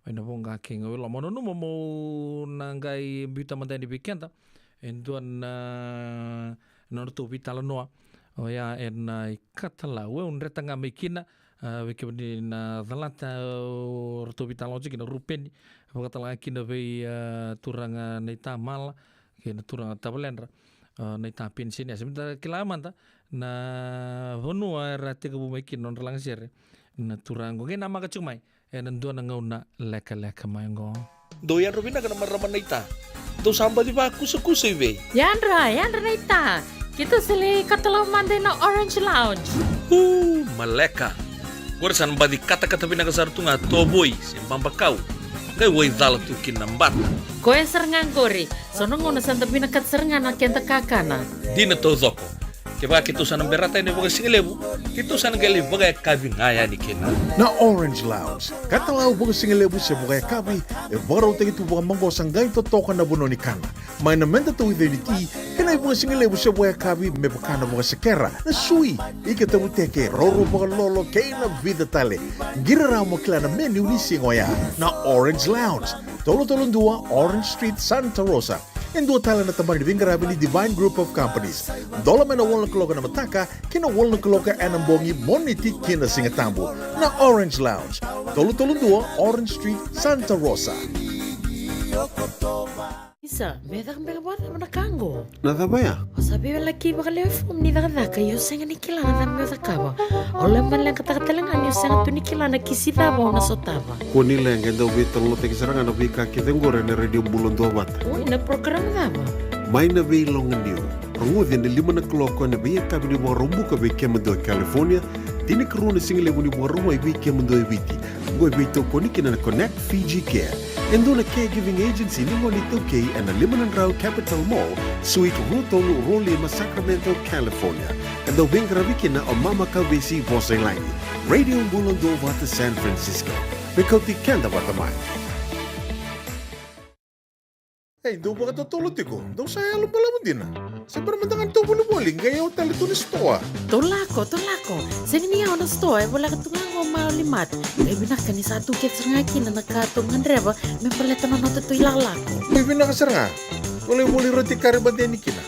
mai na voqa kei Gaue Loma. Au nanuma meu na qai biuta mada yani vei keda e dua na, na nodratou veitalanoa. O ya ena ikatalau, au dreta ga mai kina, a, vei kemuni na calata, o ratou veitalanoa tiko kina o Rupeni, vakatalega kina vei, a, turaga na ita Mala kei na turaga Tavaledra, a, na ita Peni Seniasi. Meda kila mada na vanua era tekivu mai kina na nodra lagasere na turaga oqo. Qai namaka tiko mai ena dua na gauna lekaleka mai oqo. Dou yadra vinaka na marama na ita. Dou sa baci vakusakusa i vei? Yadra, yadra na ita. Keitou sa lai katalau mada ina Orange Lounge. U, maleka. Qori sa na baci katakata vinaka sara tu ga tovoi se babakau. Qai waicala tu kina na bata. Koya sara ga qori. So na gauna sa da vinakata sara ga na keda kakana. Dina taucoko. Kevaka keitou sa na berata yani vakasigalevu, keitou sa na qai lai vakayakavi ga yani kina. Na Orange Lounge, katalau vakasigalevu se vakayakavi, e vakarautaki tu vakamaqosa qai totoka na vanua ni kana. Mai na meda tauica ni ti, kei na ivakasigalevu se vakayakavi me vaka na vakasekera, na sui, ika tavuteke, roro vakalolo, kei na vica tale. Qiri rawa mo kila na menu ni siga oya. Na Orange Lounge, tolu tolu dua Orange Street, Santa Rosa. E dua tale na tabana ni veiqaravi ni Divine Group of Companies. Dola mai na walu na kaloko ena mataka ki na walu na kaloko ena bogi, Moniti ki na Sigatabu. Na Orange Lounge, tolu tolu dua Orange Street, Santa Rosa. Isa, me caka beka vakacava na ka qo? Na cava ya? O sa veiwalaki vakalewe fomu ni cakacaka, ia o sega ni kila na cava meu cakava. O lai maleqataka tale ga ni o sega tu ni kila na kisi cava o na sotava. Kua ni leqa, e dau veitalanoataki sara ga na veika kece oqori ena Radio Bula Duavata. Oi, na program cava? Mai na Veiloganiu. Rogoci ena lima na kaloko ena veiyakavi ni Vakaraubuka vei kemudou e California, tinikarua na sigalevu ni Vakarauwai vei kemudou e Viti. Oqo e veitokoni kina na Connect Fiji Care, e dua na caregiving agency ni gone iTaukei ena lima na drau Capital Mall, Suite rua tolu rua lima, Sacramento, California. E dau veiqaravi kina o Mama Kauvesi Vosa i Lagi, Radio Bula Duavata, San Francisco. Me kauti keda vata mai. Ei, dou vakatotolo tiko, dou sa yalo balavu dina. Se bera mada ga ni tou volivoli, qai yawa tale tu na sitoa. Tou lako, tou lako. Sega ni yawa na sitoa, e voleka tu ga qo Maoli Mart. Qai vinaka ni sa tu kece sara ga kina na ka tou gadreva me baleta na noda tou ilakolako. Qai vinaka sara ga. Tou lai voli roti kari mada yani kina.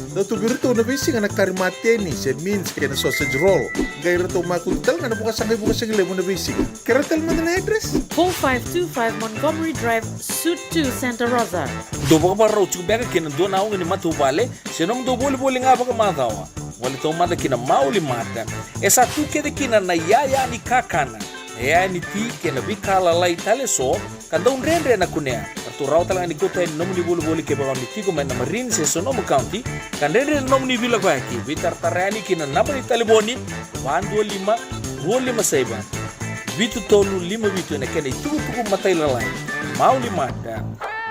Dau tu vei iratou na veisiga na kari mateni se mince kei na sausage roll. Qai ratou makutu tale ga na vakasaqai vakasigalevu na veisiga. Kerea tale mada na address? Four five two five Montgomery Drive, Suite two, Santa Rosa. Dou vakavakarau tiko beka kei na dua na auga ni matavuvale se nomudou volivoli ga vakamacawa? Gole taumada ki na Maoli Mart. E sa tu kece kina na iyaya ni kakana, na iyaya ni ti kei na veika lalai tale eso ka dau dredre na kunea. Ratou rawa tale ga ni kauta yani nomuni volivoli kevaka o ni tiko mai na Marin se Sonoma County, ka dredre na nomuni veilakoyaki. Veitaratara yani ki na naba ni talevoni, va dua lima, rua lima saiva, vitu tolu lima vitu, ena kena itukutuku matailalai. Maoli Mart,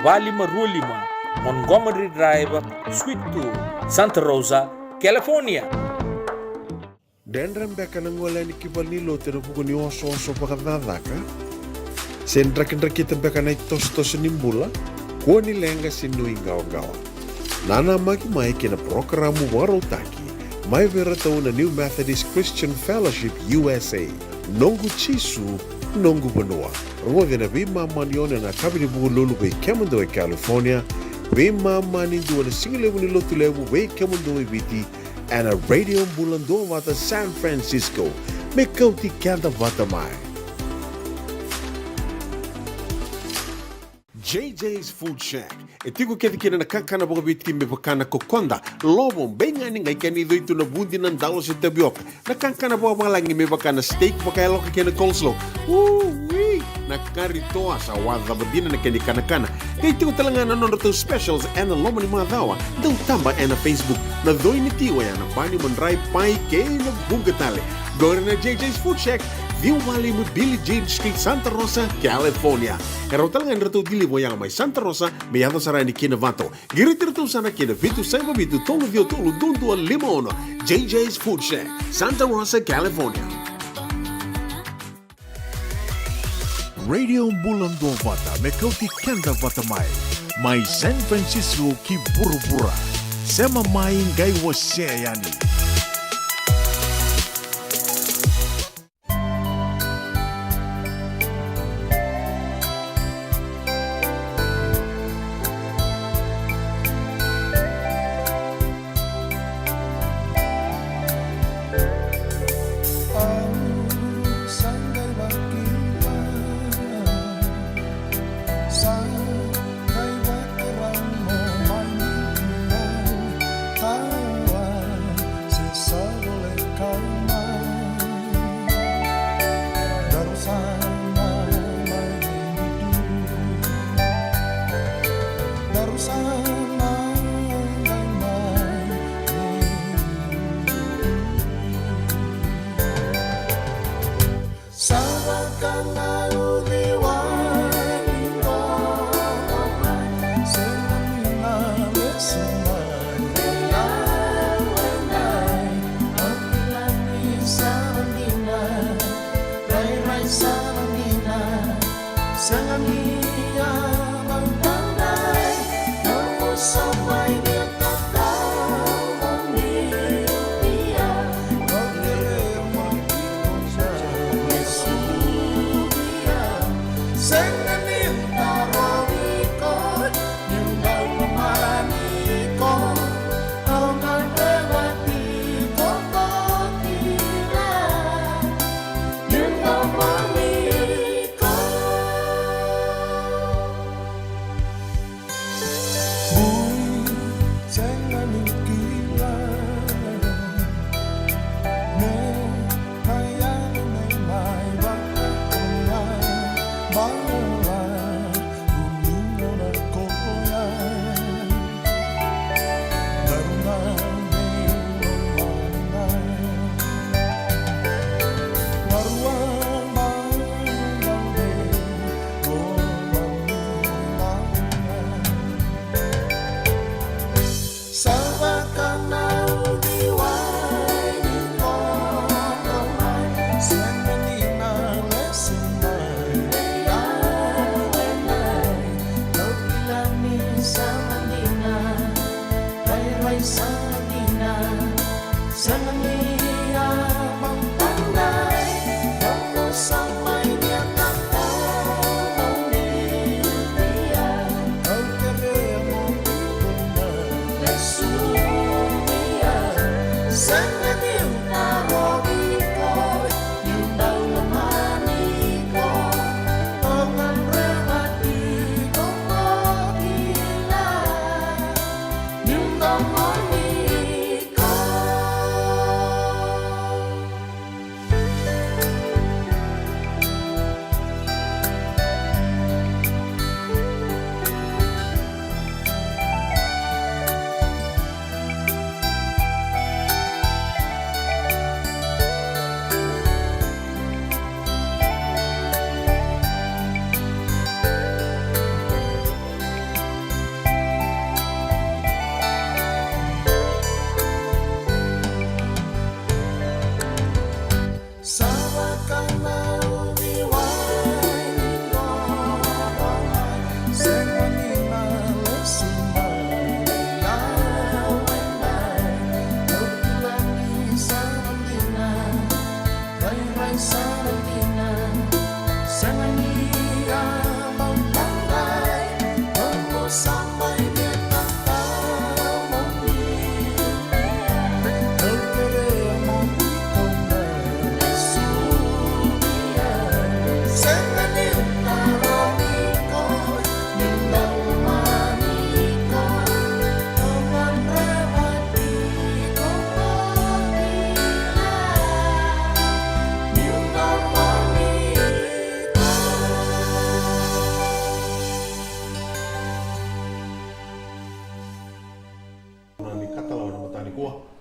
va lima rua lima, Montgomery Drive, Suite two, Santa Rosa, California. Dredre beka na gole yani ki valenilotu ena vuku ni osooso vakacakacaka? Se drakidrakita beka na itosotoso ni bula? Kua ni leqa se nuiqawaqawa. Nanamaki mai ki na parokaramu vakarautaki mai vei iratou na New Methodist Christian Fellowship U S A, Noqu Jisu, Noqu vanua. Rogoci na veimama ni ono ena yakavi ni Vukelulu vei kemudou e California, veimama ni dua na sigalevu ni Lotulevu vei kemudou e Viti, ena Radio Bula Duavata San Francisco. Me kauti keda vata mai. J J's Food Shack. E tiko kece kina na kakana vakaviti me vaka na kokoda, lovo, beigani, qai kena icoi tu na vudi, na dalo se tavioka. Na kakana vakavalagi me vaka na steak vakayaloka kei na coleslaw. Ui! Na kari toa sa waca cava dina na kena ikanakana. Qai tiko tale ga na nodratou specials ena loma ni macawa. Dau taba ena Facebook. Na coi ni ti oya na bani, madrai, pai kei na vuqa tale. Qori na J J's Food Shack, ciwa walu lima Billie Jean Street, Santa Rosa, California. E rawa tale ga ni ratou deliver oya mai Santa Rosa me yaco sara yani ki Novato. Qiriti iratou sara ki na vitu saiva vitu tolu ciwa tolu dua dua lima ono. J J's Food Shack, Santa Rosa, California. Radio Bula Duavata me kauti keda vata mai, mai San Francisco ki vuravura. Sema mai, qai wasea yani.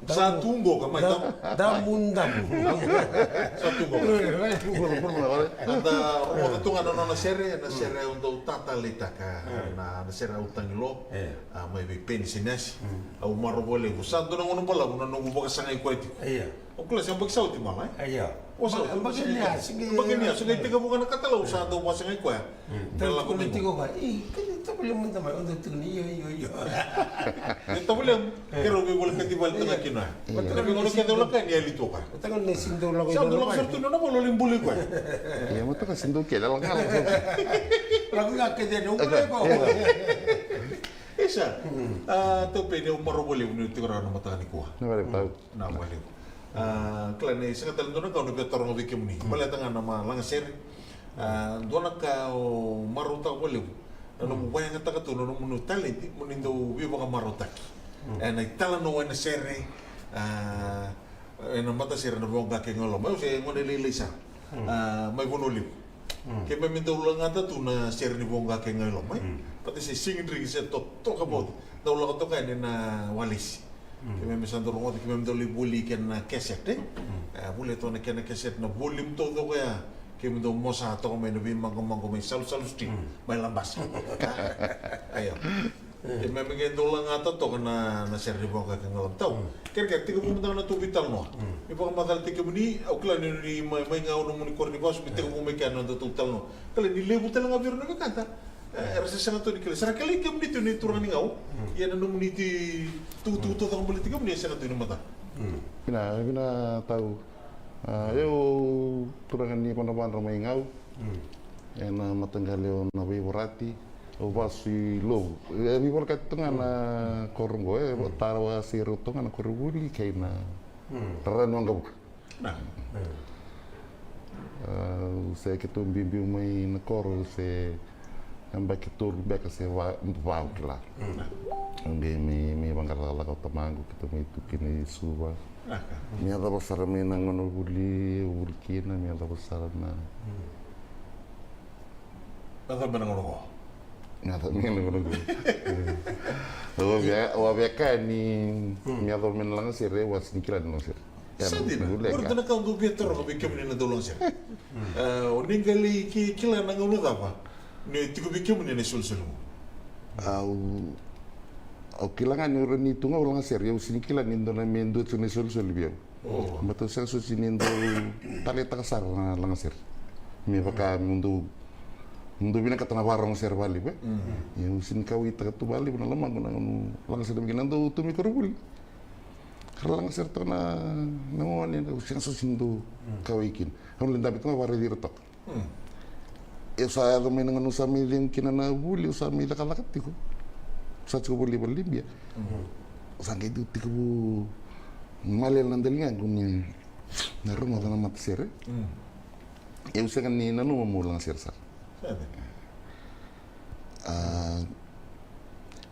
Sa tu qoka mai, da, damu, damu. Sa tu qoka. Eda rogoca tu ga na nona sere, na sere au dau tataleitaka, na, na sere au tagilo, a, mai vei Peni Seniasi. Au marau vakalevu. Sa dua na gauna balavu na noqu vakasagai koya tiko. Io. O kila sa baki sa oti mala, e? Io. O sa oti. Baki ni a, sigi. Baki ni a, sigi tekivu ga na katalau sa dau vakasagai koya. Tau tukuna tiko ga, "Ih, kati tavalemu mada mai, o dau tukuna, io, io, io." Ni tavalemu, kero veivolekati vale tana kina. Io. Tana veigauna kece o lako ni yali toka. Tana ni sini dau lako. Sa dau lako sara tu na nona vale, oli buli koya. Io, ma toka sini dau kele, lako ga lako. Lako ga kece ni ubuli koya. Io. Isa, a, tau Peni, au marau vakalevu ni tiko rawa na mataka nikua. Na vale, tau. Na vale. A, kila ni sega tale dua na ka au na via taroga vei kemuni. Baleta ga na ma lagasere. A, dua na ka au marautaka vakalevu. Na nomu vakayagataka tu na nomuni talenti, mo ni dau veivakamarautaki. Ena italanoa, ena sere, a, ena matasere na Voqa kei Gailoma. Au se gone lailai sara. A, mai Vanua Levu. Keimami dau lagata tu na sere ni Voqa kei Gailoma, e? Vata se Sigidrigi se totoka vauci. Dau lako toka yani na walesi. Keimami sa dau rogoca, keimami dau lai voli kena cassette, e? E, voli toka na kena cassette, na volume taucoko ya. Keimami dau mosa toka mai na veimaqomaqo mai Salusalu Street, mai Labasa. Io. Keimami qai dau lagata toka na, na sere ni Voqa kei Gailoma. Tau. Kerekere, tekivu mada ga na tou veitalanoa. Ni vakamacalataki kemuni, au kila ni, ni mai, mai ga au nomuni koro ni vasu, me tekivu mai kea na nodatou talanoa. Kila ni levu tale ga vei ira na wekada. E, era se sega tu ni kila. Sa ra kilai kemuni tu ni turaga ni Gau. Ia na nomuni itukutuku taucoko baleti kemuni e sega tu ni matata. Vina, vina Tau. A, au turaga ni Vadravadra mai Gau. Ena mataqali o Naveivorati. Au vasu i Lovu. E veivolekati tu ga na koro qo, e tara wasei rau tu ga na koronivuli kei na rara ni waqavuka. Au se keitou biubiu mai na koro se yabaki tolu beka se va, va au kila. Au qai mai, mai vaqara cakacaka o tamaqu, keitou mai tu kina i Suva. Me yacova sara mai na gauna vuli, vuli kina, me yacova sara na. Yacova mai na gauna qo. Yacova mai na gauna qo. Au a via, au a via kaya ni me yacova mai na lagasere, au a sega ni kila ni lagasere. Sa dina. Qori dua na ka au dau via taroga vei kemuni na daulagasere. E, o ni qai lai ki, kila na gauna cava ni tiko vei kemuni na isolisoli qo? Au, au kila ga ni au rawa ni tu ga au lagasere, au sega ni kila ni dua na me dua tiko na isolisoli vei au. Baleta au sega soti ni dau taleitaka sara na lagasere. Me vaka meu dau, meu dau vinakata na vakarogo sere vakalevu, e? Ia au sega ni kauwaitaka tu vakalevu na lomaqu na gauna lagasere mai kina, na dau tu mai koronivuli. Ka ra lagasere toka na, na gone, au sega soti ni dau kauwai kina. Au na lai dabe toka ga vakaraici ira toka. Au sa yaco mai na gauna au sa mai cegu kina na vuli, au sa mai cakacaka tiko. Au sa tiko voli vale ni Libia. Au sa qai dau tekivu malele na daligaqu ni na rogoca na matasere. Au sega ni nanuma meu lagasere sara. A,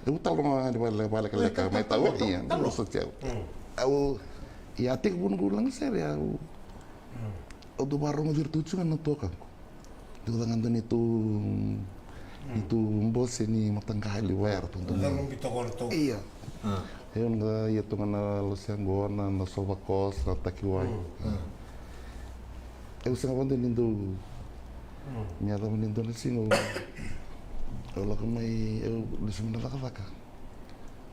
au talanoa ga ni vale, vale, lekaleka mai Tau, ia, au soti au. Au, ia, tekivu noqu lagasere, au. Au dau vakarogoci iratou tiko ga na tuakaqu. Dau caka ga dua neitou, neitou bose ni mataqali vaya ratou dau. Ia. Au na ia tu ga na lose yaqona, na sova kos, na takiwai. Au sega vakadua ni dau. Me yacova ni dua na siga au, au lako mai, au lesu mai na cakacaka.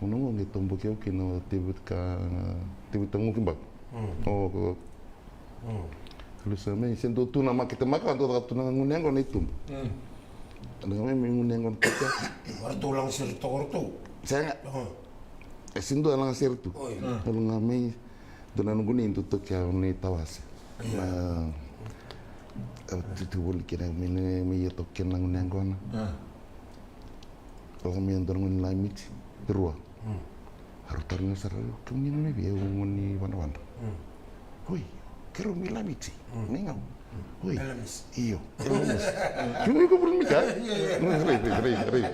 Gauna qo qai toboki au kina o Tevita, Tevita Gukibaku. O, o, Lusa mai, se dau tu na makete makawa, dau caka tu na gunu yaqona i tuba. Dau mai, mai gunu yaqona tu. O ratou lagasere toka o ratou? Sega. E se dua lagasere tu. Oi. Au ga mai, dua na noqu nei dau toki au nei tawase. Na, au tutu voli kina, mai, mai ia toki kina na gunu yaqona. Au ga mai dua na gunu lamiti, rua. Au taro ni sara, kemuni na mai vei, au gunu ni Vadravadra. Oi, keirau mai Lamiti, mai Gau. Oi. Lamisi. Io, Lamisi. Kemuni ko vuli mai ka? Rai, rai, rai, rai.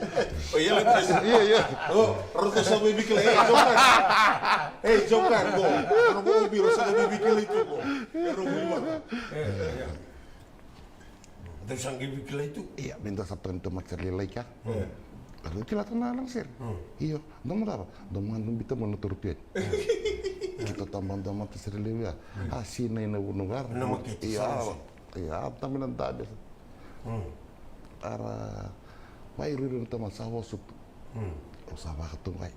Oi, ia Lamisi. Io, io. O, ratou sa mai vikila, ei, Jokan. Ei, Jokan, ko. Ratou sa mai vikila i tuba. Ratou mai vaka. Dou sa qai veikilai tu? Ia, me dou sa tani tomati sa lailai kea. Dou kila tu na lagasere. Io, dou mo cava? Dou mo ga dou bita mo na toro tu yani. Keitou tabadua matasere levu ya. A sinai na vanua qo. Na makete, ia, sa, sa. Ia, a tabe na dabe. Mm. Era mai ruirui na tamata sa vosa tu. Mm. Au sa vakatokai.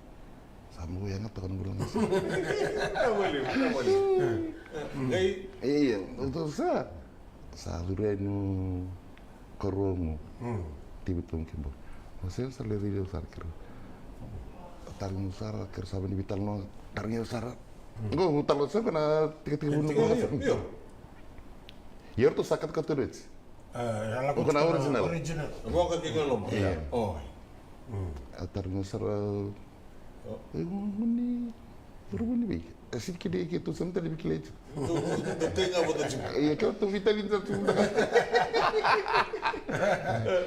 Sa moya ga toka na bula ga sa. Tamaliu, tamaliu. Mm. Qai. Ia, ia, sa. Sa curu yani o karuagu. Mm. Tivi tu kibau. O se sa lewe lewe sara kero. Tarogi au sara kero sa vani veitalanoa, tarogi au sara. Mm. Qo, au talanoa sara qo na tikitiki vuni qo. Io, io. Ia ratou sa katakata reti. Qo na original. Original. Voka kei Galoma. Io. Oi. Mm. A tarogi au sara. E, guni, guni vei. E sini kina keitou sa na tale vei kilai tiko. Tou, tou kai ga vata tiko. Ia, keitou veitali tiko.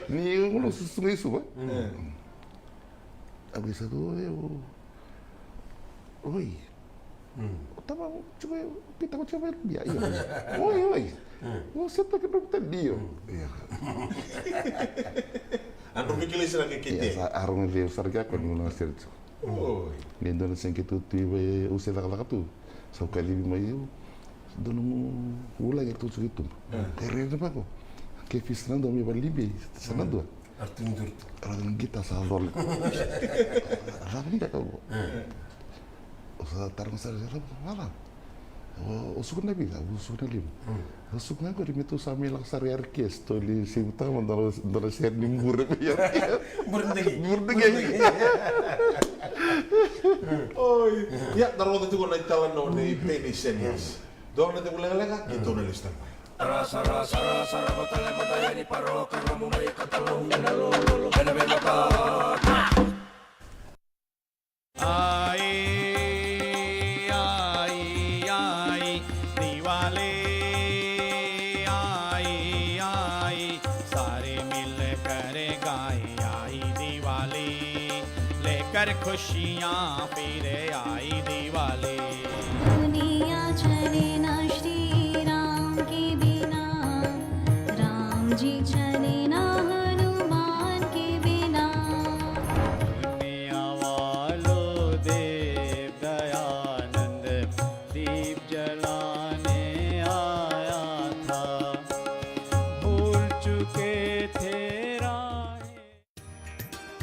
Ni gunu susuga i Suva. Mm. A vei sa tu, e, o. Oi. Mm. O tama, tiko, o Pita, o tiko, ia, ia. Oi, oi. Mm. O se ta ke dok ta dio. Mm. Ia. A dro vei kilai sara ke kete. Ia, sa, a ro vei sara ke a ko ni gunu sara tiko. Oi. Ni dua na siga keitou tu i vei, au se cakacaka tu. Sa au kacivi mai au. Dua nomu vulagi e tu tiko i tuba. E rere vaqo. Ke fisi na dua me valibi, sa na dua. Artu ni duritu. Ra ni qita sa cole. Cava ni beka qo? Au sa taroga sara, cava? O, o suka na vica, au suka na lima. Mm. Au suka ga qori me tou sa mai lako sara i R K S, tou lai sevutaka mada na, dua na sere ni bure vei R K S. Bure daki. Bure daki. Oi. Ia, da rogoca tiko na italanoa nei Penny Senias. Dua na tiko lekaleka, keitou na lesu tale mai. Sara, sara, sara, sara, vata le mata yani, paroka, ramu mai, katalau, ena lololo, ena vei mata. Ai, ai, ai, Diwali. Ai, ai, sare mile kare gai. Ai, Diwali, lekar khushiyan phire. Ai, Diwali. दुनिया चले ना श्री राम के बिना, राम जी चले ना हनुमान के बिना। दुनिया वालों, देव दयानंद दीप जलाने आया था, भूल चुके थे राहें।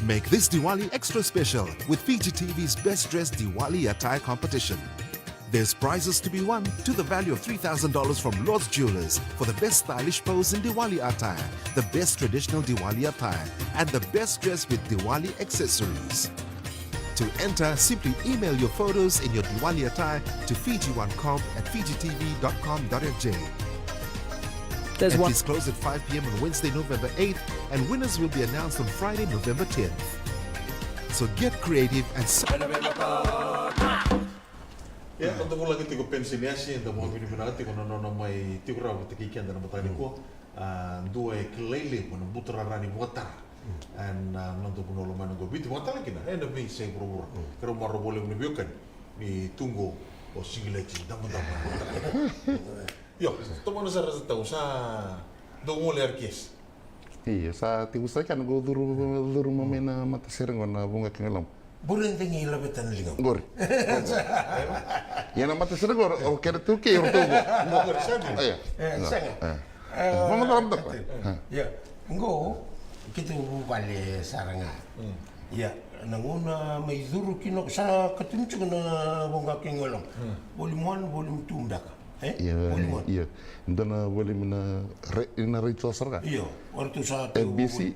Make this Diwali extra special with Fiji T V's Best Dressed Diwali Attire Competition. There's prizes to be won to the value of three thousand dollars from Lord's Jewelers for the best stylish pose in Diwali attire, the best traditional Diwali attire, and the best dress with Diwali accessories. To enter, simply email your photos in your Diwali attire to Fiji One Comp at Fiji T V dot com dot F J. There's one. Entries close at five p m on Wednesday, November eighth, and winners will be announced on Friday, November tenth. So get creative and s- Ia, o da vulagi tiko Penny Senias, eda vakavinavinaka tiko na nona mai tiko rawa vata kei keda na mataka nikua. A, dua e kilai levu ena buturara ni vakatara ena noda vanua lomani qo, Viti, vakatale kina ena veiyasai vuravura. Keirau marau vakalevu na veiwekani ni tu qo o Sigileti Damadama. Io, tomana sara sa tau, sa dau gole R K S. Io, sa tiko sa kena qo curu, curu mai na matasere qo na Vuqa kei Galoma. Bure dagi laveta na ligamu. Qori. Ia na matasere qori, o kere tu kei o ratou qo. Qori, sa dina. Io. E, sega. E, vamada, vamada. Ia, qo, keitou vuvale sara ga. Ia, na gauna mai curu kina, sa katuni tiko na Vuqa kei Galoma. Volume one, volume two beka. E? Ia, volume one. Ia. Dua na volume na re-, na retio sara ga. Io, o ratou sa tu F B C.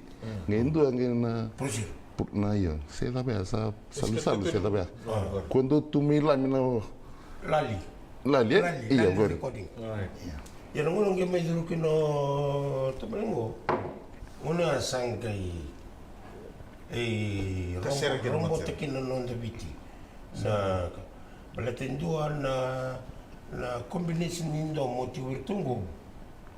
Qai dua qai na Brazil. Pu-, na, io, se cava ya, sa salusalu, se cava ya. Ko dou tu mai Lami na Lali. Lali, e? Lali, io, Lali qori. Recording. Ia na gauna qai mai curu kina o tamana qo. Gauna ya sa qai, e, robota kina na noda Viti. Na, baleta e dua na, na combination ni domo tiko vei iratou qo.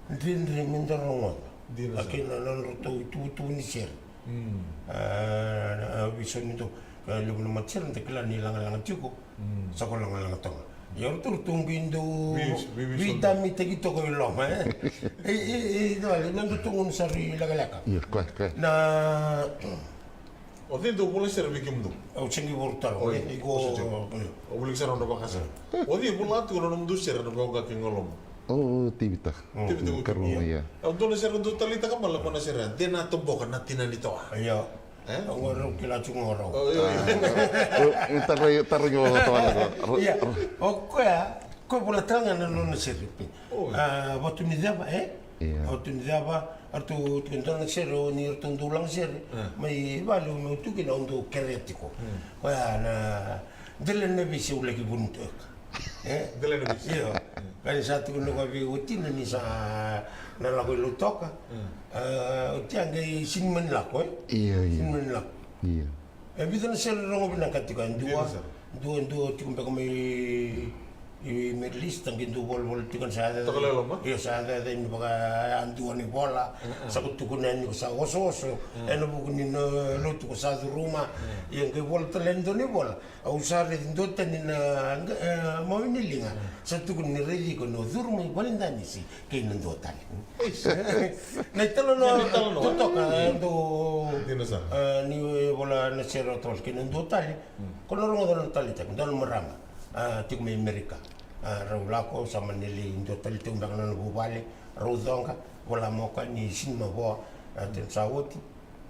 Dredre me da rogoca. Dina sara. Kei na nodratou ituvatuva ni sere. Mm. A, na, a, veiso ni dou, a, levu na matasere da kila ni lagalaga tiko. Mm. Sa ko lagalaga toka. Ia o ratou, ratou qai dau vei, vei, veidamitaki toka i loma, e? E, e, e, dua, e, na nodratou gauna sara i lekaleka. Io, koya, koya. Na, O cei dau vola sere vei kemudou? Au sega ni vola taro. Oi, iko, o sa tiko. Oi. O vuli sara na vakasara. O cei vola tiko na nomudou sere na voqa kei Galoma? O, o Tevita. Tevita. Karua, ia. Au dua na sere dau taleitaka mala ko na sere. De na toboka na tina ni toa. Ia. E? Au rau kila tiko rau. O, ia, ia. O, o, taro, taro, taro, taro. Ia. O koya, koya vola tale ga na nona sere. Oi. A, vatu ni ceva, e? Ia. Vatu ni ceva, ratou tiko dua na sere, o ni ratou dau laga sere. E. Mai vale, o meu tu kina, au dau kerea tiko. Mm. Koya na, dela na visi au laki vuni tu. E? Dela na visi. Io. Mm. Ka ni sa tiko na koya vei watina ni sa na lako i Lautoka. Mm. A, oti a qai sini mani lako, e? Ia, ia. Sini mani lako. Ia. E vica na sere rogo vinaka tiko, e dua, dua, dua tiko beka mai, i Middle East, qai dua volavola tiko na sa yaca. Toka Laioloma? Io, sa yaca ni vaka, a, dua ni vola, sa ko tukuna ni ko sa osooso, ena vuku ni na lotu ko sa curuma, ia qai vola tale e dua ni vola, au sa raici dua tani na, e, mawe ni liga, sa tukuna ni raici iko ni o curu mai valedanisi, kei na dua tale. Na italanoa, na italanoa totoka, e, dou, dina sara. E, ni vola na sere o tawali kei na dua tale. Mm. Ko na rogoca na taleitaki, dua na marama. A, tiko mai Amerika. A, rau lako, sa mani lai dua taleitaki beka na nona vuvale, rau coqa, vola moka ni sini mavoa, a, tena sa oti.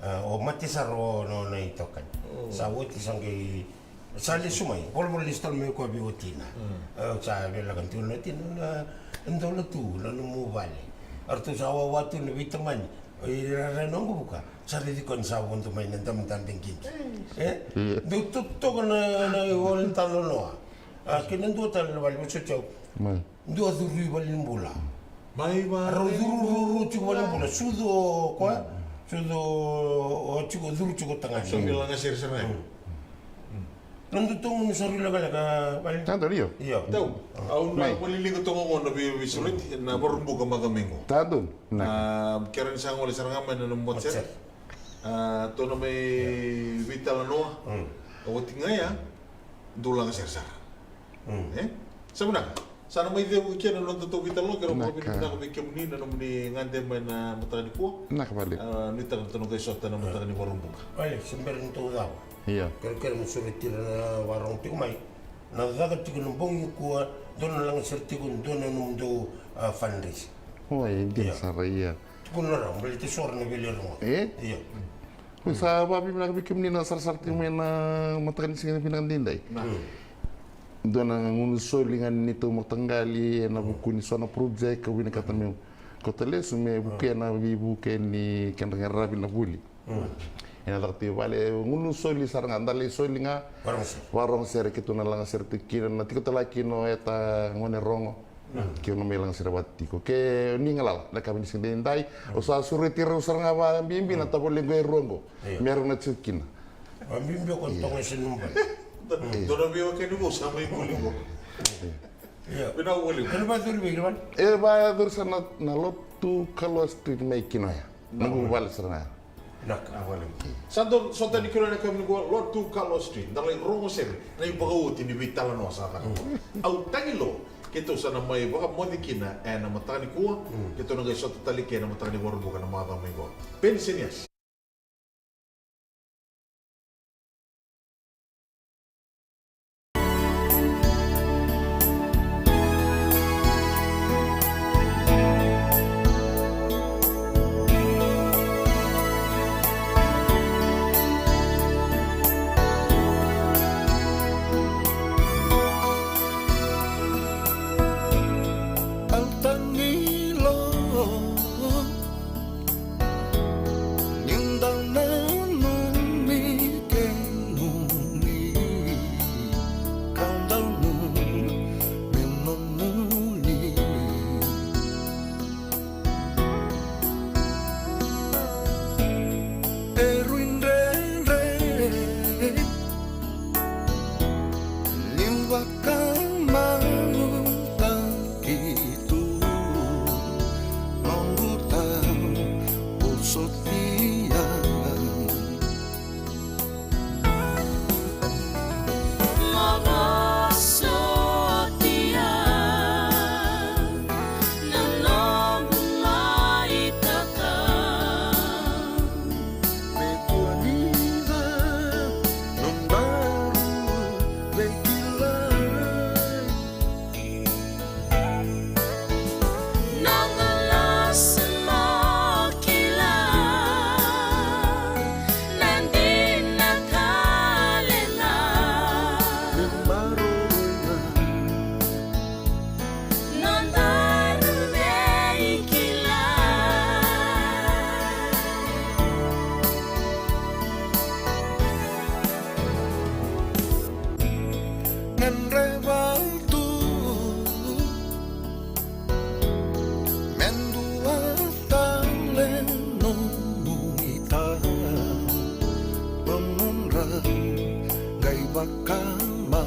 A, o mate sara o nona itokani. Oh. Sa oti sa qai sa lesu mai, volavola lesu tale mai koya vei watina. Mm. A, sa veilaga tiko na watina, na, na dola tu, na nomu vale. A ratou sa wawa tu na veitamani. O ira na noqu vuka, sa raici koya ni sa vodo mai na dabedabe qiqi. E? Ia. Dau totoka na, na ivola ni talanoa. A, kei na dua tale na vale, vosoti au. Mai. Dua curu i valenibula. Mai vale. Rau curu, curu, curu tiko valenibula. Sucu o koya. Sucu o, o tiko, curu tiko tagane. Sa veilaga sere sara ga. Mm. Mm. Na dodonu sa rui lekaleka, vale. Tadu, io. Io. Tau, au na valiliga toka qo na vei, veisureti, na Vakaraubuka macawa mai qo. Tadu, na. A, kera ni sa gole sara ga mai na nomu WhatsApp. WhatsApp. A, tou na mai veitalanoa. Mm. A, oti ga ya, dou laga sere sara. Mm. E? Sa vinaka. Sa na mai cegu kina na noda tou veitalanoa, kei rau vakavinavinaka vei kemuni na nomuni gade mai na mataka nikua. Vinaka vakalevu. A, nuitaka na tou na qai sota na mataka ni Vakaraubuka. Vale, se bera ni tou cava. Ia. Kerekere mo sureti ira na vakarorogo tiko mai. Na caka tiko na bogi nikua, dou na laga sere tiko, dou na nomudou, a, fundraise. Oi, dina sara, ia. Tukuna rawa, baleta so era na veilerogo. E? Ia. Oi, sa vakavinavinaka vei kemuni na sarasara tiko mai na mataka ni siga vinaka daidai. Na. Mm. Dua na gunu soli ga ni neitou mataqali ena vuku ni so na project, au vinakata meu kauta lesu me vukea na veivuke ni kedra qaravi na vuli. Mm. Ena caka tu i vale, gunu soli sara ga, da lai soli ga. Vakarorogo sere. Vakarorogo sere keitou na laga sere tu kina, na tiko tale ga kina o Eta Gone Rogo. Mm. Keitou na mai laga sere vata tiko. Ke ni galala, na yakavi ni siga daidai, mm, au sa sureti rau sara ga vakabibi na tavalequ e rua qo. Io. Me rau na tiko kina. Vakabibi o koya toka e se nuba. Io. Dua na veiwekani vou sa mai vuli qo. Io. Vinaka vakalevu. Ena vakayacori vei ira vale? E vakayacori sara na, na Lotu Kaloa Street mai Kinoya. Na noqu vale sara ga. Vinaka. Vinaka vakalevu. Sa dou sota tani kina ena yakavi nikua, Lotu Kaloa Street. Da lai rogo sere na ivakaoti ni veitalanoa sa caka. Mm. Au tagi lo, keitou sa na mai vakamoce kina ena mataka nikua, mm, keitou na qai sota tale kina ena mataka ni Vakaraubuka na macawa mai qo. Penny Senias. Alta ni lo, Dreva tu me dua tale nomu itabamudrau qai vakama.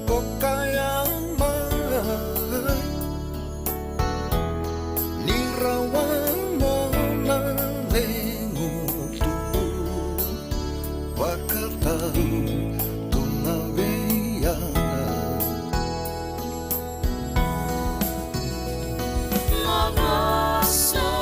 Ko kaya mai ni rawa mo na cegu tu, vakatau tu ga vei au. Mo vosotia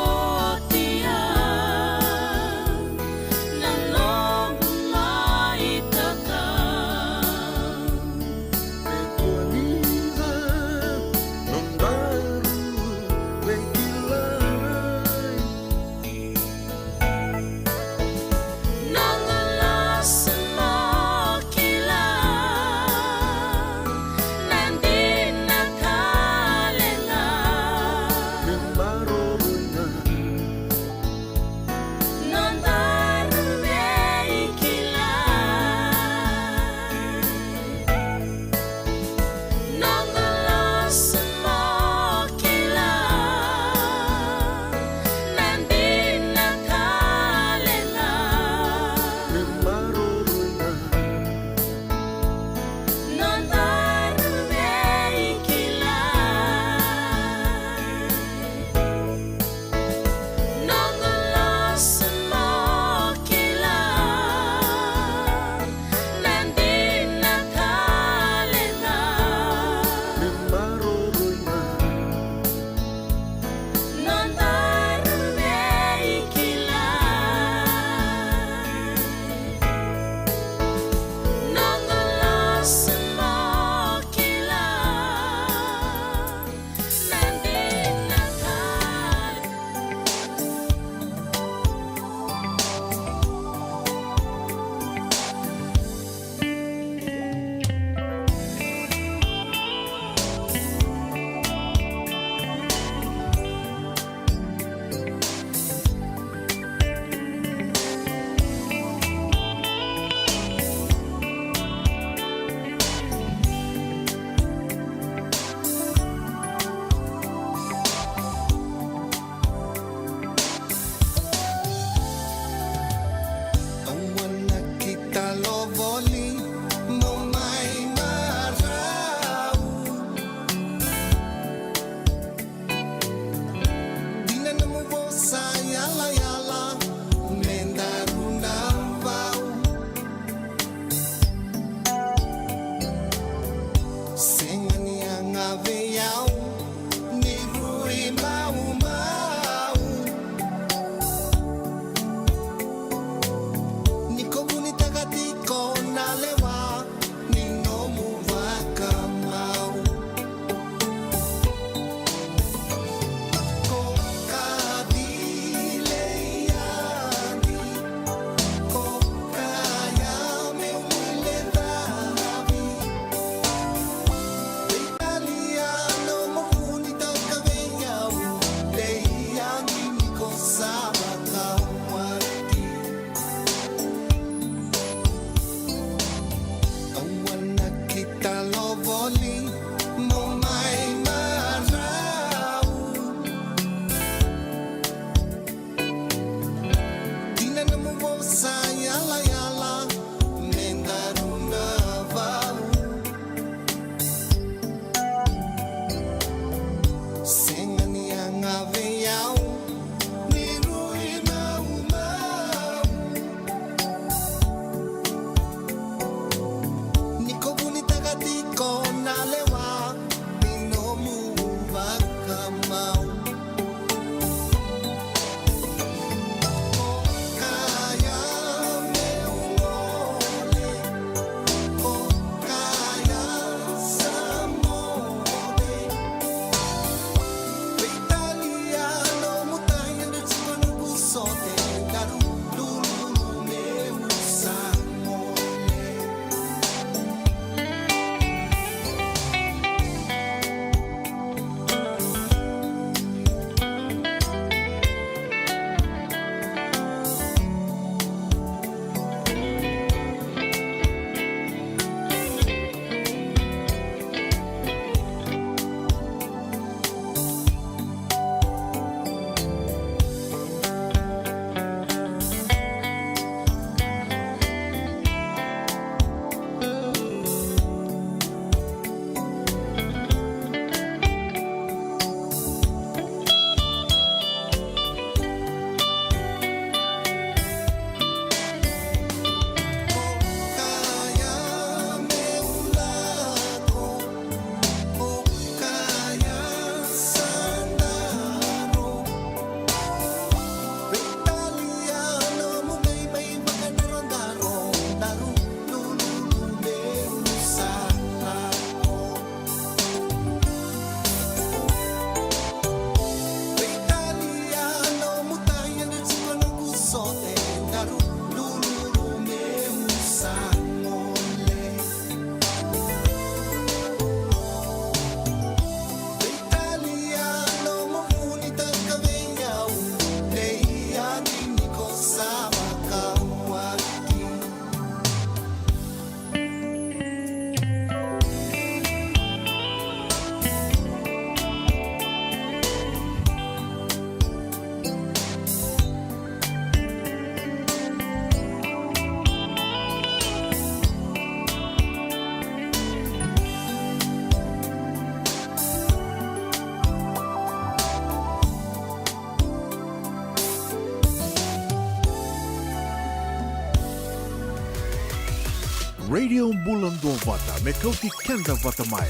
Radio Bula Duavata me kauti keda vata mai,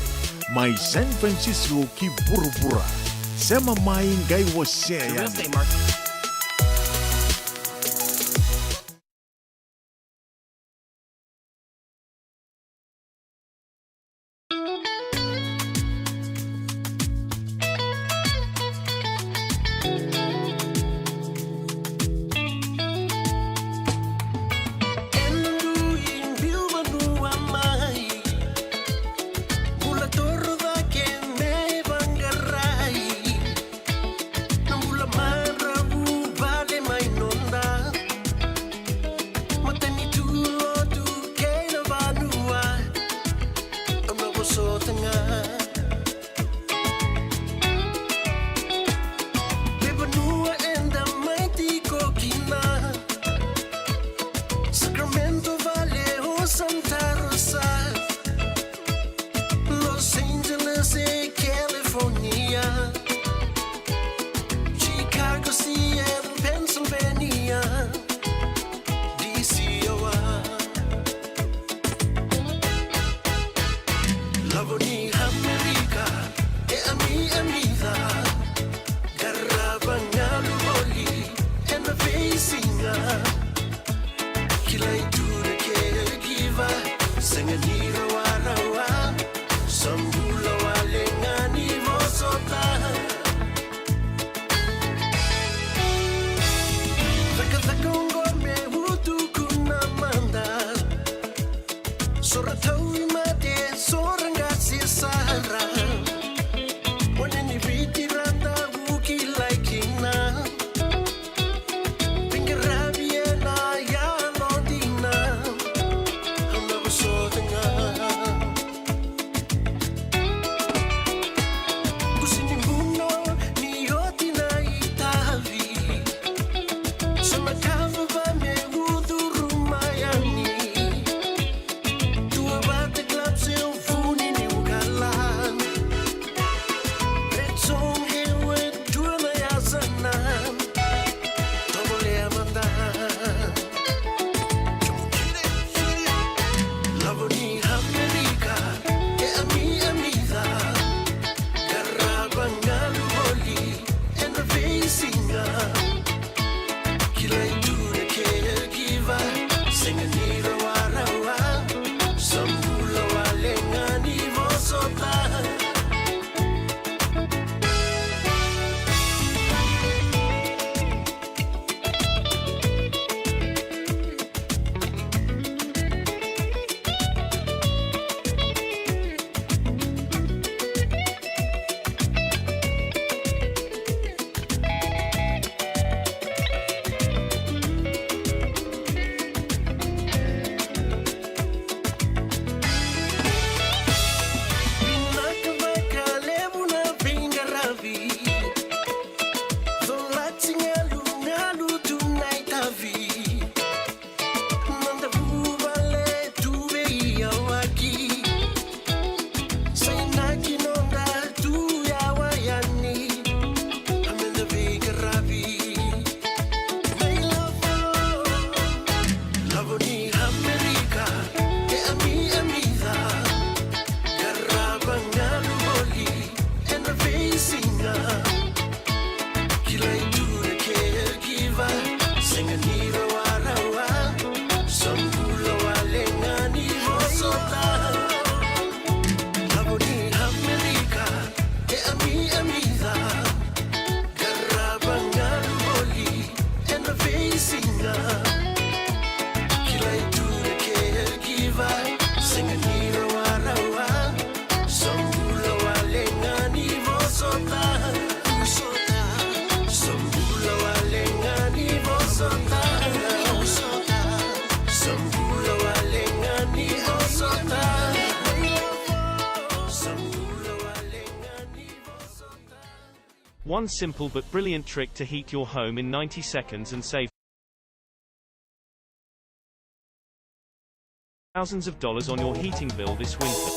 mai San Francisco ki vuravura. Sema mai, qai wasea yani. Ena dui biu vanua mai, bula toro cake me vaqarai. Na bula maravu vale mai noda matanitu, lotu kei na vanua. Au na vosota ga. Veivanua eda mai tiko kina, Sacramento, Vale o Santa Rosa, Los Angeles e California, Chicago, Seattle, Pennsylvania, D C, Iowa. Lavo ni Amerika, e ami, amica. Qarava galu voli ena veisiga. Kilai tu na caregiver, sega ni rawarawa. Sa bula wale ga ni vosota. Cakacaka oqo me utuku na mada. Sora tauvimate, sora qase sara. One ni Viti rada u kilai kina. Veiqaravi ena yalo dina. Au na vosota ga. Kusi ni buno ni oti na itavi. Sa na kava va me ucuru mai yani. Dua vata club se vuni ni ukalan. Red zone, Hayward, dua na yasanan. Tovolea mada. Lavo ni Amerika, e ami, amica. Qarava galu voli ena veisiga. Kilai tu na caregiver, sega ni rawarawa. Sa bula wale ga ni vosota. Vinaka vakalevu na veiqaravi. Colati galugalu tu na itavi. Noda vuvale tu veiyawaki. Sa inaki noda tu yawa yani. Meda veiqaravi. Mai lavo. Lavo ni Amerika, e ami, amica. Qarava galu voli ena veisiga. Kilai tu na caregiver, sega ni rawarawa. Sa bula wale ga ni vosota. Lavo ni Amerika, e ami, amica. Qarava galu voli ena veisiga. Kilai tu na caregiver, sega ni rawarawa. Sa bula wale ga ni vosota. Sa bula wale ga ni vosota. Sa bula wale ga ni vosota. Sa bula wale ga ni vosota. One simple but brilliant trick to heat your home in ninety seconds and save thousands of dollars on your heating bill this winter.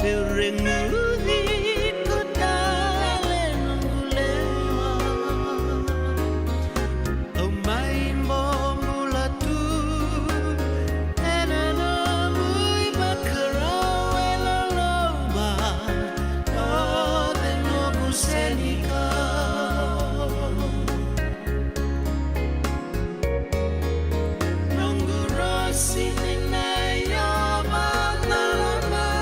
Veureguci iko tale noqu lewa. Au mai bobula tu ena nomu ivakarau e loloma. O cei noqu senikau? Noqu rosi ni na yava na lamari.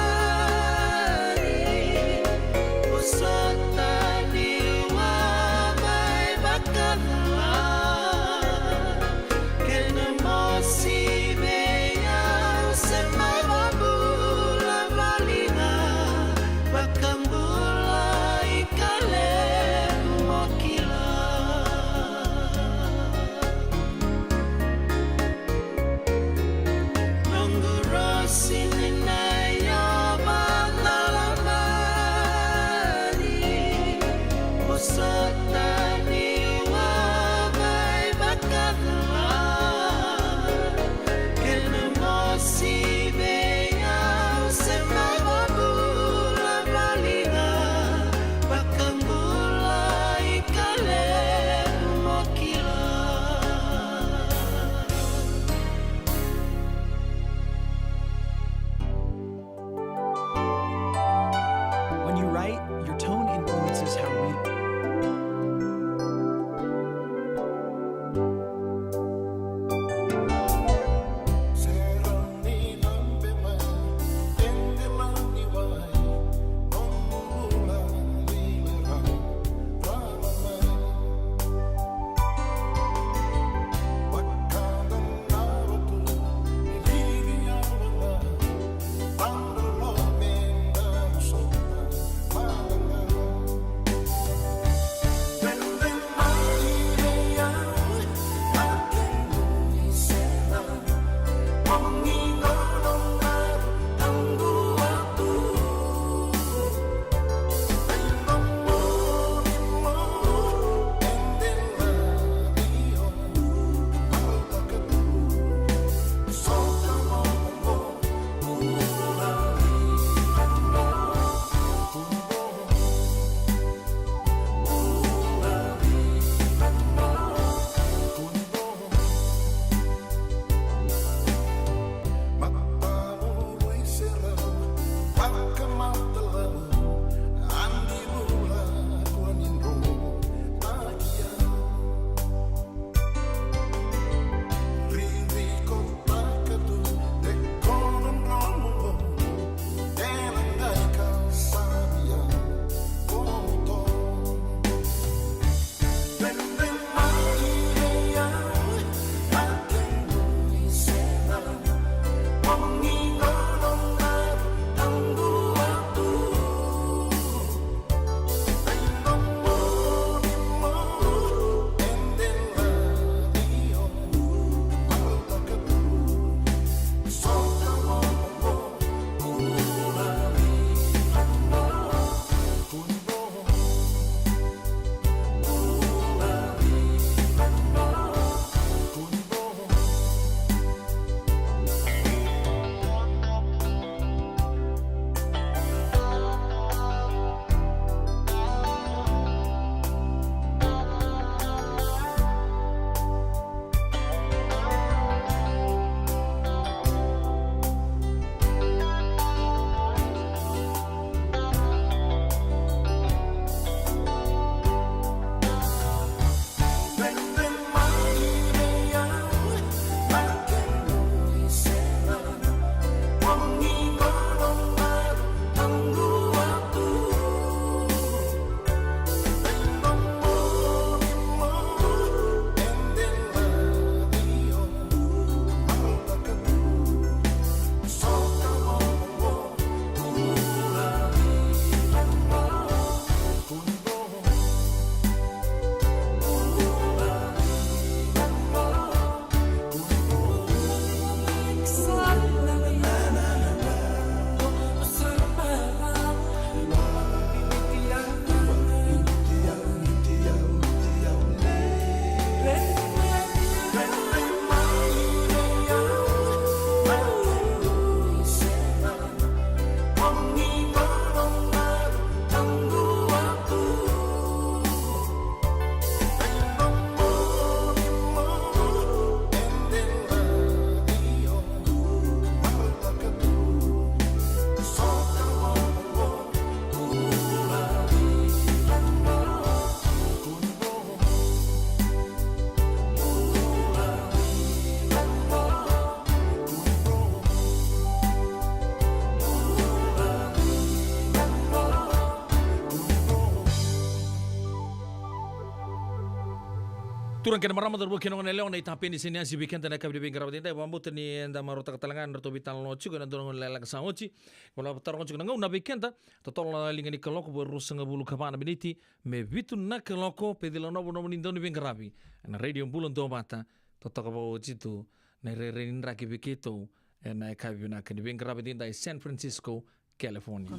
Turaga kei na marama, cauravou kei na goneyalewa, na itapeni se ni asi vei keda na yakavi ni veiqaravi edaidai. Vakabauta ni eda marautaka tale ga na nodratou veitalanoa tiko ena dua na gauna lailai saka oti. Koya na taroga tiko na gauna vei keda, totolo na liga ni kaloko, vo e ruasagavulu ka va na miniti me vitu na kaloko, peci lanovo na nomuni dau ni veiqaravi ena Radio Bula Duavata. Totoka vakaoti tu na irairai ni draki vei keitou ena yakavi vinaka ni veiqaravi edaidai, San Francisco, California.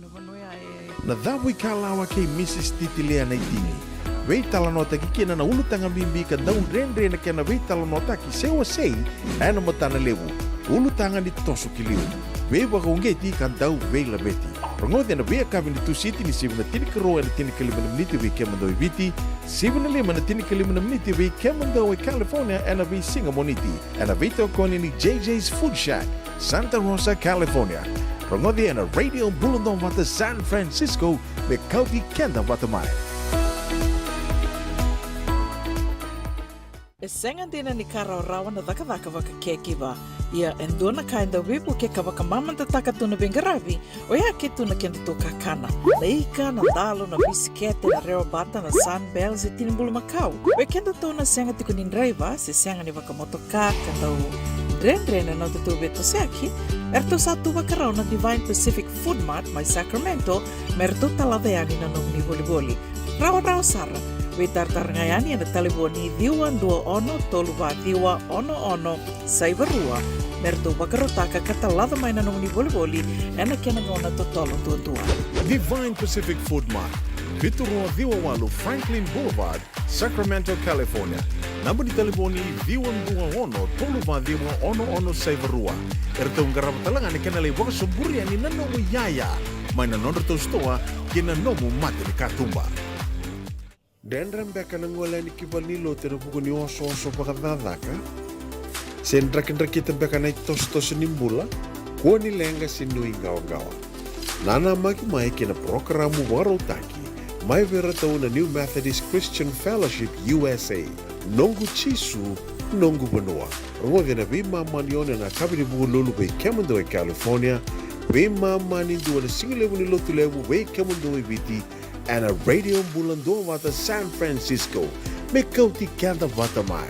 Na Cavuikalawa kei Mrs Titilea Naitini. Veitalanoataki kina na ulutaga bibi ka dau dredre na kena veitalanoataki se wasei ena matana levu. Ulutaga ni toso ki liu, veivakauqeti ka dau veilaveti. Rogoci ena veiyakavi ni Tusiti ni sivi na tinikarua ena tinikalima na miniti vei kemudou e Viti, sivi na lima ena tinikalima na miniti vei kemudou e California ena veisiga Moniti, ena veitokoni ni J J's Food Shack, Santa Rosa, California. Rogoci ena Radio Bula Duavata San Francisco, me kauti keda vata mai. E sega dina ni ka rawarawa na cakacaka vaka caregiver. Ia e dua na ka e dau veivuke ka vakamamadataka tu na veiqaravi, oya ke tu na kedatou kakana. Na ika, na dalo, na bisikete, na rewa bata, na Sunbell se tini bulumakau. Vei kedatou na sega tiko ni draiva se sega ni vakamotoka ka dau dredre na nodatou veitosoyaki, eratou sa tu vakarau na Divine Pacific Food Mart mai Sacramento me ratou talaca yani na nomuni volivoli. Rawarawa sara. Veitaratara ga yani ena talevoni ciwa dua ono tolu va ciwa ono ono saiva rua me ratou vakarautaka ka talaca mai na nomuni volivoli ena kena gauna totolo duadua. Divine Pacific Food Mart, vitu rua ciwa walu Franklin Boulevard, Sacramento, California. Naba ni talevoni ciwa dua ono tolu va ciwa ono ono saiva rua. Eratou qarava tale ga na kena lai vakasoburi yani na nomu iyaya mai na nodratou sitoa kei na nomu mata ni katuba. Dredre beka na gole yani ki valenilotu ena vuku ni osooso vakacakacaka? Se drakidrakita beka na itosotoso ni bula? Kua ni leqa se nuiqawaqawa. Nanamaki mai ki na parokaramu vakarautaki mai vei iratou na New Methodist Christian Fellowship U S A, Noqu Jisu, Noqu Vanua. Rogoci ena veimama ni ono ena yakavi ni Vukelulu vei kemudou e California, veimama ni dua na sigalevu ni Lotulevu vei kemudou e Viti, ena Radio Bula Duavata San Francisco, me kauti keda vata mai.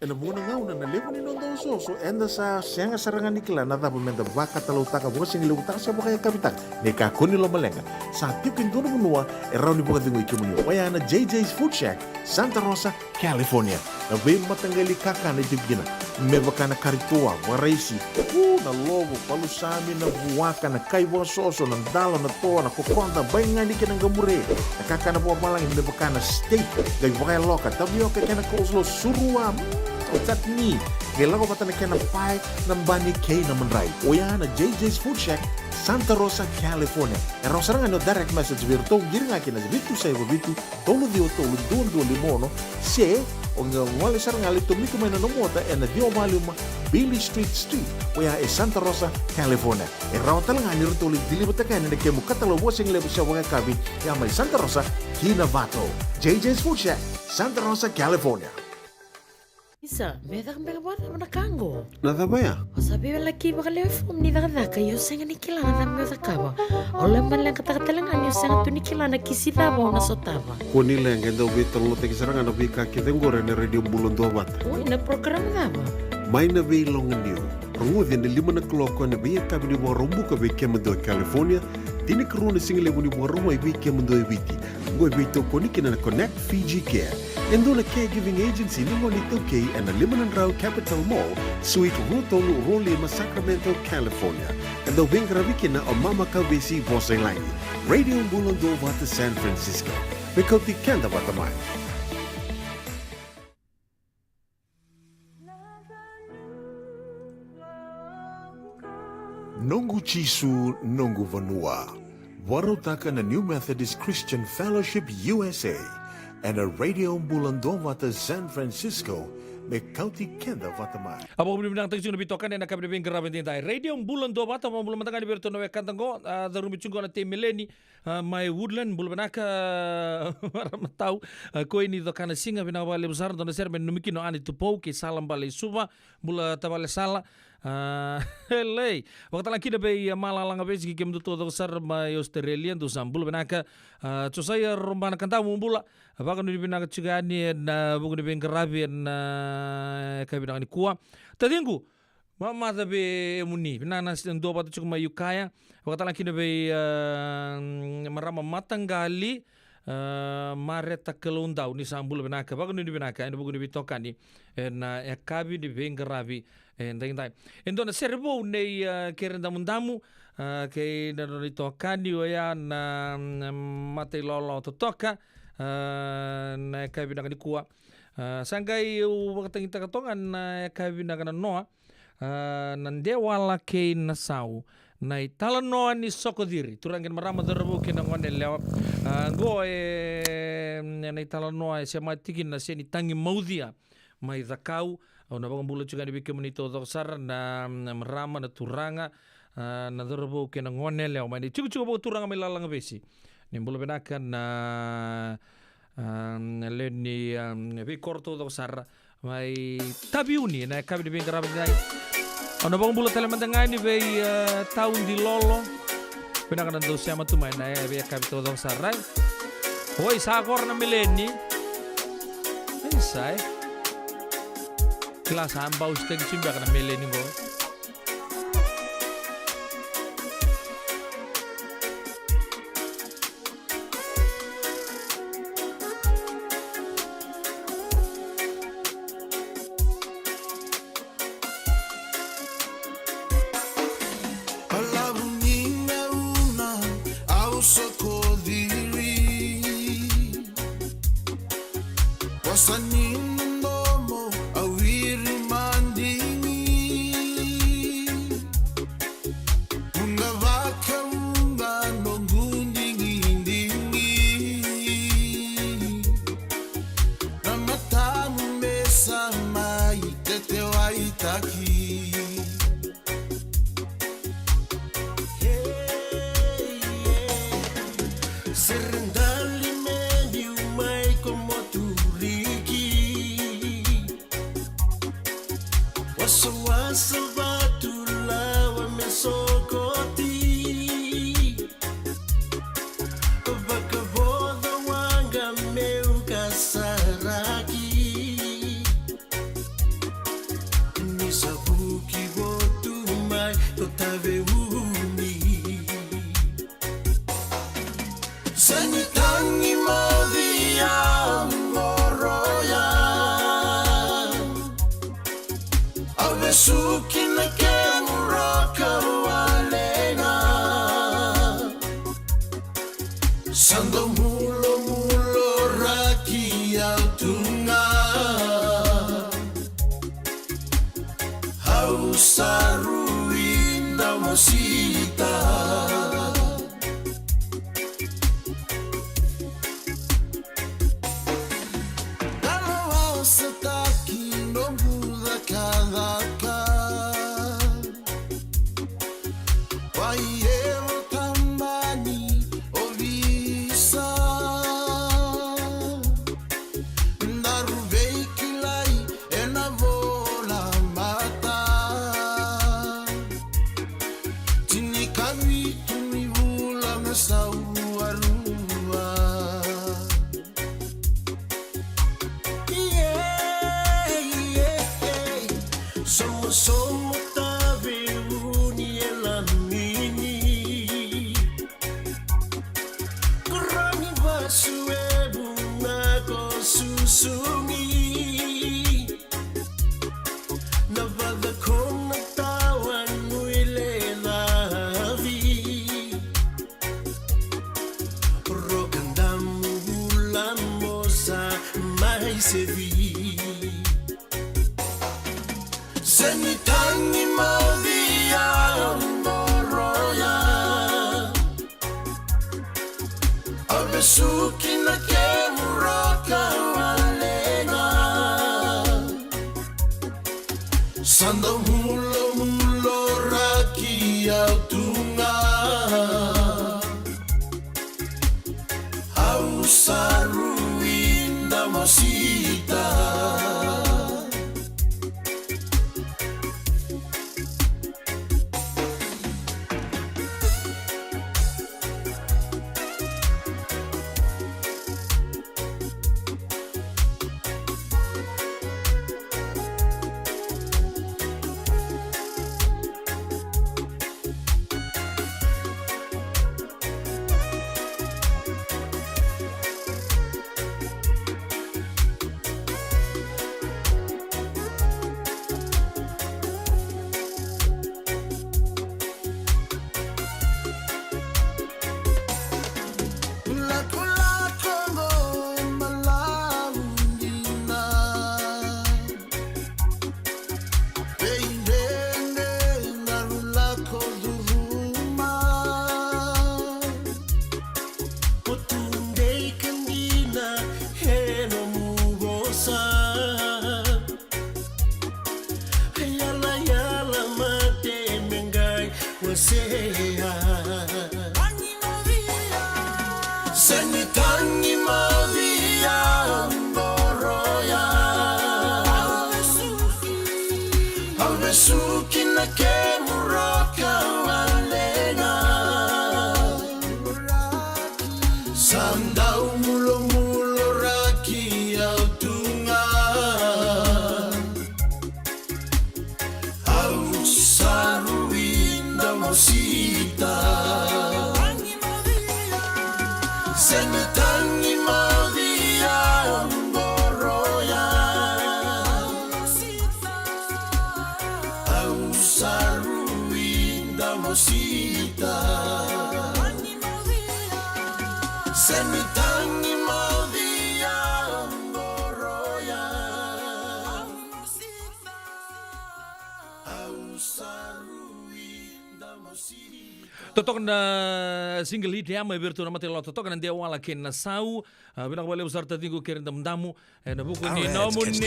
Ena vuqa na gauna na levu ni noda osooso, eda sa sega sara ga ni kila na cava meda vakatalautaka, vakasigalevu taka se vakayakavi taka. Ni kakua ni lomaleqa, sa tiko e dua na vanua e rawa ni vakacegui kemuni. Oya na J J's Food Shack, Santa Rosa, California. Na veimataqali kakana e tiko kina, me vaka na kari toa, vakaraisi, u, na lovo, palusami, na vuaka, na kai vakasoso, na dalo, na toa, na kokoda, baigani kei na qamure, na kakana vakavalagi me vaka na steak, qai vakayaloka, tavioka kei na coleslaw, surua, mm, chutney, qai lako vata na kena pae, na bani kei na madrai. Oya na J J's Food Shack, Santa Rosa, California. E rawa sara ga ni o direct message vei iratou, qiri ga kina vitu saiva vitu, tolu ciwa tolu, dua dua lima ono, se o qai gole sara ga lai tomika mai na nomu ota ena ciwa va lima Beale Street Suite, oya e Santa Rosa, California. E rawa tale ga ni ratou lai deliver-taka yani na kemu katalau vakasigalevu se vakayakavi, ya mai Santa Rosa ki Novato. J J's Food Shack, Santa Rosa, California. Isa, me caka beka vakacava na ka qo? Na cava ya? O sa veiwalaki vakalewe fomu ni cakacaka, ia o sega ni kila na cava meu cakava. O lomaleqataka tale ga ni o sega tu ni kila na kisi cava o na sotava. Kua ni leqa, e dau veitalanoataki sara ga na veika kece qori ena Radio Bula Duavata. Oi, na program cava? Mai na veiloganiu. Rogoci ena lima na kaloko ena veiyakavi ni Vakaraubuka vei kemudou e California, tinikarua na sigalevu ni Vakarauwai vei kemudou e Viti. Oqo e veitokoni kina na Connect Fiji Care, e dua na caregiving agency ni gone iTaukei, ena lima na drau Capitol Mall, Suite rua tolu rua lima, Sacramento, California. E dau veiqaravi kina o Mama Kavesi Vosa i Lagi. Radio Bula Duavata San Francisco, me kauti keda vata mai. Noqu Jisu, Noqu Vanua. Vakarautaka na New Methodist Christian Fellowship U S A, ena Radio Bula Duavata San Francisco, me kauti keda vata mai. A vakavinavinakataki tiko na veitokani ena yakavi ni veiqaravi edaidai. Radio Bula Duavata, vakabula mada ga yani vei iratou na wekada qo, a, curumi tiko qo na Tei Meleni, a, mai Woodland, bula vinaka, marama tau, a, Koini Cokanasiga, vinaka vakalevu sara, dua na sere me nanumi kina o Ane Tupou kei Sala Baleisuva, bula tavale Sala, A, lei. Vakatala kina vei, a, Malalaga Vesi kei kemudou taucoko sara mai Australia, dou sa bula vinaka. A, Josaia Robana Kadamu, bula. Vakanuinui vinaka tiko yani ena, a, vuku ni veiqaravi ena, a, yakavi vinaka nikua. Taciqu, mamaca vei emuni. Vinaka na s-, duavata tiko mai Ukiah. Vakatala kina vei, a, marama mataqali, a, Mareta Kaloudau, ni sa bula vinaka, vakanuinui vinaka ena vuku ni veitokani ena, a, yakavi ni veiqaravi edaidai. E dua na sere vou nei, a, Kere Damudamu, a, kei na nona itokani oya na, mm, Mata i Lawalawa Totoka, a, na yakavi vinaka nikua. A, sa qai au vakatagitaka toka na yakavi vinaka na noa, a, na Dewala kei Nasau, na italanoa ni Sokociri. Turaga kei na marama, cauravou kei na goneyalewa. A, qo e, na italanoa e semati kina na Senitagi Maucia mai Cakau. Au na vakabula tiko yani vei kemuni taucoko sara na, na marama, na turaga, a, na cauravou kei na goneyalewa mai na itikotiko vakaturaga mai Lalaga Vesi. Ni bula vinaka na, a, na lewe ni, a, veikoro taucoko sara mai Taveuni ena yakavi ni veiqaravi edaidai. Au na vakabula tale mada ga yani vei, a, Taudi Lolo. Vinaka na dau sema tu mai na, e, veiyakavi taucoko sara, e. Oi, sa kora na meleni. Isa, e. Kila sa bau sitaki tu beka na meleni qo. Balavu ni gauna au sokociri, vosa ni domo au wiri madigi. Vuqa vakavuqa noqu digidigi, na matamu me sa mai tetewaitaki. Sere dali me biu mai ko Moturiki. Wasawasa vatu lawa me sokoti. Vakavoca waqa meu kasaraki. Ni sa vuki votu mai ko Taveuni. Senitagi Maucia qoroya. Au vesuki na kemu roka wale ga. Sa dau mulomuloraki au tu ga. Au sa rui damosita. Kalovaosataki noqu cakacaka. Wai e vo tamani ovisa. Daru veikilai ena vola mata. Tinikavitu ni vula na sau arua. Ieee, ieee. Somosomo Taveuni e lamini. Koroni vasu e vuna ko susugi. Na vaca ko na tawa nui le lavi. Roka damu vula mo sa mai sevi. Senitagi Maucia qoroya. Au vesuki na kemu roka wale ga. Sa dau mulomuloraki au tu ga. Au sa rui damosita. Wasea. Seni tagi modia qoroya. Au vesuki na kemu roka walega. Sa dau mulomulo raki au tu ga. Au sa rui damosita. Seni tagi modia qoroya. Au sa rui damosita. Seni tagi modia qoroya. Au sa rui damosita. Totoka na single hit ya mai vei iratou na Mata i Loto, totoka na Dewala kei na Sau. A, vinaka vakalevu sara taciqu kei ira na damudamu. E na vuku ni nomuni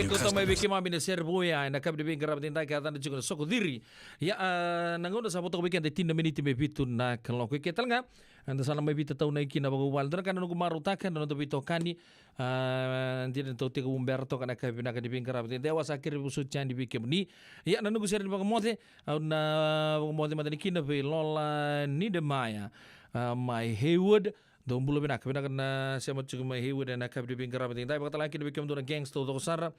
kauta mai vei keimami na sere vou ya e na yakavi ni veiqaravi edaidai, ka yacana tiko na Soko Ciri. Ia, a, na gauna sa vo toka vei keda e tini na miniti me vitu na kaloko. I ke tale ga eda sa na mai veitataunaki kina vakavuvale. Dua na ka na noqu marautaka na noda veitokani, a, dina ni tou tekivu bera toka na yakavi vinaka ni veiqaravi edaidai, au a sa kere vosoti yani vei kemuni. Ia, na noqu sere ni vakamoce, au na vakamoce mada yani kina vei Lola Nidemaya, a, mai Haywood. Dou bula vinaka, vinaka na sema tiko mai Haywood e na yakavi ni veiqaravi edaidai. Vakatalega kina vei kemudou na gangs taucoko sara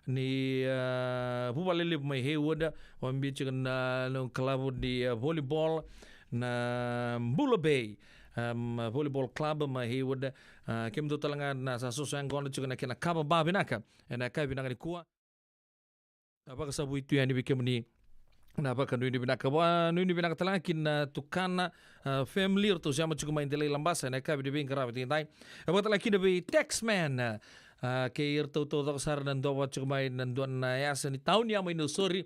ni, a, vuvale levu mai Haywood, vakabibi tiko na, na kalavu ni, a, volleyball na Bula Bay, am, Volleyball Club mai Haywood. A, kemudou tale ga na sa soso yaqona tiko na kena kava ba vinaka e na yakavi vinaka nikua. A, vakasavui tu yani vei kemuni na vakanuinui vinaka. Vakanuinui vinaka tale ga ki na Tukana, a, family, iratou sema tiko mai Delai, Labasa e na yakavi ni veiqaravi edaidai. A, vakatalega kina vei Taxman, a, kei iratou taucoko sara na dua tiko mai na dua na yasa ni tauni ya mai Nausori.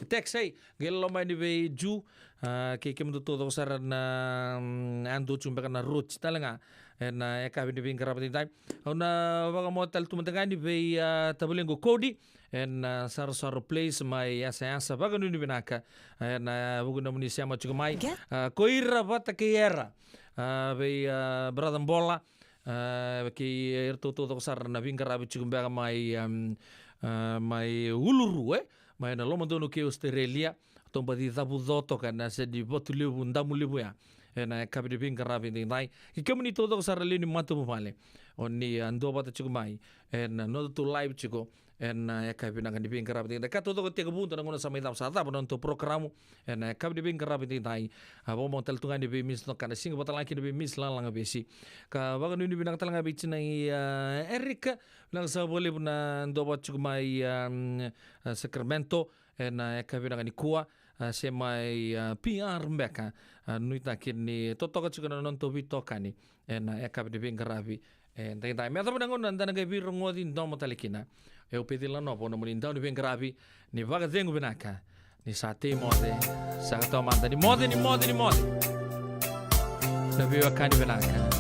Tax, ei, qai loloma yani vei Ju, a, kei kemudou taucoko sara na, mm, yadua tiko beka na Roti tale ga e na yakavi ni veiqaravi edaidai. Au na vakamoce tale tu mada ga yani vei, a, tavalequ Cody e na, a, Sarosaro Place mai Yasayasa, vakanuinui vinaka e na vuku ni nomuni sema tiko mai. A, ko ira vata kei Era, a, vei, a, brother Bola, a, kei iratou taucoko sara na veiqaravi tiko beka mai, am, a, mai Uluru, e, mai na lomadonu kei Australia. Tou baci cavuco toka na sede ni Vatu Levu, Damu Levu ya e na yakavi ni veiqaravi edaidai. Kei kemuni taucoko sara lewe ni matavuvale, o ni, a, dua vata tiko mai e na nodatou live tiko e na yakavi vinaka ni veiqaravi edaidai. Ka taucoko tekivu, dua na gauna sa mai cava, sa cava na nodatou porokaramu e na yakavi ni veiqaravi edaidai. A, vakamoce tale tu ga yani vei Miss Nokana Siga, vakatalega kina vei Miss Lalaga Vesi. Ka vakanuinui vinaka tale ga vei tinai, a, Eric. Vinaka sara vakalevu na dua vata tiko mai, a, a, Sacramento e na yakavi vinaka nikua, a, se mai, a, P R beka, a, nuitaki ni totoka tiko na nodatou veitokani e na yakavi ni veiqaravi edaidai. Me yacova na gauna da na qai veirogoci domo tale kina. O au Peci Lanova, o nomuni dau ni veiqaravi, ni vakacegu vinaka, ni sa tei moce, sa ka taumada, ni moce, ni moce, ni moce. Na veiwekani vinaka.